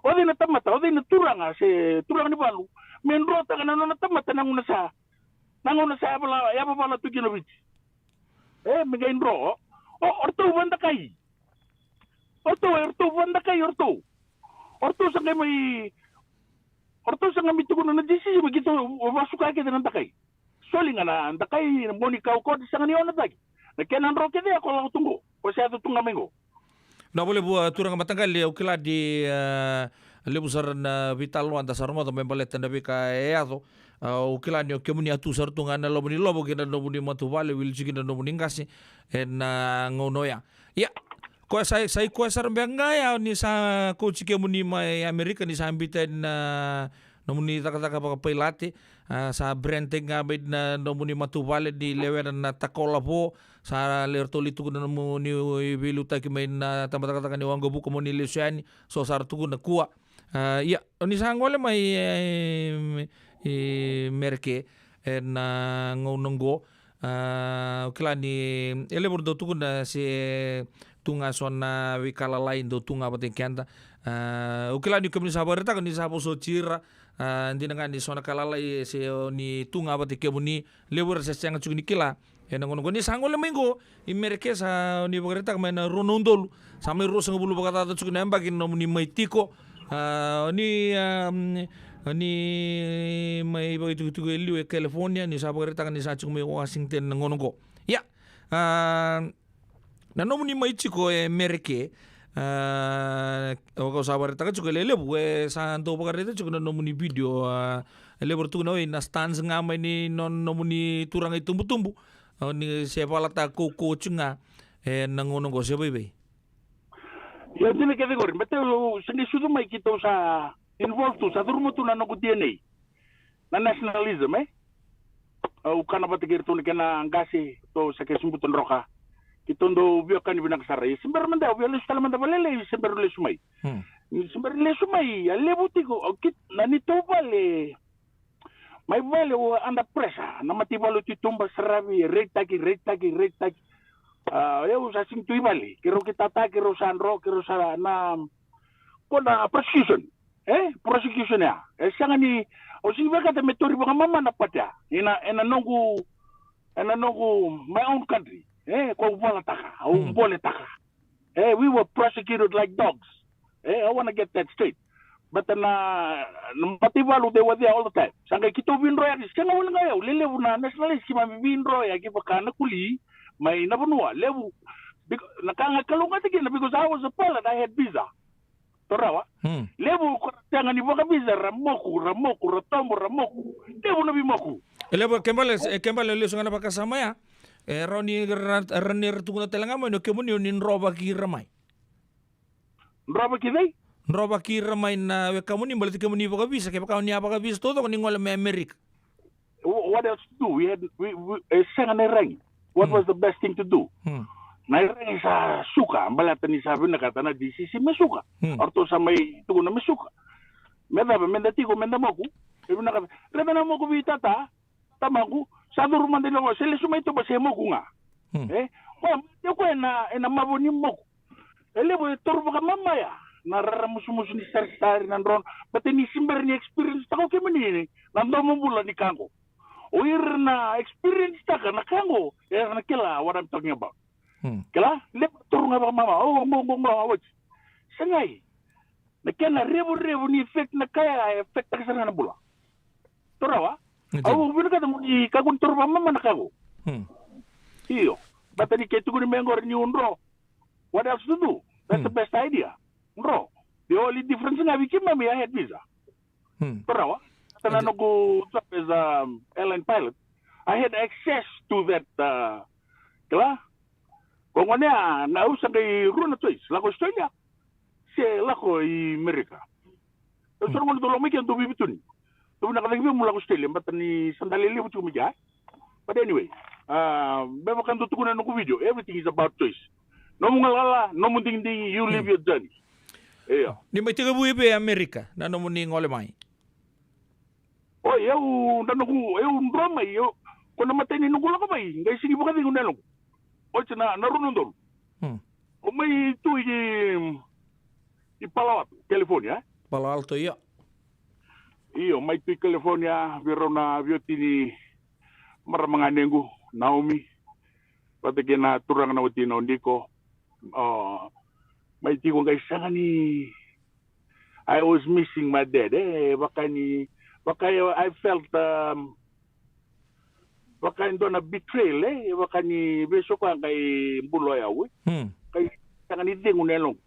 O cei na tamata, o cei na turaga se turaga ni valu me drotaka na nona tamata na gauna sa, na gauna sa yavavala, yavavala tu kina o Viti? E, me qai dro. O, o ratou vadakai. O ratou, o ratou vadakai, o ratou. O ratou sa qai mai, o ratou sa qai mai tukuna na J C C me keitou vakasuka kece na dakai. Soli ga na dakai, na moni kau ko sega ni onataki. Na kena dro kece ko lako tu qo, ko se yaco tu ga mai qo. Na vale vua turaga mataqali, au kila ni, e, levu sara na veitalanoa da sa rogoca me baleta na veika e yaco. A, au kila ni o kemuni a tu sara tu ga na loma ni lovo kei na nomuni matavuvale, wili tiko kina na nomuni qase ena gauna oya. Ia, koya sa, sa i koya sara beka ga ya ni sa kauti kemuni mai Amerika ni sa biuta yani na nomuni cakacaka vakapailate, a, sa brand-taki ga mai na nomuni matavuvale ni lewena na Takalovo, sa le ratou lai tukuna na nomuni veiliutaki mai na tabacakacaka ni waqavuka mo ni lesu yani, so sa ra tukuna kua. A, ia, o ni sa gole mai, e, e, Mereke ena gauna oqo, a, au kila ni e levu era dau tukuna se tu ga so na veika lalai dau tu ga vata kei keda. A, au kila ni kemuni sa vakaraitaka ni sa vosoti ira, a, dina ga ni so na ka lalai se o ni tu ga vata kei kemuni, levu era se sega tiko ni kila. Ena gauna oqo ni sa gole mai qo i Mereke, sa ni vakaraitaka mai na rua na udolu, sa mai ruasagavulu vakacaca tiko na yabaki na nomuni mai tiko. A, ni, a, ni mai vakaitikotiko e liu e California, ni sa vakaraitaka ni sa tiko mai Washington na gauna oqo. Ia, a, Na nomuni mai tiko e Mereke, a, o kau sa vakaraitaka tiko e lelevu, e sa dau vakaraitaka tiko na nomuni video, a, e levu ra tukuna oi na stance ga mai ni no, nomuni turaga i tubutubu, a, ni se valataka kaukauwa tiko ga, e na gauna oqo se vaivai. Ia dina kece qori, bete au se qai sucu mai keitou sa involve tu, sa curuma tu na noqu D N A. Na nationalism, e? Au kana vata kei iratou na kena qase, tou sa kei subuta droka. Keitou dau via kani vinaka sara. Ia se bera mada, au via lesu tale mada valelei, se bera lesu mai. Hmm. Ni se bera lesu mai, a levu tiko, au kit-, na neitou vale. Mai vale, o under pressure. Na mataivalu tu i tuba saravi, e raitaki, raitaki, raitaki. A, au sa sigi tu i vale. Keirau kei tata, keirau sa dro, keirau sa na, ko na prosecution. E, prosecution ya. E sega ni, au sigi vakata me tori vakamama na pati ya. Ena, ena noqu, ena noqu, my own country. E, ko au valataka, au Hmm. boletaka. E, we were prosecuted like dogs. E, I wanna get that straight. But na, na mataivalu, they were there all the time. Sa qai keitou vidroyaki, sega wale ga au, lelevu na nationalist keimami vidroyaki vaka na kuli, mai na vanua, levu. Bec-, na ka ga kalougata kina, because I was a pilot, I had visa. Tou rawa? Hmm. Levu ko ra sega ni vakavisa, ra moku, ra moku, ra tobo, ra moku. Levu na veimoku. E levu, e kena ibalebale, e kena ibalebale lesu ga na vakasama ya. E rawa ni ra, ra, ni ra tukuna tale ga mai ni o kemuni o ni drovaki ira mai. Drovaki cei? Drovaki ira mai na wekamuni, baleta kemuni vakavisa, kevaka o ni a vakavisa taucoko ni gole mai Amerika. Wh-, what else to do? We had, we, we, e sega na iragi. What Hmm. was the best thing to do? Hmm. Na iragi sa suka, baleta ni sa vinakata na D C C me suka. Hmm. O ratou sa mai tukuna me suka. Me cava, me da tiko, me da moku. E vinakata. Raica na moku vei tata, tamaqu, sa curu mada i loma, se lesu mai toba se moku ga. Hmm. E? Koya, mate koya ena, ena mavo ni moku. E levu e toro vakamamaya na rara musumusu ni sarisari na drona. But ni se bera ni experience taka o kemuni na domo bula ni ka qo. O ira na experience taka na ka qo, era na kila what I'm talking about. Hmm. Kila? Levu toro ga vakamamaya. O, qo, qo, qo, wait. Segai. Na kena revurevu ni effect na ka ya, e affect taka sara ga na bula. Tou rawa? Io. Au vinakata mo ni kakua ni toro vakamamaya na ka qo. Hmm. Io. But ni ke tukuni mai qori ni u dro. What else to do? That's the Hmm. best idea. Dro. The only difference ga vei keimami, I had visa. Hmm. Tou rawa? Tou na Io. noqu job as a airline pilot. I had access to that, uh, kila? Ko gone ya, na au sa qai rua na choice. Lako Australia. Se lako i Amerika. Tou sa Hmm. gone tou lako mai ke tou veivutuni. Tou vinaka cake vei au mo lako Australia, but ni sa dau levu tiko mai ke. But anyway, uh, me vaka dou tukuna na noqu video, everything is about choice. Nomu galala, nomu digidigi, you live Hmm. your journey. Io. Ni mai tekivu i vei Amerika, na nomuni gole mai? Oi, au, na noqu, au dro mai, au, ko na imatai ni noqu lako mai, qai sigi vakacegu na yaloqu. Oti na, na rua na udolu. Hmm. Au mai tu i, i Palo Alto, California, e? Palo Alto, io. Io, mai tu i California, vei rau na veiwatini marama ganequ, Naomi. Vata kei na turaga na watina o Diko. O, mai tiko qai sega ni, I was missing my dad, e, vaka ni, vaka, I felt, um, vaka e dua na betrayal, e, vaka ni vesu koya qai bula o yau, e. Hmm. Qai sega ni cegu na yaloqu.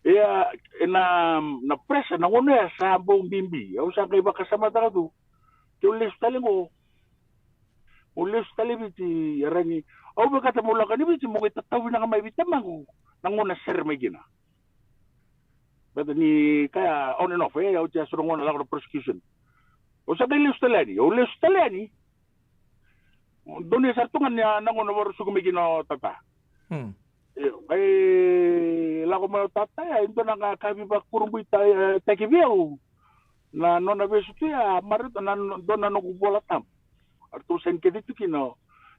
Ia, e na, na pressure, na gauna ya sa bau bibi. Au sa qai vakasamataka tu. Keu lesu tale qo. Au lesu tale Viti, e rawa ni. Au vakata meu lako yani Viti, meu qai tatau vinaka mai vei tamaqu. Na gauna sere mai kina. Baleta ni kaya on and off, e, au tia so na gauna lako na prosecution. Au sa qai lesu tale yani, au lesu tale yani. Donuya sara tu ga na, na gauna vakarau suka mai kina o tata. Hmm. Io, qai lako mai o tata, ia, e dua na ka, ka veivakurabuitaki, e, taki vei au. Na nona vesu tu ya, marau, na, na, dua na noqu vola tabu. Eratou saini kece tu kina.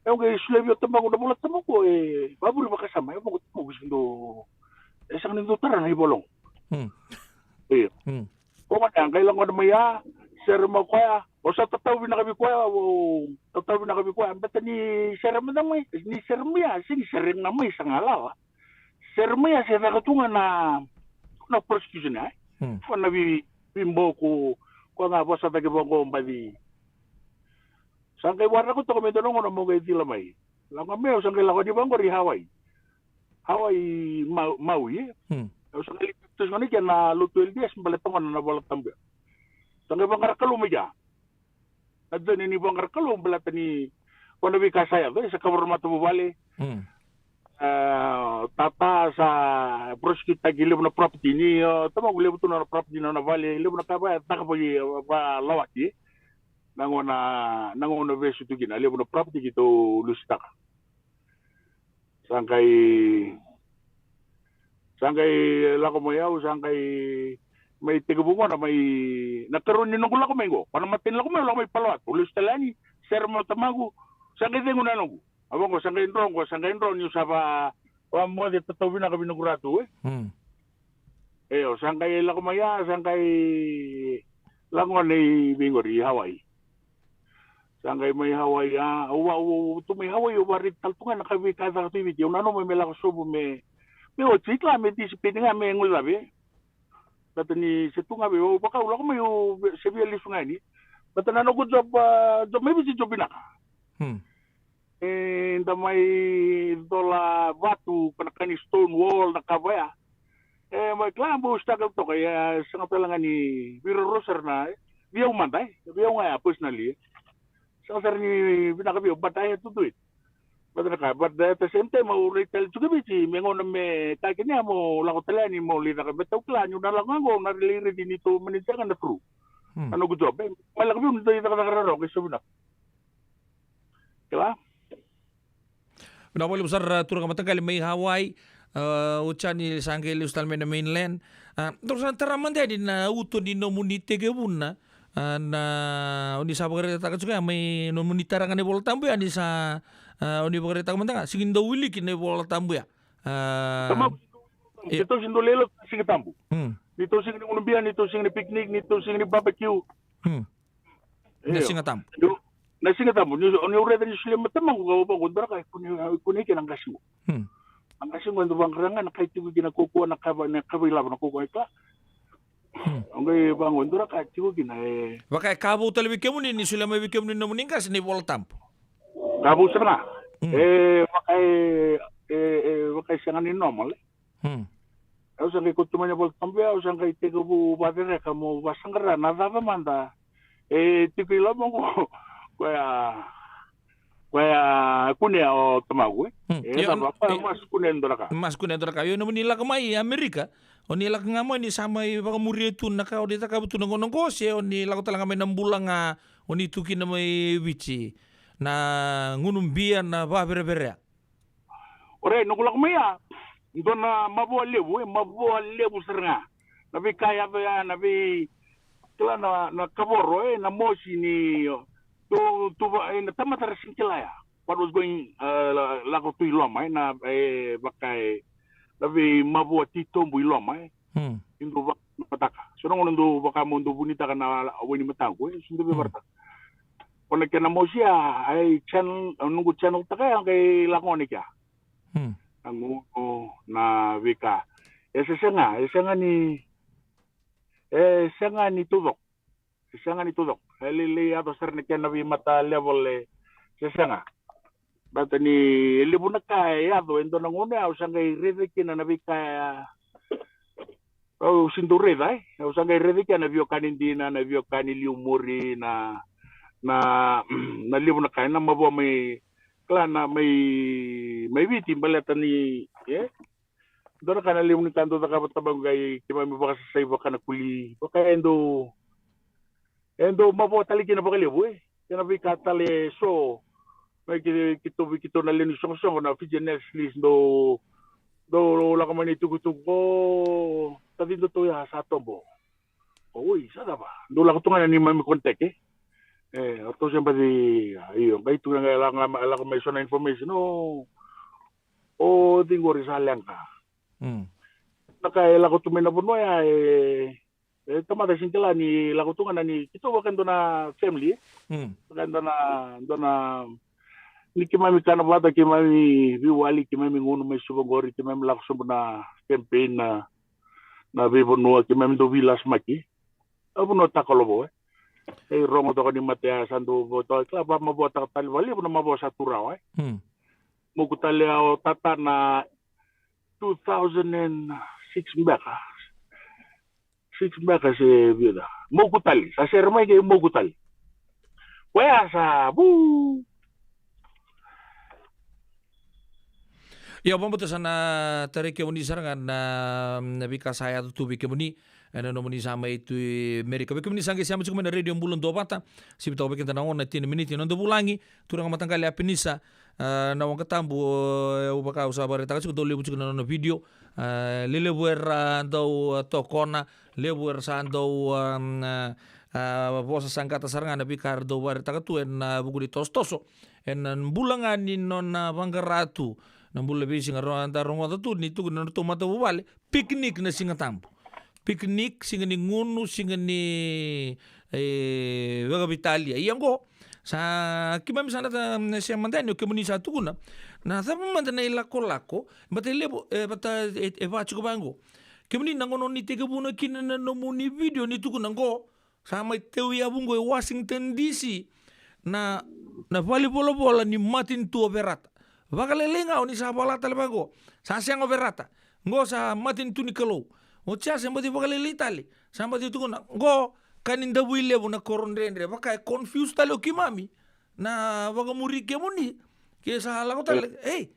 Au qai solia vei o tamaqu na vola tabu qo, e, vavure vakasama, e, vaka tamaqu, se dou, e sega ni dou tara na ivola qo. Hmm. Io. Hmm. Ko gona ya, qai lako mai ya, sere mai o koya, au sa tatau vinaka vei koya, au tatau vinaka vei koya, baleta ni sere mai ya, ni sere mai ya, se ni sere ga mai sa galala. Sere mai ya se caka tu ga na, na prosecution ya, e. Hmm. Ko na vei, veiboko, ko ga vosataki vaqo baci. Sa qai waraka toka me dua na gauna mo qai cila mai. Lako mai, au sa qai lako ni vaqori Hawaii. Hawaii, Mau-, Maui, e. Hmm. Au sa qai lai papitaiso ga i kea na lotu L D S baleta gona na iVola Tabu ya. Sa qai vaqara Kalou mai kea. Na join ni vaqara Kalou baleta ni ko na veika sa yaco, e, sa kavoro matavuvale. Hmm. E, tata sa prosecute-taki levu na property ni, o, tamagu levu tu na property na nona vale, levu na ka va, taka va, va lawaki, e. Na gauna, na gauna vesu tu kina, levu na property keitou lusitaka. Sa qai, sa qai lako mai au, sa qai mai tekivu gona mai, na karua ni noqu lako mai qo. Ko na imatai ni lako mai, lako mai Palo Alto, lesu tale yani, sere mai o tamaqu, sa qai cegu na yaloqu. A vaqo, sa qai dro qo, sa qai dro niu sa va, vamoce tatau vinaka vei noqu ratu, e. Hmm. Io, sa qai lako mai ya, sa qai lako gona i vei qori, i Hawaii. Sa qai mai Hawaii, a, au va, au, au tu mai Hawaii, au varaici tale tu ga na ka veika e caka tu i Viti. Au nanuma me lako sobu me, me oti kila, me disipini ga, me guilecavi. Baleta ni se tu ga vei au, vaka au lako mai, au se via lesu ga yani. Baleta na noqu job, a, job mai Viti, job vinaka. Hmm. E, da mai cola vatu, ko na ka ni stone wall, na ka va ya. E, mai kila bau struggle toka, ia, sega tale ga ni vei rau sara na, e, vei au mada, e, vei au ga ya personally, e. Sega sara ni vinaka vei au, but I had to do it. But na ka, but at the same time, au rai tale tiko i Viti, me gauna me ka kina ya, mo lako tale yani, mo lai caka, baleta au kila niu na lako ga qo, au na lai raici neitou manager ga na through. Hmm. Na noqu job, e, mai lako vei au neitou icakacaka rarau, qai sau vinaka. Kila? Vinaka vakalevu sara, turaga mataqali mai Hawaii, a, o Jani sa qai lesu tale mai na mainland. A, dou sa tara mada yani na uto ni nomuni tekivuna, a, na, o ni sa vakaraitaka tiko ya mai nomuni tara ga na iVola Tabu ya, ni sa, a, o ni vakaraitaka mada ga, sega ni dau wiliki na iVola Tabu ya. A, Tamaqu, io. Keitou sega ni dau lesu na Siga Tabu. Hmm. Neitou sega ni gunu bia, neitou sega ni picnic, neitou sega ni barbecue. Hmm. Na Io. Siga Tabu. Io. Na Siga Tabu. Ni, ni au raica ni solia mai tamaqu, ka vaqo, dua na ka, e kunei, e kunei kina na qase qo. Hmm. Na qase qo e dau vaqara ga na ka e tiko kina, kaukaua, na ka va, na ka vakailavo, na kaukaua e ka. Hmm. Au qai vaqo, dua na ka e tiko kina, e. Vaka e ka vou tale vei kemuni, ni solia mai vei kemuni na nomuni qase na iVola Tabu. Ka vou sara ga. Hmm. E, vaka e, e, e, vaka e sega ni normal, e. Hmm. Au sa qai kauta mai na iVola Tabu ya, au sa qai tekivu vacereka mo vasaqara na cava mada e tiko i loma qo. Koya, koya kunea o tamaqu, e. Hmm. E, io, cava, koya e, mas kunea e dua na ka. Mas kunea e dua na ka. Io, nomuni lako mai Amerika, o ni lako ga mai ni sa mai vakamuria tu na ka o ni cakava tu na gauna qo, se o ni lako tale ga mai na bula ga o ni tu kina mai Viti, na gunu bia, na vavereverea. Orait, noqu lako mai ya, dua na mavoa levu, e, mavoa levu sara ga. Na veika e yaco ya, na vei, kila na, na kavoro, e, na mosi ni, tu, tu, e, na tamata ra sega ni kila ya what was going, e, la-, lako tu i loma, e, na, e, vaka, e, na veimavoa titobu i loma, e. Hmm. Ni dau vakamataka. So na gauna dau vaka mo dau vunitaka na wainimataqu, e, so dau veivakaraitaka. O na kena mosi ya, ai channel, noqu channel taka ya, qai lako gona i kea. Hmm. Na gunu, na veika. E se sega, e sega ni, e sega ni taucoko. E sega ni taucoko. E lailai yaco sara na kena veimata level, e se sega. Baleta ni e levu na ka e yaco, e dua na gauna ya au sa qai raica kina na veika ya. Au sega ni dau raica, e. Au sa qai raica kina na veiwekani dina, na veiwekani liumuri, na, na, na levu na ka, na mavoa mai, kila na mai, mai Viti, baleta ni, e? Dua na ka na levu ni ka dau cakava tamaqu qai keimami vakasasai vaka na kuli, vaka e dau, e dau mavoa tale kina vakalevu, e. Kena veika tale so, mai ki, keitou, keitou na lewe ni soqosoqo na Fijian Nationalists, dau, dau lako mai na itukutuku, o tacidatou ya sa tobo. O, oi, sa cava? Dau lako tu ga na neimami contact, e. E, o ratou se baci, io, qai tu ga lako, lako mai so na information, o, o cei qori sa leqa. Mm. Na ka e lako tu mai na vanua ya, e, e, tamata sega ni kila ni lako tu ga na ni, keitou vaka dua na family, e. Mm. Vaka dua na, dua na, ni keimami kana vata, keimami veiwali, keimami gunu mai Suva qori, keimami lako sobu na campaign na, na veivanua, keimami dau veilasmaki. A vanua Takalovo, e. E rogo toka ni mate ya sa dau vo toka, kila, va mavoataka tale vakalevu na mavoa sa tu rawa, e. Mm. Moku tale ya o tata na, two thousand six beka. Six beka se vica. Moku tale. Sa sere mai ke moku tale. Koya sa vu. Ia, vakabauta sa na tarai kemuni sara ga na, na veika sa yaco tu vei kemuni ena nomuni sa mai tu i Merika. Vei kemuni sa qai sema tiko mai na Radio Bula Duavata, sivi toka vei keda na ono e tini na miniti. Noda vulagi, turaga mataqali Apenisa, a, na Waqa Tabu, e, au vaka au sa vakaraitaka tiko, dau levu tiko na nona vidio, a, lelevu era dau, a, tokona, levu era sa dau, a, a, a, vosa saqata sara ga na veika era dau vakaraitaka tu ena, a, vuku ni tosotoso. Ena bula ga ni nona vaqara tu na bula veisiga, ro-, da rogoca tu ni tukuna na nodratou matavuvale, picnic na Siga Tabu. Picnic, siga ni gunu, siga ni, e, vakaveitalia. Ia qo, sa keimami sa na ta-, sema mada yani, o kemuni sa tukuna na cava mada na ilakolako, baleta e levu, e, baleta e, e vaka tiko vaqo. Kemuni na gauna ni tekivuna kina na nomuni vidio ni tukuna qo, sa mai teu yavu qo e Washington D C na, na valenivolavola ni matanitu o Verata. Vakalailai ga o ni sa vola tale vaqo, sa sega o Verata. Qo sa matanitu ni Kalou. O Jase baci vakalailai tale. Sa baci tukuna qo, ka ni Davuilevu na koro dredre. Vaka e confuse tale o keimami na vakamuri kemuni. Ke sa lako tale, ei,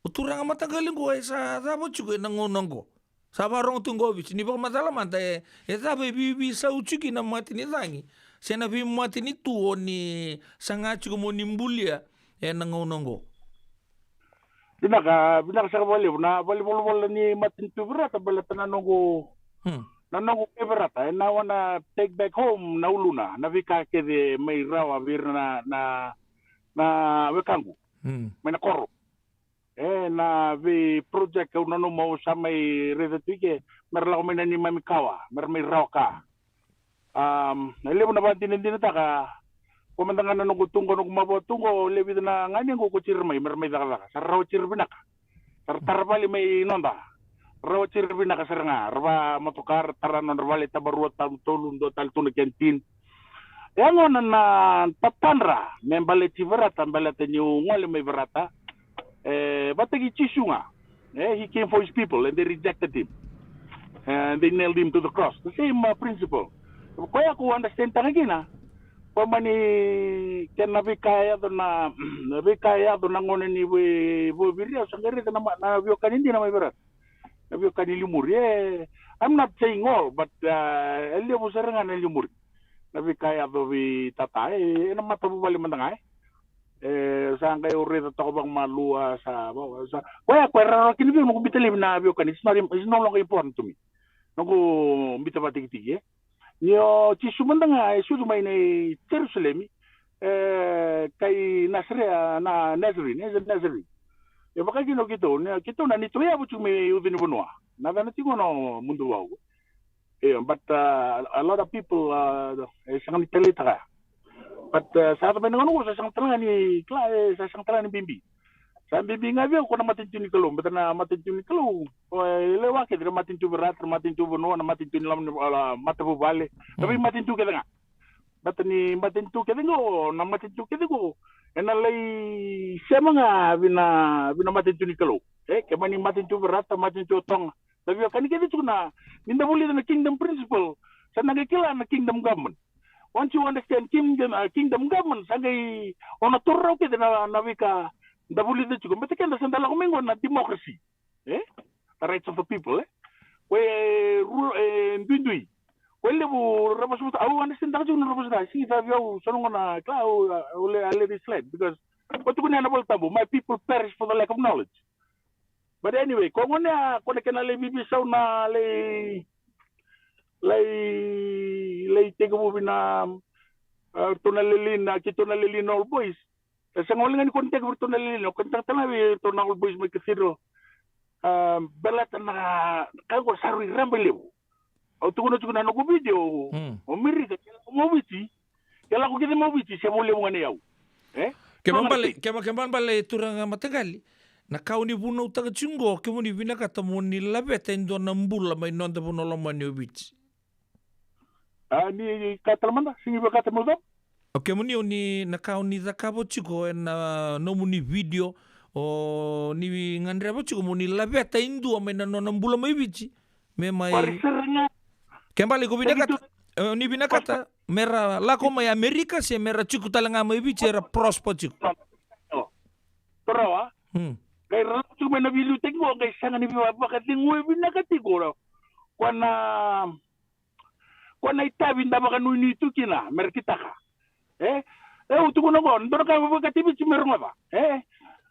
o turaga mataqali qo, e sa cava tiko ena gauna qo? Sa vakarogo tu qo o Viti, ni vakamacala mada, e, e cava e veiveisau tiko kina na mata ni cagi se na veimatanitu o ni saga tiko mo ni bulia ena gauna qo? Vinaka, vinaka saka vakalevu. Na valenivolavola ni matanitu Verata, baleta na noqu, hmm, na noqu kai Verata, and I wanna take back home na uluna, na veika kece mai rawa vei ira na, na, na wekaqu, hmm, mai na koro. E, na vei project au nanuma au sa mai raica tu i ke, mera lako mai na neimami kawa, mera mai rawa ka. Am, e levu na vakadinadinataka. Ko mada ga na noqu tu qo, noqu mavoa tu qo, lewe vica na ganequ ko tiri mai, mera mai cakacaka. Sa ra rawa tiri vinaka. Sa ra tara vale mai noda. Rawa tiri vinaka sara ga. Ra vamotoka, ra tara nodra vale, taba rua, taba tolu, dua tale tu na canteen. E gona na tatadra me baleti Verata, baleta niu gole mai Verata. E, vata kei Jisu ga. E, he came for his people and they rejected him. And they nailed him to the cross. The same, uh, principle. Koya ko understand taka kina. Ko mani kena veika e yaco na, na veika e yaco na gauna ni vo-, voviria, au sa qai raica na ma-, na veiwekani dina mai Verata. Na veiwekani Liumuri. E, I'm not saying all, but, uh, e levu sara ga na Liumuri. Na veika e yaco vei tata, e, ena matavuvale mada ga, e. E, sa qai au raica toka vakamalua, sa, sa, koya, koya rarawa kina vei au noqu biuta laivi na veiwekani. It's not, it's no longer important to me. Noqu biuta vakatikitiki, e. Ni o Jisu mada ga e sucu mai nei Jerusalemi, e, kai Nasarea, na Nazarene, e, Nazarene. E vaka kina o keitou, ni, keitou na neitou yavu tiko mai uca ni vanua. Na cana tiko na mudu vau. Io, but, uh, a lot of people, uh, e sega ni taleitaka. But, uh, sa yaco mai na gauna qo sa sega tale ga ni kila, e sa sega tale ga ni bibi. Sa bibi ga vei au ko na matanitu ni Kalou, baleta na matanitu ni Kalou, o, e lewa kece, na matanitu Verata, na matanitu vanua, na matanitu ni loma ni, a, matavuvale, na veimatanitu kece ga. Baleta ni matanitu kece qo, na matanitu kece qo, ena lai sema ga vei na, vei na matanitu ni Kalou. E, ke mani matanitu Verata, matanitu o Toga. Na veiwekani kece tiko na, ni da vulica na kingdom principle, sa na qai kila na kingdom government. Once you understand kingdom, uh, kingdom government, sa qai o na toro rawa kece na, na veika da vulica tiko. Baleta keda sa da lako mai qo na democracy. E? The rights of the people, e? Ko e ru-, e duidui. Ko e levu ra vosavosataka, au understand taka tiko na ra vosavosataka. Sigi sa vei au, sa noqu na kila au, au le, I let it slide because ko tukuna na iVolatabu, my people perish for the lack of knowledge. But anyway, ko gona ya, ko na kena lai veiveisau na lai, lai, lai tekivu vei na, a, ratou na lelina, keitou na lelina old boys. E sega wale ga ni ko na tekivu ratou na lelina, ko na taka tale ga vei ratou na old boys mai Cathedral. A, baleta na ka qo sa rui rabailevu. Au tukuna tiko na noqu video, mm, o Merika, ke lako mai Viti, ke lako kece mai Viti, se vo levu ga nei au. E? Kena ibalebale, kena, kena ibalebale turaga mataqali, na ka o ni vunautaka tiko qo, kemuni vinakata mo ni laveta e dua na bula mai noda vanua lomani o Viti. A, ni ka tale mada, sega ni vinakata meu cava. O kemuni o ni, na ka o ni cakava tiko ena nomuni video, O ni gadreva tiko mo ni laveta e dua mai na nona bula mai Viti me mai. Ke bale ko vinakata, e, ni vinakata me ra lako mai Amerika se me ra tiko tale ga mai Viti era prosper tiko. Toroa. Qai ra lako tiko mai na veiliutaki qo qai sega ni vakacegu e vinaka tiko. Ko na ko na itavi da vakanuinui tu kina me ra kitaka. E, e, au tukuna qo, dua na ka vakativi ti me rogoca. E,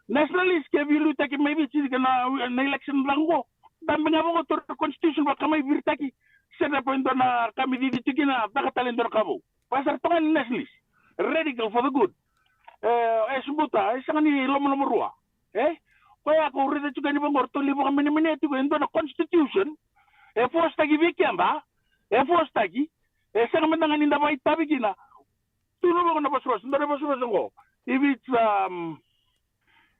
nationalist ke veiliutaki mai Viti ke na, na election caka qo. Dabe ga vaqo, tou na constitution vaka mai viritaki. Se na po e dua na ka me cici tu kina, caka tale e dua na ka vou. Pasara toka ni nationalist. Radical for the good. E, e subuta, e sega ni lomalomarua. E, koya ko raica tiko ni vaqo, ratou lai vakamenemenea tiko e dua na constitution. E force taki vei keda, e force taki, e sega mada ga ni da vakaitavi kina. Tu na vaqo na vosavosa, dua na vosavosa qo. If it's, um,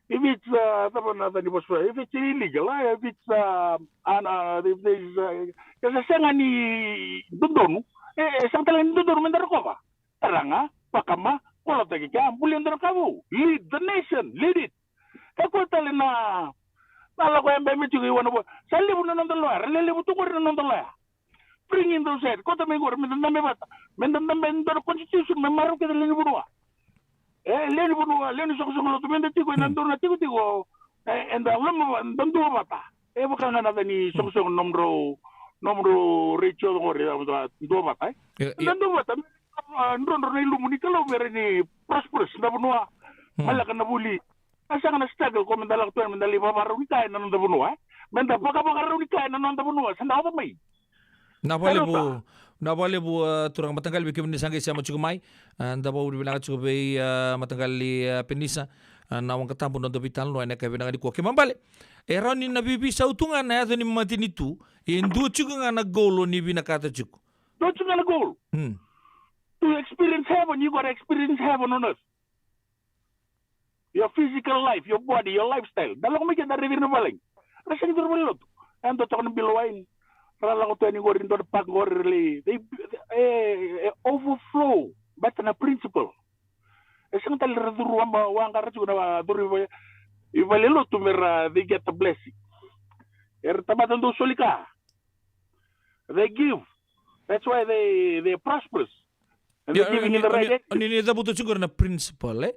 if it's, uh, cava na yaca ni vosavosa, if it's illegal, e, if it's, uh, an, uh, if there's, uh, ke sa sega ni dodonu, e, e sega tale ni dodonu me da rokova. Tara ga, vakama, kolotaki kea, bulia dua na ka vou. Lead the nation, lead it. E koya tale na, na lako e bebe tiko i wana vo. Sa levu na noda loya, ra lelevu tu qori na noda loya. Bring in those heads, kauta mai qori, me da dabe vata. Me da dabe e dua na constitution, me marau kece lewe ni vanua. E, lewe ni vanua, lewe ni soqosoqo lotu, me da tiko ena dua na tikotiko, e, eda loma va-, da dua vata. E vaka ga na yaca ni soqosoqo nomudrau, nomudrau retio qori, e, da dua vata, e. E, e. Da dua vata, a, drodro na ilumu ni Kalou me rawa ni prosperous na vanua. Maleka na vuli. A sega na struggle ko me da lako tu, me da lai vakarau ni kaya na noda vanua, e. Me da vakavakarau ni kaya na noda vanua, sa da oca mai. Na vakalevu, na vakalevu, a, turaga mataqali vei kemuni sa qai sema tiko mai. A, da vakavinavinaka tiko vei, a, mataqali, a, Penisa, a, na Waqa Tabu na noda veitalanoa ena yakavi vinaka nikua. Kena ibalebale, e rawa ni na veiveisau tu ga na yaca ni matanitu, e dua tiko ga na goal o ni vinakata tiko. Dua tiko ga na goal. Hmm. To experience heaven, you gotta experience heaven on earth. Your physical life, your body, your lifestyle. Da lako mai ke da raici ira na valagi. Ra sega ni dua na valenilotu. E dua toka na bilo wai. Ra lako tu yani qori, dua na park qori, ra lai. They, e, e overflow. Baleta na principle. E sega tale ra curu, ama, waqa ra tiko na curu i va-, i valenilotu me ra, they get the blessing. Era tamata dau soli ka. They give. That's why they, they're prosperous. And they're giving in the right areas. Ni, ni cavuta tiko na principle, e?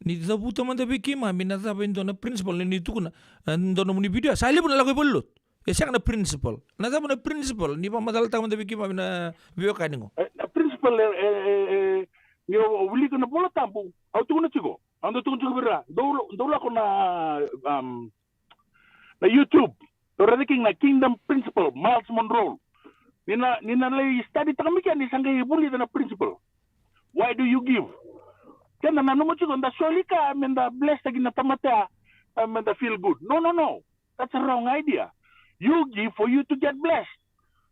Ni cavuta mada vei keimami na cava e dua na principle, ni, ni tukuna, e, dua nomuni video, sa levu na lako i valenilotu. E sega na principle. Na cava na principle, ni vakamacalataka mada vei keimami na veiwekani qo. E, na principle, e, e, e, e, ni o, o wilika na Vola Tabu, au tukuna tiko. Au dau tukuna tiko vei ira, dou, dou lako na, um, na YouTube. Dou raica kina na Kingdom Principle, Myles Munroe. Ni na, ni na lai study taka mai kea ni sa qai vulica na principle. Why do you give? Keda nanuma tiko da soli ka me da bless taki na tamata, e, me da feel good. No, no, no. That's a wrong idea. You give for you to get blessed.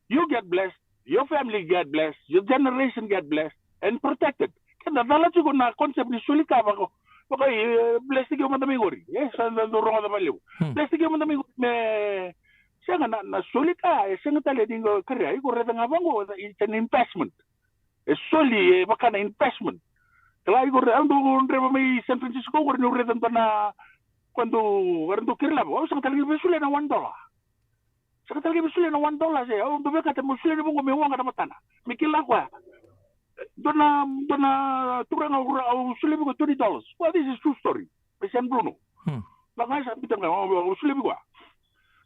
You get blessed, your family get blessed, your generation get blessed and protected. Keda cala tiko na concept ni soli ka vaka, vaka, e, bless tiko mada mai qori. E, sa da dau rogoca vakalevu. Hmm. Bless tiko mada mai qori me, sega na, na soli ka, e sega tale ni qo kari, iko raica ga vaqo, it's an investment. E soli, e vaka na investment. Kila iko re-, au dau dreva mai San Francisco qori, niu raica dua na, ko dau, era dau kiri lavo, au sega tale ni via solia na one dollar. Sega tale ni via solia na one dollar se, au dau vinakata meu solia na vuqa me waqa na matana. Me kila o koya. Dua na, dua na turaga au, au solia vei koya twenty dollars. Well, this is true story. Mai San Bruno. Hmm. Na ka sa biuta ga, au, au solia vei koya.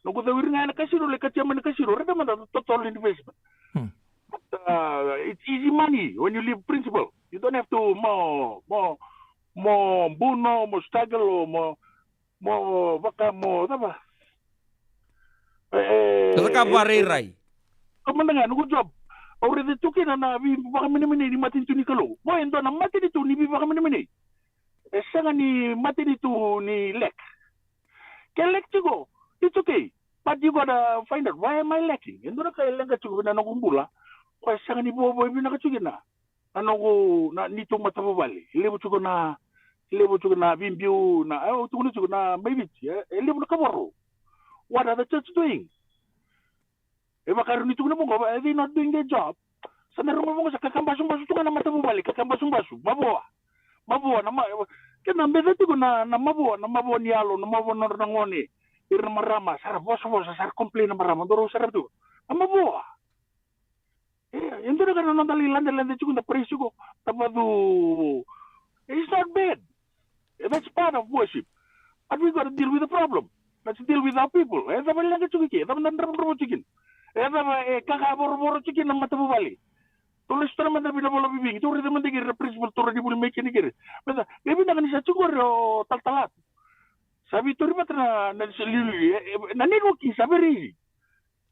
Noqu cau ira ga ena casino, lai katia mai na casino, raica mada, total investment. Hmm. But, uh, it's easy money when you leave principle. You don't have to mo, mo, mo buno, mo struggle, mo, mo vaka, mo cava. E, e, cakava e, rairai. Ka mada ga, noqu job. Au raica tu kina na veivakamenemenei ni matanitu ni Kalou. Mo e dua na matanitu ni veivakamenemenei. E sega ni matanitu ni lack. Ke lack tiko, it's okay. But you gotta find out, why am I lacking? E dua na ka e leqa tiko vei na noqu bula. Ko e sega ni vovo e vinaka tiko kina. Na noqu, na neitou matavuvale. E levu tiko na, e levu tiko na veibiu, na, e, au tukuna tiko na mai Viti, e, e levu na kavoro. What are the church doing? E vaka e rawa ni tukuna vaqo, are they not doing their job? Sa na rogo vaqo sa kakabasubasu tu ga na matavuvale, kakabasubasu, mavoa. Mavoa na ma, keda beca tiko na, na mavoa, na mavoa ni yalo, na mavoa na nodra na gone. Ira na marama sa ra vosavosa, sa ra complain na marama, dou rau sarava tiko. Na mavoa. E, e dua na ka na noda lai ladalada tiko, da praise tiko, da vacu. It's not bad. That's part of worship. But we gotta deal with the problem. Let's deal with our people. E cava e leqa tiko i ke, e cava na dravudravua tiko kina, e cava e kaka vorovoro tiko kina na matavuvale. Tou lesu tale mada vei na vola vivigi, tou raica mada kei ira na principal, tou rawa ni vuli mai kina kei ira. Baleta e vinaka ni sa tiko qori o talatala tu. Sa veitori vata na, na se liuliu, e, e, na networking sa very easy.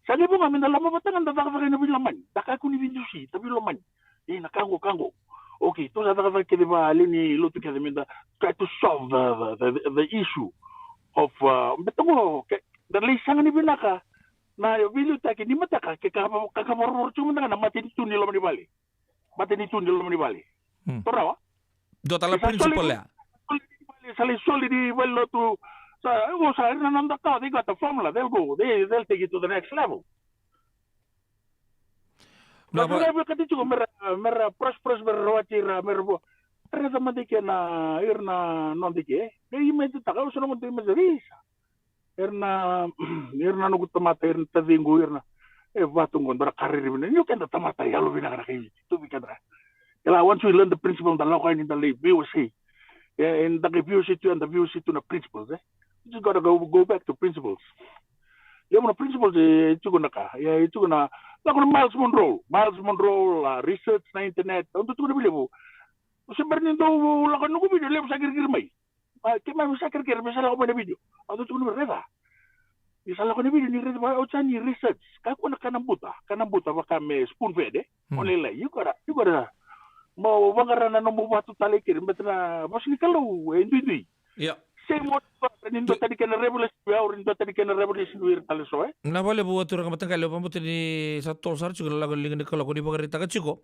Sa levu ga me da lama vata ga, da cakacaka ena veilomani, da kakua ni veidusi, da veilomani. E, na ka qo, ka qo. Okay, tou sa cakacaka kece valevu ni lotu kece me da try to solve the, the, the, the issue of, uh, baleta qo, ke, da lai saga ni vinaka na veiliutaki ni mataka, ke ka, ka, ka vorovoro tiko mada ga na matanitu ni loma ni vale. Matanitu ni loma ni vale. Hmm. Tou rawa? Dua tale na principle ya. Sa lai soli ni vale lotu. Sa, o sa, ira na noda ka, they got the formula. They'll go, they, they'll take it to the next level. Na, na va- vaka tiko mera, mera prosperous, mera rawati ira, mera vo. Era tamata ke na, ira na noda ke. Dei me tata, o sa na noda me sa visa. Era na, era na noqu tamata, era na taciqu, era na, e vatu qo, dua na ka rairai vinaka. Ni o keda tamata yalovinaka na kai Viti, tu vei keda. Kila, once we learn the principle, da lako yani da lai V O C. E, e da qai V O C tu, e da V O C tu na principles, e. You just gotta go, go back to principles. Levu na principles e tiko na ka, e tiko na, lako na Myles Munroe, Myles Munroe, a, research na internet, au dau tukuna vei levu. O se bera ni dau lako noqu video, levu sa kirikiri mai. A, keimami sa kerekere me sa lako mai na video. Au dau tukuna me raica. Ni sa lako na video ni raica, au sa ni research. Kakua na kana buta, kana buta vaka me spoon fed, e? Hmm. O lailai, you gotta, you gotta, mo vaqara na nomu vatu tale kere, baleta na vosa ni Kalou e duidui. Ia. Same word, ni dua tani kena revelation vei au, ni dua tani kena revelation vei ira tale so, e? Na vale vou a turaga mataqali, au vakabauta ni sa totolo sara tiko na lako ni liga ni Kalou, ko ni vakaraitaka tiko.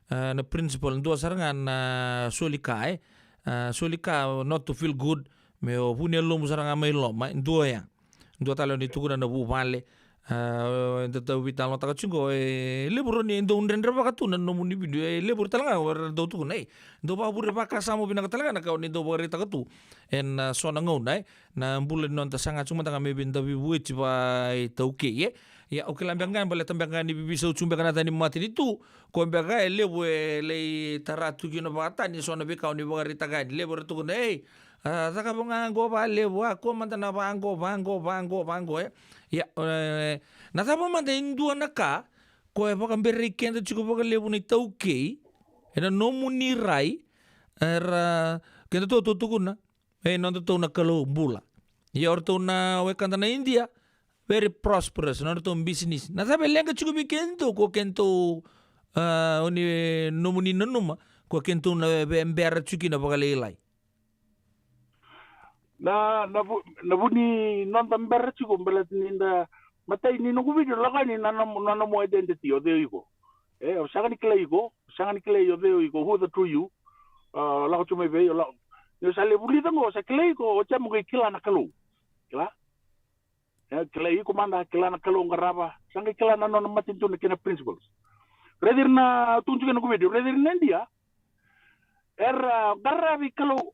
E, na principle, dua sara ga na soli ka, e. A, soli ka not to feel good, me o vu ni yalomu sara ga mai loma, e dua ya. Dua tale o ni tukuna na vuvale. A, eda dau veitalanoataka tiko qo, e levu rawa ni dau dredrevaka tu na nomuni video, e levu tale ga era dau tukuna, e dau vakavure vakasama vinaka tale ga na ka o ni dau vakaraitaka tu. Ena, a, so na gauna, e, na bula ni noda saga tiko mada ga me vei da veivueti vakaitaukei, e. Ia, au kila beka ga, baleta beka ga ni veiveisau tiko beka na ta ni matanitu, ko beka e levu e lai tara tu kina vakatani so na veika o ni vakaraitaka yani, levu era tukuna, ei, a, cakava ga qo vakalevu, a, kua mada na vaqo, vaqo, vaqo, vaqo, e. Ia, e, na cava mada e dua na ka ko e vakaberei keda tiko vakalevu na iTaukei ena nomuni rai, era, keda tou tukuna, e, nodatou na Kalou bula. Ia o ratou na wekada na Idia, very prosperous, nodratou bisinisi. Na cava e leqa tiko vei kedatou, ko kedatou, a, o ni nomuni nanuma, ko kedatou na ve-, bera tiko kina vakalailai. Na, na vu-, na vu ni noda bera tiko, baleta ni da, matai ni noqu video, lako yani na nomu, na nomu identity, o cei o iko. E, o sega ni kilai iko, o sega ni kilai o cei o iko, who the true you. A, lako tu mai vei, o lako. Ni o sa lai vulica qo, o sa kilai iko, o sa mo qai kila na Kalou. Kila? E, kilai iko mada, kila na Kalou qarava, sa qai kila na nona matanitu, na kena principles. Raici ira na, tukuna tiko ena noqu video, raici ira na Idia. Era qaravi Kalou.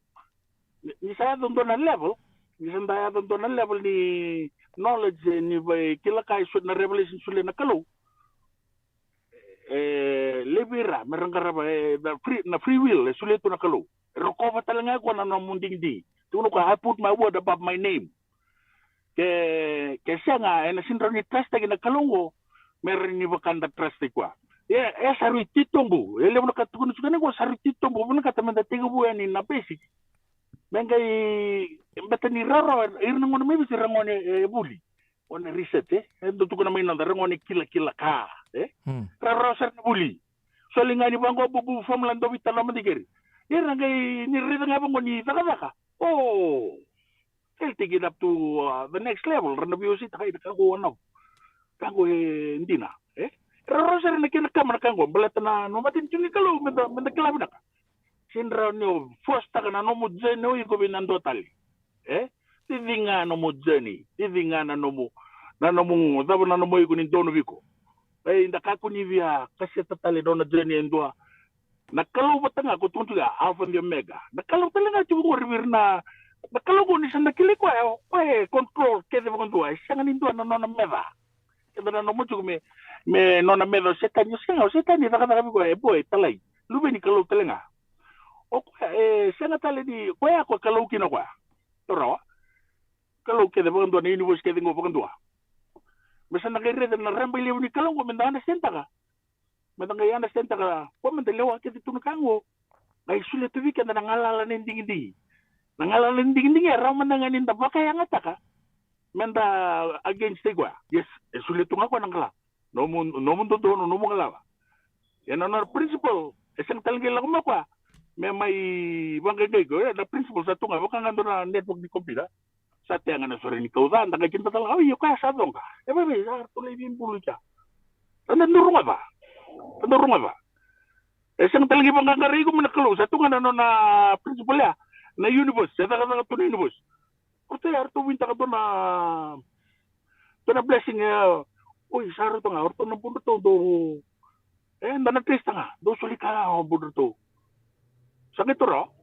Ni, ni sa yaco dua na level, ni sa da yaco dua na level ni knowledge, e, ni vei kila ka e so-, na revelation solia na Kalou. E, levu vei ira me ra qarava, e, na free, na free will e solia tu na Kalou. E rokova tale ga o koya na nomu digidigi. Tukuna o koya, I put my word above my name. Ke, ke sega, ena sega ni rawa ni trust-taki na Kalou qo me rawa ni vaka da trust-taki koya. E, e sa rui titobu, e levu na ka tukuna tiko yani qo sa rui titobu, vinakata me da tekivu yani na basic. Me qai, beta ni rawarawa, ira na gone mai Viti era gone e vuli. O na research, e? E dau tukuna mai noda, ra gone kilakila ka, e? Hmm. Rawarawa sara na vuli. Soli ga ni vaqo bubu formula, dau veitalanoa mada keri. Ira qai ni raica ga vaqo ni cakacaka. Oh, they'll take it up to, uh, the next level. Ra na veiwasei taka ira, ka qo o na, ka qo e dina, e? Rawarawa sara na kena kama na ka qo, baleta na, na matanitu ni Kalou, me da, me da kila vinaka. Sega ni rawa ni o force-taka na nomu journey o iko vei na dua tale. E? Cici ga nomu journey, cici ga na nomu, na nomu, cava na nomu iko ni donu vei iko. Ei, da kakua ni via kaseta tale nona journey e dua. Na Kalou vata ga ko tukuna tiko ya, Alpha and the Omega. Na Kalou tale ga tiko qori vei ira na, na Kalou qo ni sa na kilai koya, koya e control kece vakadua, e sega ni dua na nona meca. Keda na nomo tiko me, me nona meca o Setani, o sega, o Setani e cakacaka vei koya, e boy, e talai. Luve ni Kalou tale ga. O koya, e sega tale ni, koya ko Kalou kina koya. Torawa. Kalou kece vakadua, na universe kece qo vakadua. Me sa na qai raica na raba i levu ni Kalou qo, me da understand-taka. Me da qai understand-taka, ko me da lewa kece tu na ka qo. Qai solia tu vei keda na galala ni digidigi. Na galala ni digidigi e rawa mada ga ni da vakayagataka. Me da against-taki koya. Yes, e solia tu ga koya na galala. Nomu, nomu dodonu, nomu galala. Ia na nona principle, e sega tale qai lako mai koya me mai vaqaiqai iko, e, na principle sa tu ga, vaka ga dua na network ni computer. Sa tea ga na sore ni kau ca, da qai kida tale ga, oi, o koya sa coqa. E vaivai, sa ratou lai veibulu i kea. Sa da dau rogoca. Sa da dau rogoca. E sega tale qai vaqaqarai iko mai na Kalou, sa tu ga na nona principle ya. Na universe, e cakacaka tu na universe. O ratou ya, ratou vinakata dua na, dua na blessing, e, oi, sa ratou ga, o ratou na budratou dau, e, da na taste ga, dau soli ka o budratou. Sa qai tu rawa.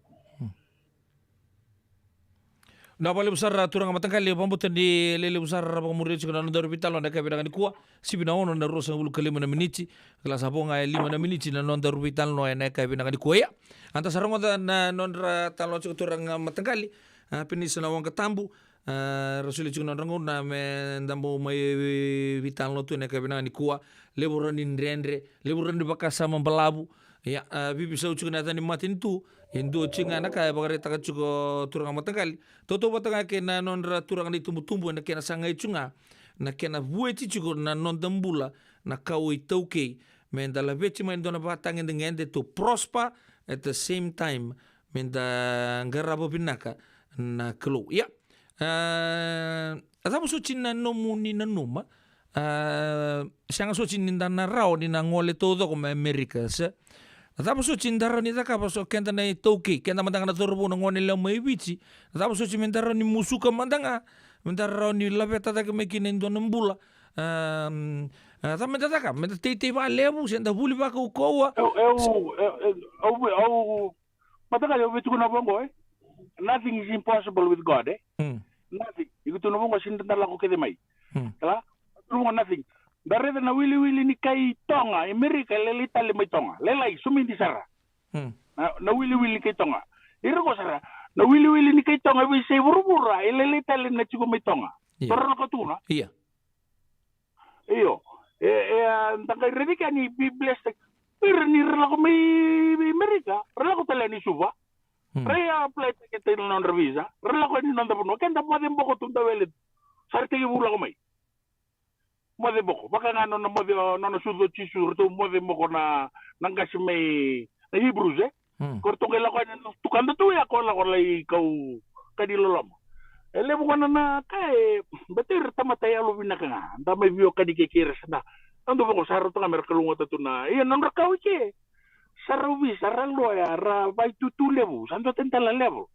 Na vakalevu sara turaga mataqali, vakabauta ni lelevu sara vakamuria tiko na nodaru veitalanoa ena yakavi vinaka nikua. Sivi na ono na ruasagavulu ka lima na miniti. Kila sa vo ga e lima na miniti na nodaru veitalanoa ena yakavi vinaka nikua. Ia, eda sa rogoca na nodra talanoa tiko turaga mataqali. A, Penisa na Waqa Tabu. A, ra solia tiko na nodra gauna me da bau mai veitalanoa tu ena yakavi vinaka nikua. Levu rawa ni dredre, levu rawa ni vakasama balavu. Ia, a, veiveisau tiko na yaca ni matanitu. E dua tiko ga na ka e vakaraitaka tiko turaga mataqali. Tautauvata ga kei na nodra turaga na itubutubu, ena kena sagai tiko ga na kena vueti tiko na noda bula na kawa iTaukei. Me da laveti mai e dua na vakatagedegede, to prosper at the same time. Me da qarava vinaka na Kalou. Ia, a, a cava soti na nomuni nanuma? A, sega soti ni da na rawa ni na gole taucoko mai Amerika, se? A cava soti da rawa ni cakava, so keda na iTaukei, keda mada ga na cauravou, na goneyalewa mai Viti? A cava soti me da rawa ni musuka mada ga, me da rawa ni laveta cake mai kina e dua na bula? A, a cava me da cakava? Me da teitei vakalevu, se da vuli vakaukauwa? E, e, e, e, au, au, Mataqali, au via tukuna vaqo, e? Nothing is impossible with God, e? Mm. Nothing. Iko tukuna vaqo, sega ni da lako kece mai. Mm. Kila? Tukuna vaqo, nothing. Da raica na wiliwili ni kai Toga, Amerika, e lailai tale mai Toga. Lailai, somidi sara. Mm. Na, na wiliwili ni kai Toga. Ira qo sara, na wiliwili ni kai Toga, e veisei vuravura, e lailai tale na tiko mai Toga. Ia. Toro na ka tukuna. Ia. Io. E, e, a, da qai raica kea ni be blessed. Ira ni ra lako mai Amerika, ra lako tale ni Suva. Hmm. Ra ia apply-taki tale na nodra visa. Ra lako ni noda vanua. Keda moce boko tu da wele tu. Sa ra tekivu lako mai. Moce boko. Vaka ga nona moce, nona sucu o Jisu, ratou moce boko na, na qase mai, na Hebrews, e? Hmm. Ko ratou qai lako yani, tukada tu ya ko lako lai kau ka ni loloma. E levu gona na ka e, baleta ira tamata yalovinaka ga, da mai veiwekani kei ira, sa da, da dau vaqo, sa rauta ga me ra kalougata tu na, ia nodra kawa i ke. Sa ra uvi, sa ra loya, ra vaitutu levu, sa dua tani tale na level.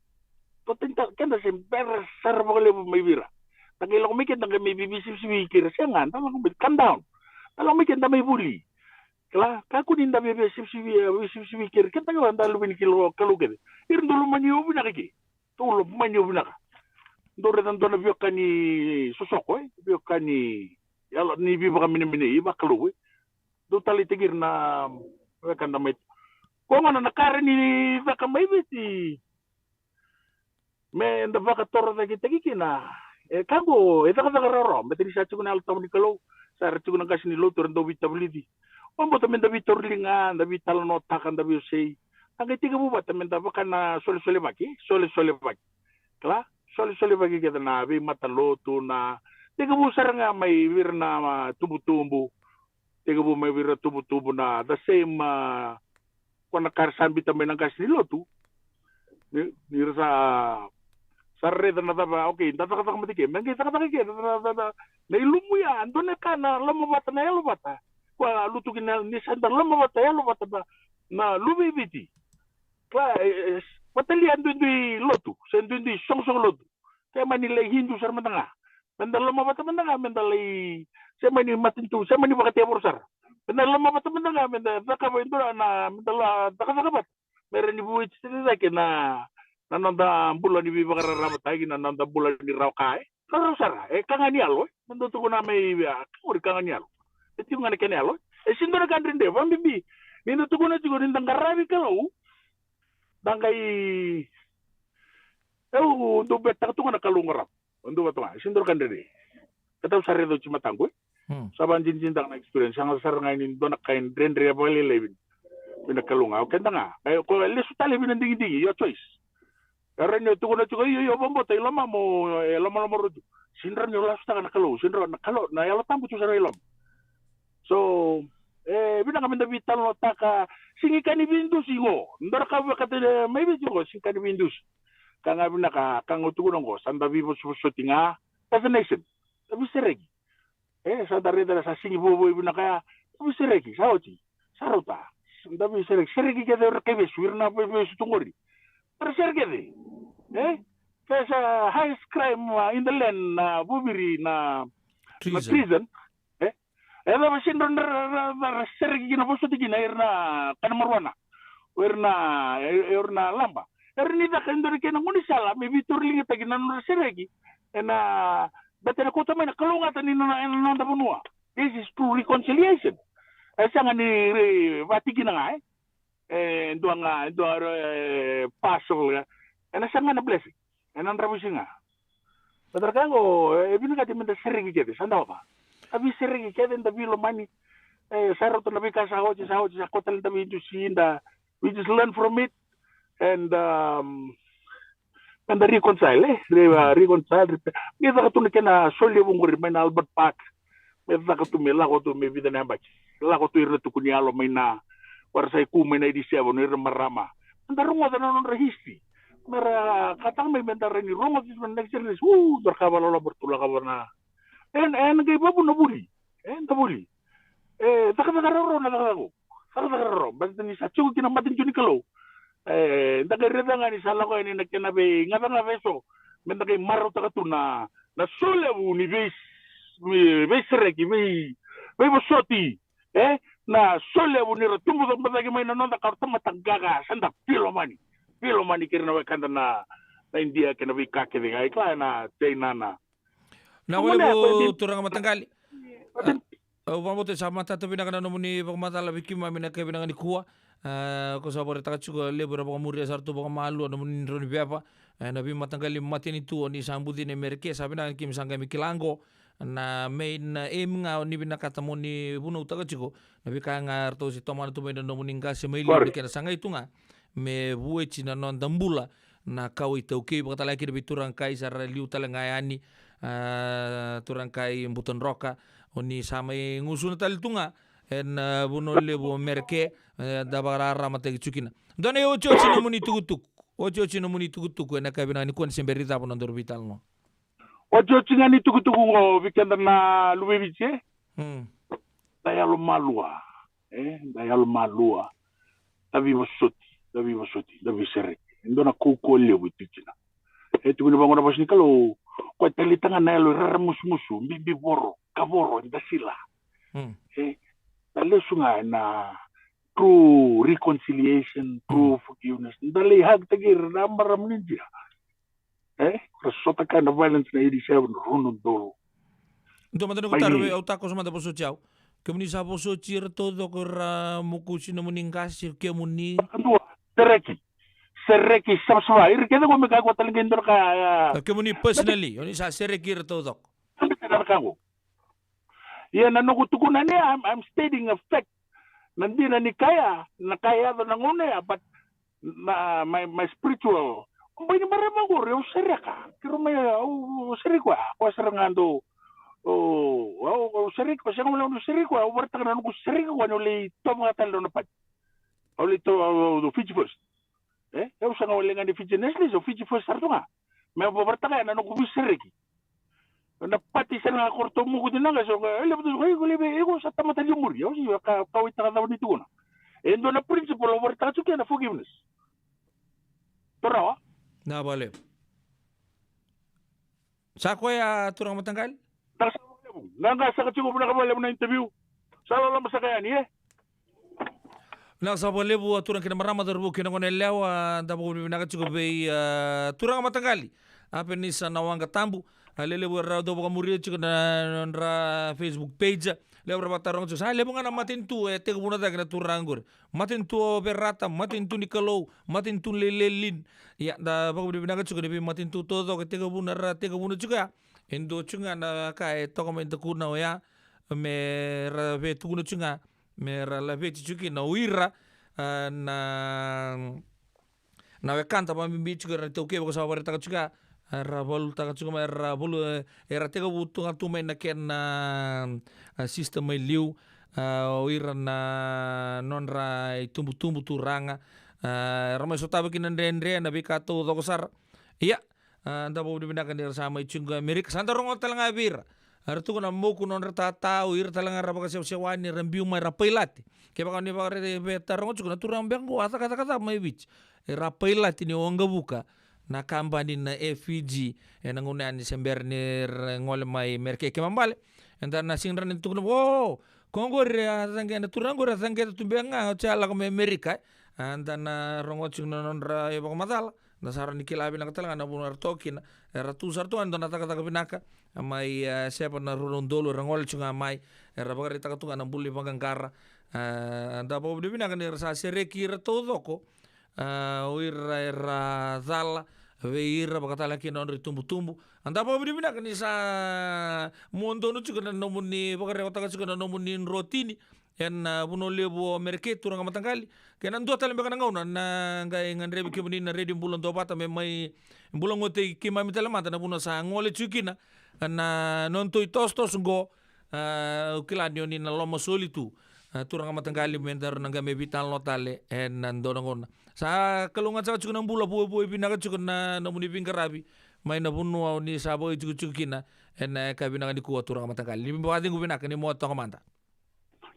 Dua tani tale, keda se bera sara vakalevu mai vei ira. Da qai lako mai keda qai mai veisivisivi kei ira, sega, da lako mai, calm down. Da lako mai keda mai vuli. Kila, kakua ni da via, via sivisivi, e, veisivisivi kei ira. Keda ga da luve ni Kalou kece. Ira dau lomani au vinaka i ke. Dau lomani au vinaka. Dau raica dua na veiwekani sosoko, e. Veiwekani yalo ni veivakamenemenei, vakalou, e. Dau taleitaki ira na wekada mai. Ko gona na ka ra ni caka mai Viti. Me da vakatorocaketaki kina. E ka qo, e cakacaka rawarawa, baleta ni sa tiko na Yalo Tabu ni Kalou, sa ra tiko na qase ni lotu, era dau veitavulici. Vakabauta me da veitauriliga, da veitalanoataka, da veiwasei. Da qai tekivu vata me da vaka na solesolevaki, solesolevaki. Kila, solesolevaki kece na veimatalotu, na tekivu sara ga mai vei ira na, a, tubutubu. Tekivu mai vei ira tubutubu na the same, a, ko na ka ra sa biuta mai na qase ni lotu. Ni, ni ra sa, sa raica na cava, okay, da cakacaka mada ke, me qai cakacaka ke, da, da, da, da, na ilumu ya, dua na ka na lomavata, na yalovata. Ko a lutu kina, ni sa da lomavata, yalovata na, na luve i Viti. Kila, e, e, vatalia duidui lotu, se duidui soqosoqo lotu. Ke mani lai Hindu sara mada ga. Me da lomavata mada ga, me da lai, se mani matanitu, se mani vakatevoro sara. Me da lomavata mada meda cakava e dua na, meda la cakacaka vata. Me rawa ni vueti cake na, na noda bula ni veivakararamataki, na noda bula ni rawa ka, e. Ka rawa sara, e ka ga ni yalo, e. Meda tukuna mai vei, a, ka qori ka ga ni yalo. E tiko ga na kena yalo, e. E sega ni dua na ka dredre, vakabibi. Ni da tukuna tiko, ni da qaravi Kalou. Da qai, eu dau betaka tu ga na Kalou qo rawa. Au dau vata ga, e sega ni dua na ka dredre. Ka tau sa raica oti mataqu, e. Hmm. Sa vakadinadinataka na experience, sa ga sara ga ni dua na ka e dredre vakalailai vei na Kalou ga. O keda ga, e, ko lesu tale vei na digidigi, your choice. E rawa ni o tukuna tiko, io, io, vakabauta, i lomamu, e lomaloma rau tu. Sega ni rawa ni o lasutaka na Kalou, sega ni rawa na Kalou, na Yalo Tabu tu sara i loma. So, e vinaka meda veitalanoataka, sega ni ka ni veidusi qo. Dua na ka vaka tale mai Viti qo, sega ni ka ni veidusi. Ka ga vinaka, ka ga au tukuna qo, sa da veivosovosoti ga, as a nation. Da veisereki. E, sa da raica sa sega ni vovo vinaka ya, da veisereki, sa oti. Sa rauta. Da veisereki, sereki kece o ira na kaivesu, ira na veivesu tu qori. Era sereki kece. E? There's a highest crime, uh, in the land, na vuviri, na, na treason. Treason. E? E cava sega ni ra, ra, ra, ra sereki kina, vosoti kina, ira na kana marijuana. O ira na, e, e, ira na laba. Era ni caka e dua na kena gaunisala, me veitauriligataki na nodra sereki. Ena, baleta na kauta mai na kalougata ni na, ena noda vanua. This is true reconciliation. E sega ni, e, vatikina ga, e. E dua ga, e dua, e, partial ga. Ena sega na blessing. Ena dravuisi ga. Baleta na ka qo, e vinakati meda sereki kece, sa da ova. Da veisereki kece, da veilomani. E, sa rauta na veika sa oti, sa oti, sa koto tale da veidusi, da, we just learn from it. And, um, meda reconcile, e? Re, uh, reconcile, repair. Qai caka tu na kena soli levu qori mai na Albert Park. Me caka tu, me lako tu, me vica na yabaki. Lako tu ira na tukuni yalo mai na, o ira sa i ku mai na eighty-seven, ira na marama. Meda rogoca na nodra history. Mera kataka mai, meda rawa ni rogoca tu na next generation. U, dua na ka vakaloloma ratou lako vana. E, e na qai vavuna vuli. E, da vuli. E, cakacaka rarau na cakacaka. Cakacaka rarau. Baleta ni sa tiko kina matanitu ni Kalou. E, da qai raica ga ni sa lako yani na kena veigacagaca eso. Meda qai marautaka tu na, na solevu ni vei, ni veisereki, vei, veivosoti. E, na solevu ni ra tubu cabocaki mai na noda ka ra tamata qaqa, sa da veilomani. Veilomani kei ira na wekada na, na Idia kei na veika kece ga, e kila na China na. Na wale vo turaga mataqali. Au vakabauta sa matata vinaka na nomuni vakamacala vei keimami na yakavi vinaka nikua. A, ko sa vakaraitaka tiko, levu era vakamuria sara tu vakamalua nomuni drau ni veva. E, na veimataqali matanitu o ni sa bucina i Merika, sa vinaka ni keimami sa qai mai kila qo. Na main, e, aim ga o ni vinakata mo ni vunautaka tiko na veika ga ratou se tomana tu mai na nomuni qase mai liu, na kena sa qai tu ga me vueti na noda bula na kawa iTaukei, vakatalega kina vei turaga kai sa ra liu tale ga yani, a, turaga kai Butadroka, o ni sa mai gusuna tale tu ga ena, a, vanua levu o Merika, e, da vakararamataki tiko kina. Dua na iotioti nomuni tukutuku, otioti nomuni tukutuku ena yakavi vinaka nikua ni se bera ni cava na nodaru veitalanoa. Otioti ga ni tukutuku qo vei keda na luve i Viti, e? Hmm. Da yalomalua, e? Da yalomalua. Da veivosoti, da veivosoti, da veisereki. E dua na kaukauwa levu e tiko kina. E tukuni vaqo na vosa ni Kalou, koya e taleitaka ga na yalo e raramusumusu, bibivoro, kavoro, dasila. Hmm. E, da lesu ga ena true reconciliation, true forgiveness. Da lai hug-taki ira na marama ni Idia. E? Ra sota kaya na violence na eighty-seven, rua na udolu. Dua mada noqu taro vei au, takoso mada, vosoti au. Kemuni sa vosoti ira taucoko ira mokusi nomuni qase, kemuni? Dua, sereki. Sereki, savasava. Ira kece qo me kakua tale qai dua na ka, a. A, kemuni personally, o ni sa sereki ira taucoko? Ia na noqu tukuna ni, I'm, I'm stating a fact. Na dina ni kaya, na ka e yaco na gauna ya, but na, my, my spiritual. O bai ni marama qori, au sereka. Kiro mai, au, au sereki koya, koya sara ga dau, o, au, au sereki koya, sega wale au sereki koya, au vakaraitaka na noqu sereki koya, ni au lai toka vaka tale na pati. Au lai to, au, au, au Fiji First. E, au sega wale ga ni Fiji Nationals, au Fiji First sara tu ga. Me au vakaraitaka ya na noqu veisereki. Na pati sara ga ko ratou mokuti na qase, e levu tu, e, ko levu, e, ko sa tamata liu muri, au sa ka, kauwaitaka cava ni tukuna. E dua na principle au vakaraitaka tiko kina na forgiveness. Turawa. Na vale. Sa koya, turaga mataqali? Na sa levu. Na ga saka tiko, vinaka vakalevu na interview. Sa loloma saka yani, e? Vinaka saka vakalevu, a, turaga kei na marama, cauravou kei na goneyalewa, a, da vakavinavinaka tiko vei, a, turaga mataqali. A, Penisa na Waqa Tabu, a, lelevu era dau vakamuria tiko na nodra Facebook page. Levu era vakataroga tiko, sa levu ga na matanitu e tekivuna cake na turaga qori. Matanitu o Verata, matanitu ni Kalou, matanitu ni Lelelin. Ia, da vakavinavinaka tiko ni veimatanitu taucoko e tekivuna, ra tekivuna tiko ya. E dua tiko ga na ka e toka mai dakuna oya, me ra veitukuna tiko ga, me ra laveti tiko kina o ira, a, na, na wekada vakabibi tiko, era na iTaukei, vaka sa vakaraitaka tiko ya, a, ra valuta tiko mai, ra valu, e, era tekivu tu ga tu mai na kena, a, system mai liu, a, o ira na nodra itubutubu turaga, a, era mai sotava kina dredre na veika taucoko sara. Ia, a, da vakavinavinaka ni ra sa mai tiko ga Amerika, sa da rogoca tale ga vei ira. Era tukuna moku nodra tata, o ira tale ga ra vakasewasewani, ra biu mai, ra pailati. Kevaka ni vakaraica, vetaroga tiko na turaga beka qo, a cakacaka cava mai Viti. Era pailati ni waqavuka na kabani na F G, ena gauna yani se bera ni ra gole mai Amerika. Kena ibalebale, eda na sega ni rawa ni tukuna, o, ko qori a caqe, na turaga qori a caqeta tu beka ga oti a lako mai Amerika, e. A, da na rogoca tiko na nodra ivakamacala. Da sa rawa ni kila vinaka tale ga na vanua era toka kina. Era tu sara tu ga e dua na cakacaka vinaka. A, mai, e, Sepa na rua na udolu, era gole tiko ga mai. Era vakaraitaka tu ga na bula ni vaqaqara. E, da vakavinavinaka ni ra sa sereki ira taucoko, a, o ira era cala vei ira, vakatale kina nodra itubutubu. A, da vakavinavinaka ni sa mua donu tiko na nomuni vakarewataka tiko na nomuni drotini ena, a, vanua levu o Amerika, turaga mataqali. Kei na dua tale beka na gauna, na qai gadrevi kemuni na Radio Bula Duavata me mai bula gotei keimami tale mada na vanua sa gole tiko kina na nodatou itosotoso qo. A, au kila ni oni na loma soli tu, a, turaga mataqali, me daru na qai mai veitalanoa tale ena dua na gauna. Sa kalougata saka tiko na bula, vuavuai vinaka tiko na nomuni veiqaravi mai na vanua oni sa vakaitikotiko kina ena yakavi vinaka nikua, turaga mataqali. Ni vakacegu vinaka, ni mo toka mada.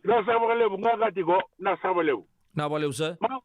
Vinaka saka vakalevu, qaqati iko, vinaka saka vakalevu. Vinaka vakalevu sir. Ma-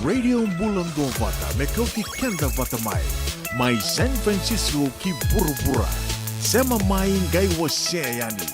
Radio Bula Duavata, me kauti keda vata mai. Mai San Francisco ki vuravura. Sema mai, qai wasea yani.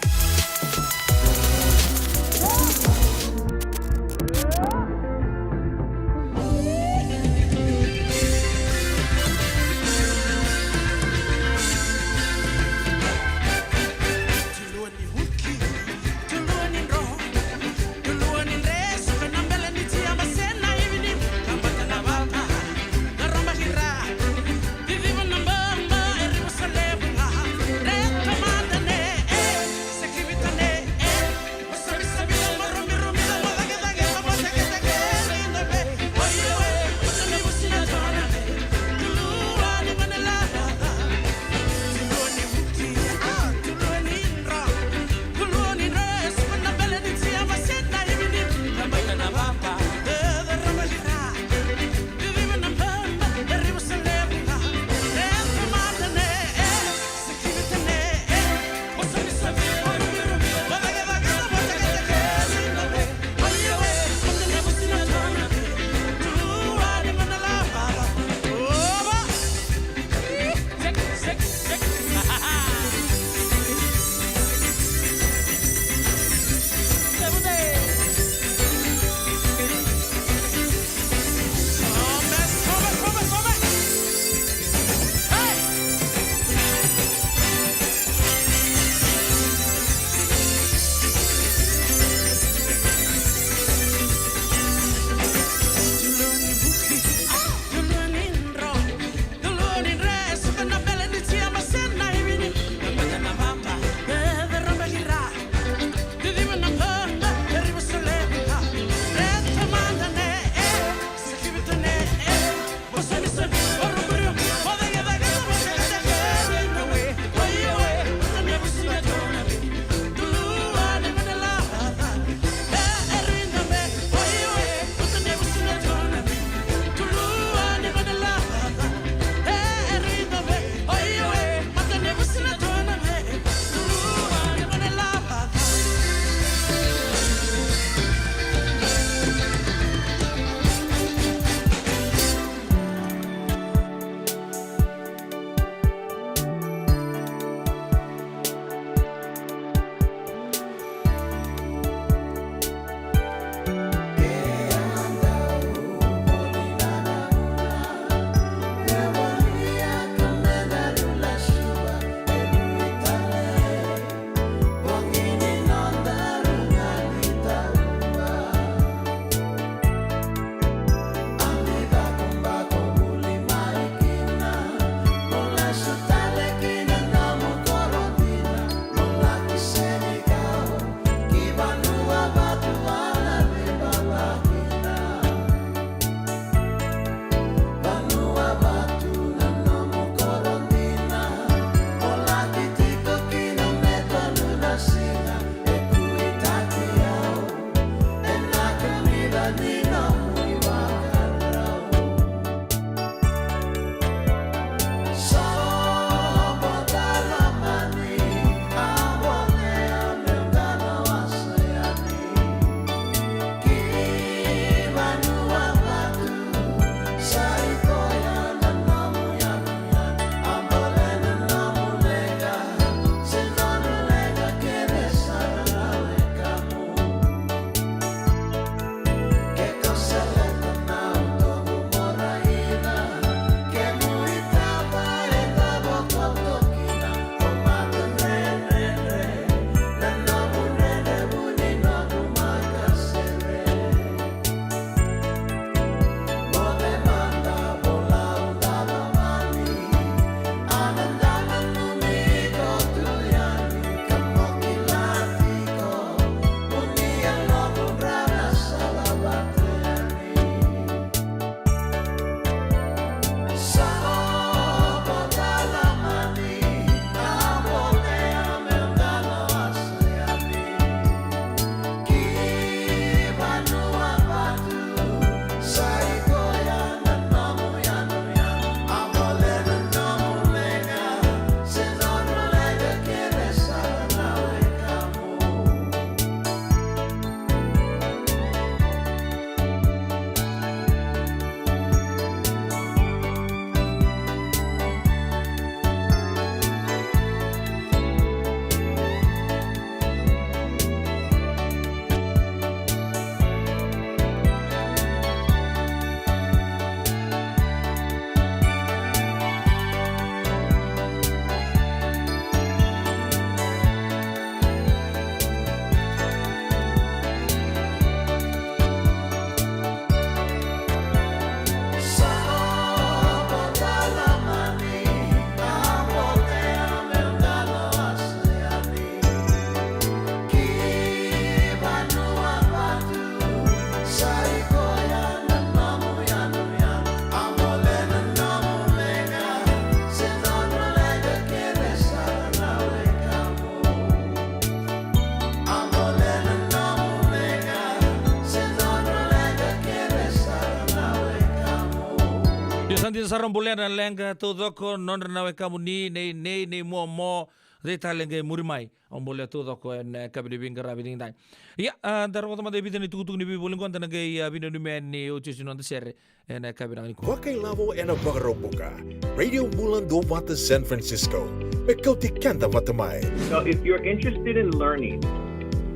Sa ra bolea na leqa taucoko, nodra na wekamuni, nei nei nei momo, cei tale qai muri mai. Au bolea taucoko ena yakavi ni veiqaravi edaidai. Ia, a, da rogoca mada e vica na itukutuku ni veivoli qo, da na qai, a, veinanumi yani oti oti na noda sere ena yakavi vinaka nikua. Vakailavo ena Vakaraubuka. Radio Bula Duavata San Francisco. Me kauti keda vata mai. So if you're interested in learning,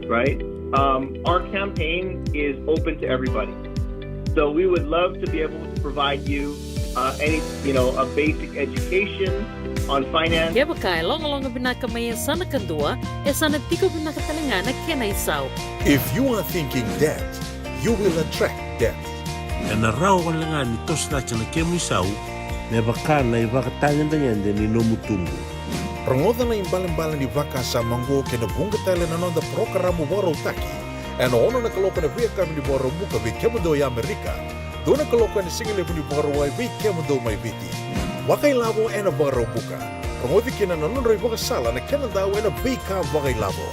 right, um, our campaign is open to everybody. So we would love to be able to provide you, uh, any, you know, a basic education on finance. Kevaka e logaloga vinaka mai e yasana kadua, e sa na tiko vinaka tale ga na kena isau. If you are thinking debt, you will attract debt. Ena rawa wale ga ni toso cake na kemu isau me vaka na ivakatagedegede ni nomu tubu. Rogoca na ibalebale ni vakasama oqo kei na vuqa tale na noda parokaramu vakarautaki ena ono na kaloko ena veiyakavi ni Vakaraubuka vei kemudou e Amerika, dua na kaloko ena sigalevu ni Vakarauwai vei kemudou mai Viti. Vakailavo ena Vakaraubuka. Rogoci kina na nodra ivakasala na kena dau ena veika vakailavo.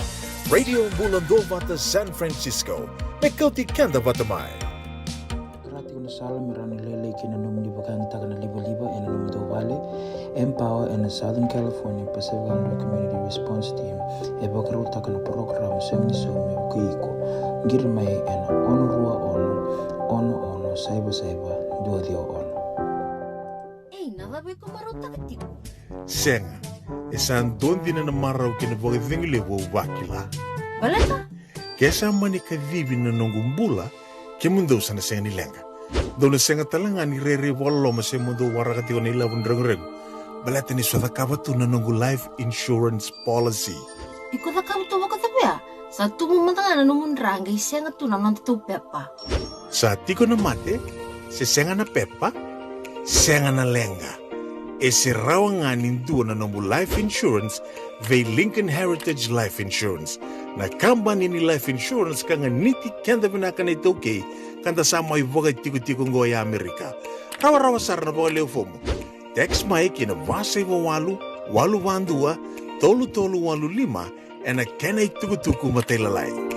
Radio Bula Duavata San Francisco. Me kauti keda vata mai. Tara tiko na sala me rawa ni lailai kina na nomuni vakayagataka na livaliva ena nomudou vale. Empower ena Southern California Pacific Islander Community Response Team e vakarautaka na parokaramu Sega ni Sau me vukei iko. Qiri mai ena ono rua ono, ono ono saiva saiva, dua ciwa ono. Ei, na cava iko marautaka tiko? Sega, e sa dua dina na marau kei na vakacegu levu au vakila. Baleta? Ke sa mani kacivi na noqu bula, kemudou sa na sega ni leqa. Dou na sega tale ga ni rairai vakaloloma se mo dou waraka tiko na ilavo ni reguregu. Baleta niu sa cakava tu na noqu life insurance policy. Iko cakava tu vakacava ya? Sa tubu mada ga na nomu dra qai sega tu na noda tou pepa. Sa tiko na mate, se sega na pepa, sega na leqa. E se rawa ga ni dua na nomu life insurance vei Lincoln Heritage Life Insurance, na kabani ni life insurance ka ganiti keda vinaka na iTaukei, ka da sa mai vakatikotiko oqo e Amerika. Rawarawa sara na vakaleu fomu. Text mai ki na va saiva walu, walu va dua, tolu tolu walu lima, ena kena itukutuku matailalai.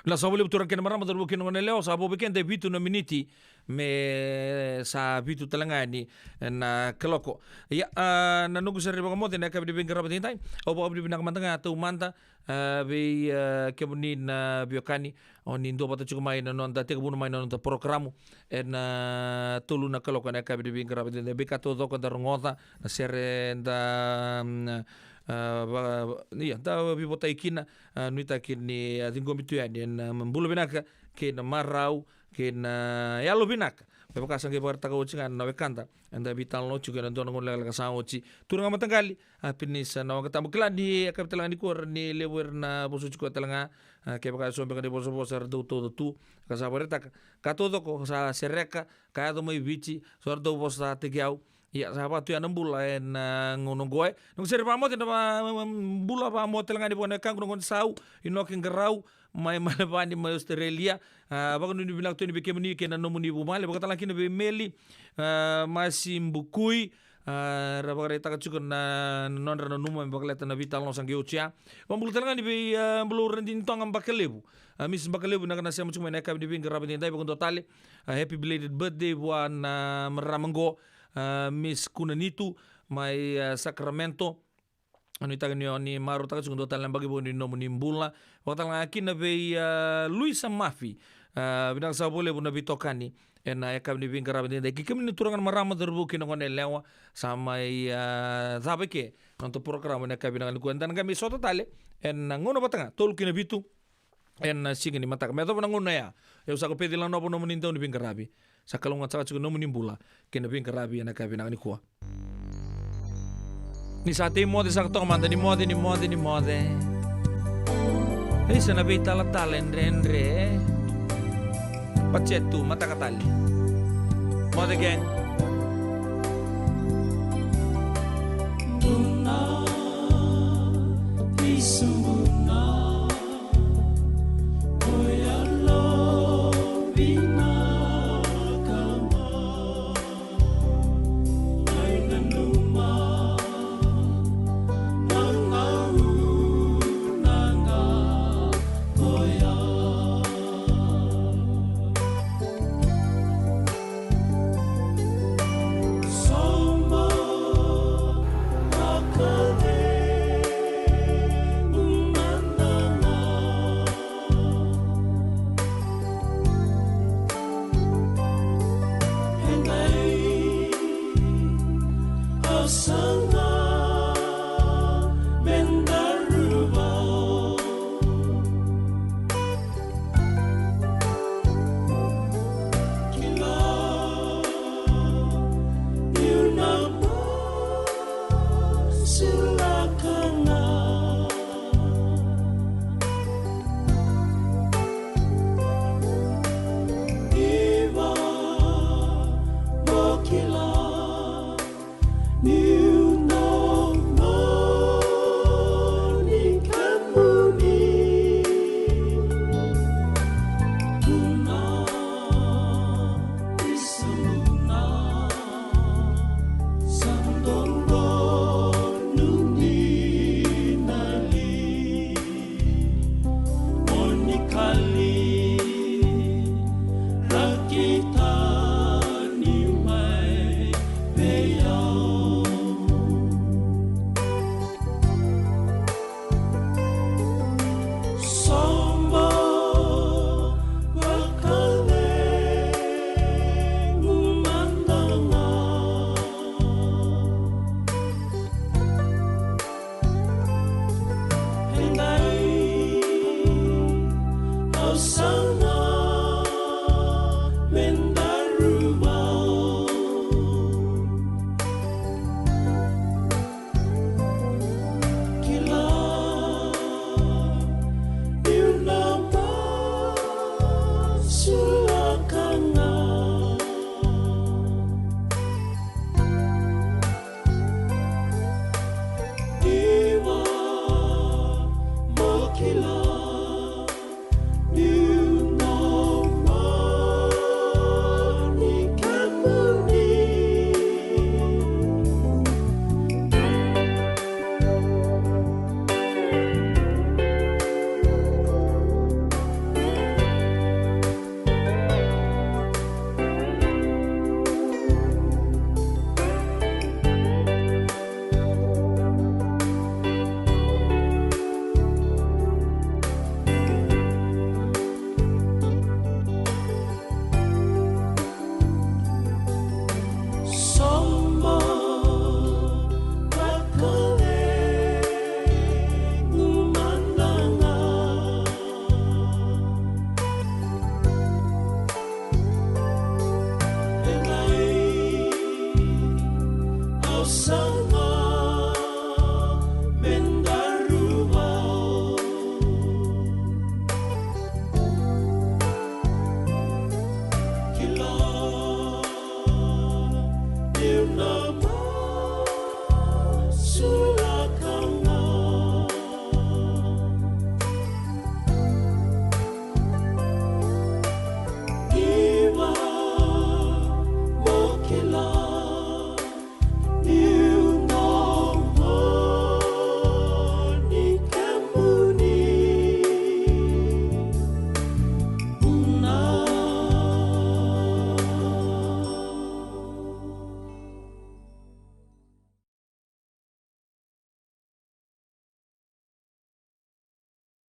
Na sa voli vuturaga kei na marama, cauravou kei na goneyalewa, sa vo vei keda e vitu na miniti me sa vitu tale ga yani na kaloko. Ia, a, na noqu sere vakamoce ena yakavi ni veiqaravi edaidai, au vakavinavinaka mada ga taumada, a, vei, a, kemuni na veiwekani, o ni duavata tiko mai na noda, tekivuna mai na noda parokaramu ena tolu na kaloko ena yakavi ni veiqaravi edaidai. Veika taucoko da rogoca, na sere da, mm, a, va, ia, da veivotai kina, a, nuitaki ni a ciqomi tu yani ena, a, bula vinaka kei na marau kei na yalo vinaka. Me vaka sa qai vakaraitaka oti ga na wekada, eda veitalanoa tiko ena dua na gauna lekaleka sa oti. Turaga mataqali, a, Pinisa Nawaqa Tabu, kila ni yakavi tale ga nikua ni levu era na vosoti koya tale ga, a, kevaka e so beka na ivosavosa era dau tauca tu, ka sa vakaraitaka. Ka taucoko sa sereka, ka yaco mai Viti, so era dau vosataki au. Ia, sa vaka tu ya na bula ena gauna oqo. Noqu sere vakamoce, na va, bula vakamoce tale ga ni vua na wekaqu na gone sau, Inoke Qarau, mai Melevani, mai Australia. A, vakanuinui vinaka tu yani vei kemuni kei na nomuni vuvale, vakatalega kina vei Meli, a, Masi Bukui, a, ra vakaraitaka tiko na, na nodra nanuma me vakaleta na veitalanoa sa qai oti ya. Vakabula tale ga yani vei, a, Bula Radini Toga Bakalevu. A, Miss Bakalevu, vinaka na sema tiko mai ena yakavi ni veiqaravi edaidai, vakadua tale. A, happy belated birthday vua na marama qo, a, Miss Kunanitu, mai, a, Sacramento. Nuitaka ni o ni marautaka tiko dua tale na yabaki vou ni nomuni bula. Vakatalega kina vei, a, Luisa Mafi. A, vinaka sara vakalevu na veitokani ena yakavi ni veiqaravi edaidai. Kei kemuni na turaga na marama, cauravou kei na goneyalewa, sa mai, a, cava eke na noda porokaramu ena yakavi vinaka nikua. Eda na qai mai sota tale ena gauna vata ga, tolu ki na vitu ena siga ni mataka. Me yacova na gauna ya, au sa ko Peci Lanova, nomuni dau ni veiqaravi. Sa kalougata saka tiko nomuni bula kei na veiqaravi ena yakavi vinaka nikua. Ni sa tei moce saka toka mada, ni moce, ni moce, ni moce. Isa na veitalatala e dredre. Pacetu, mataka tale. Moce gang.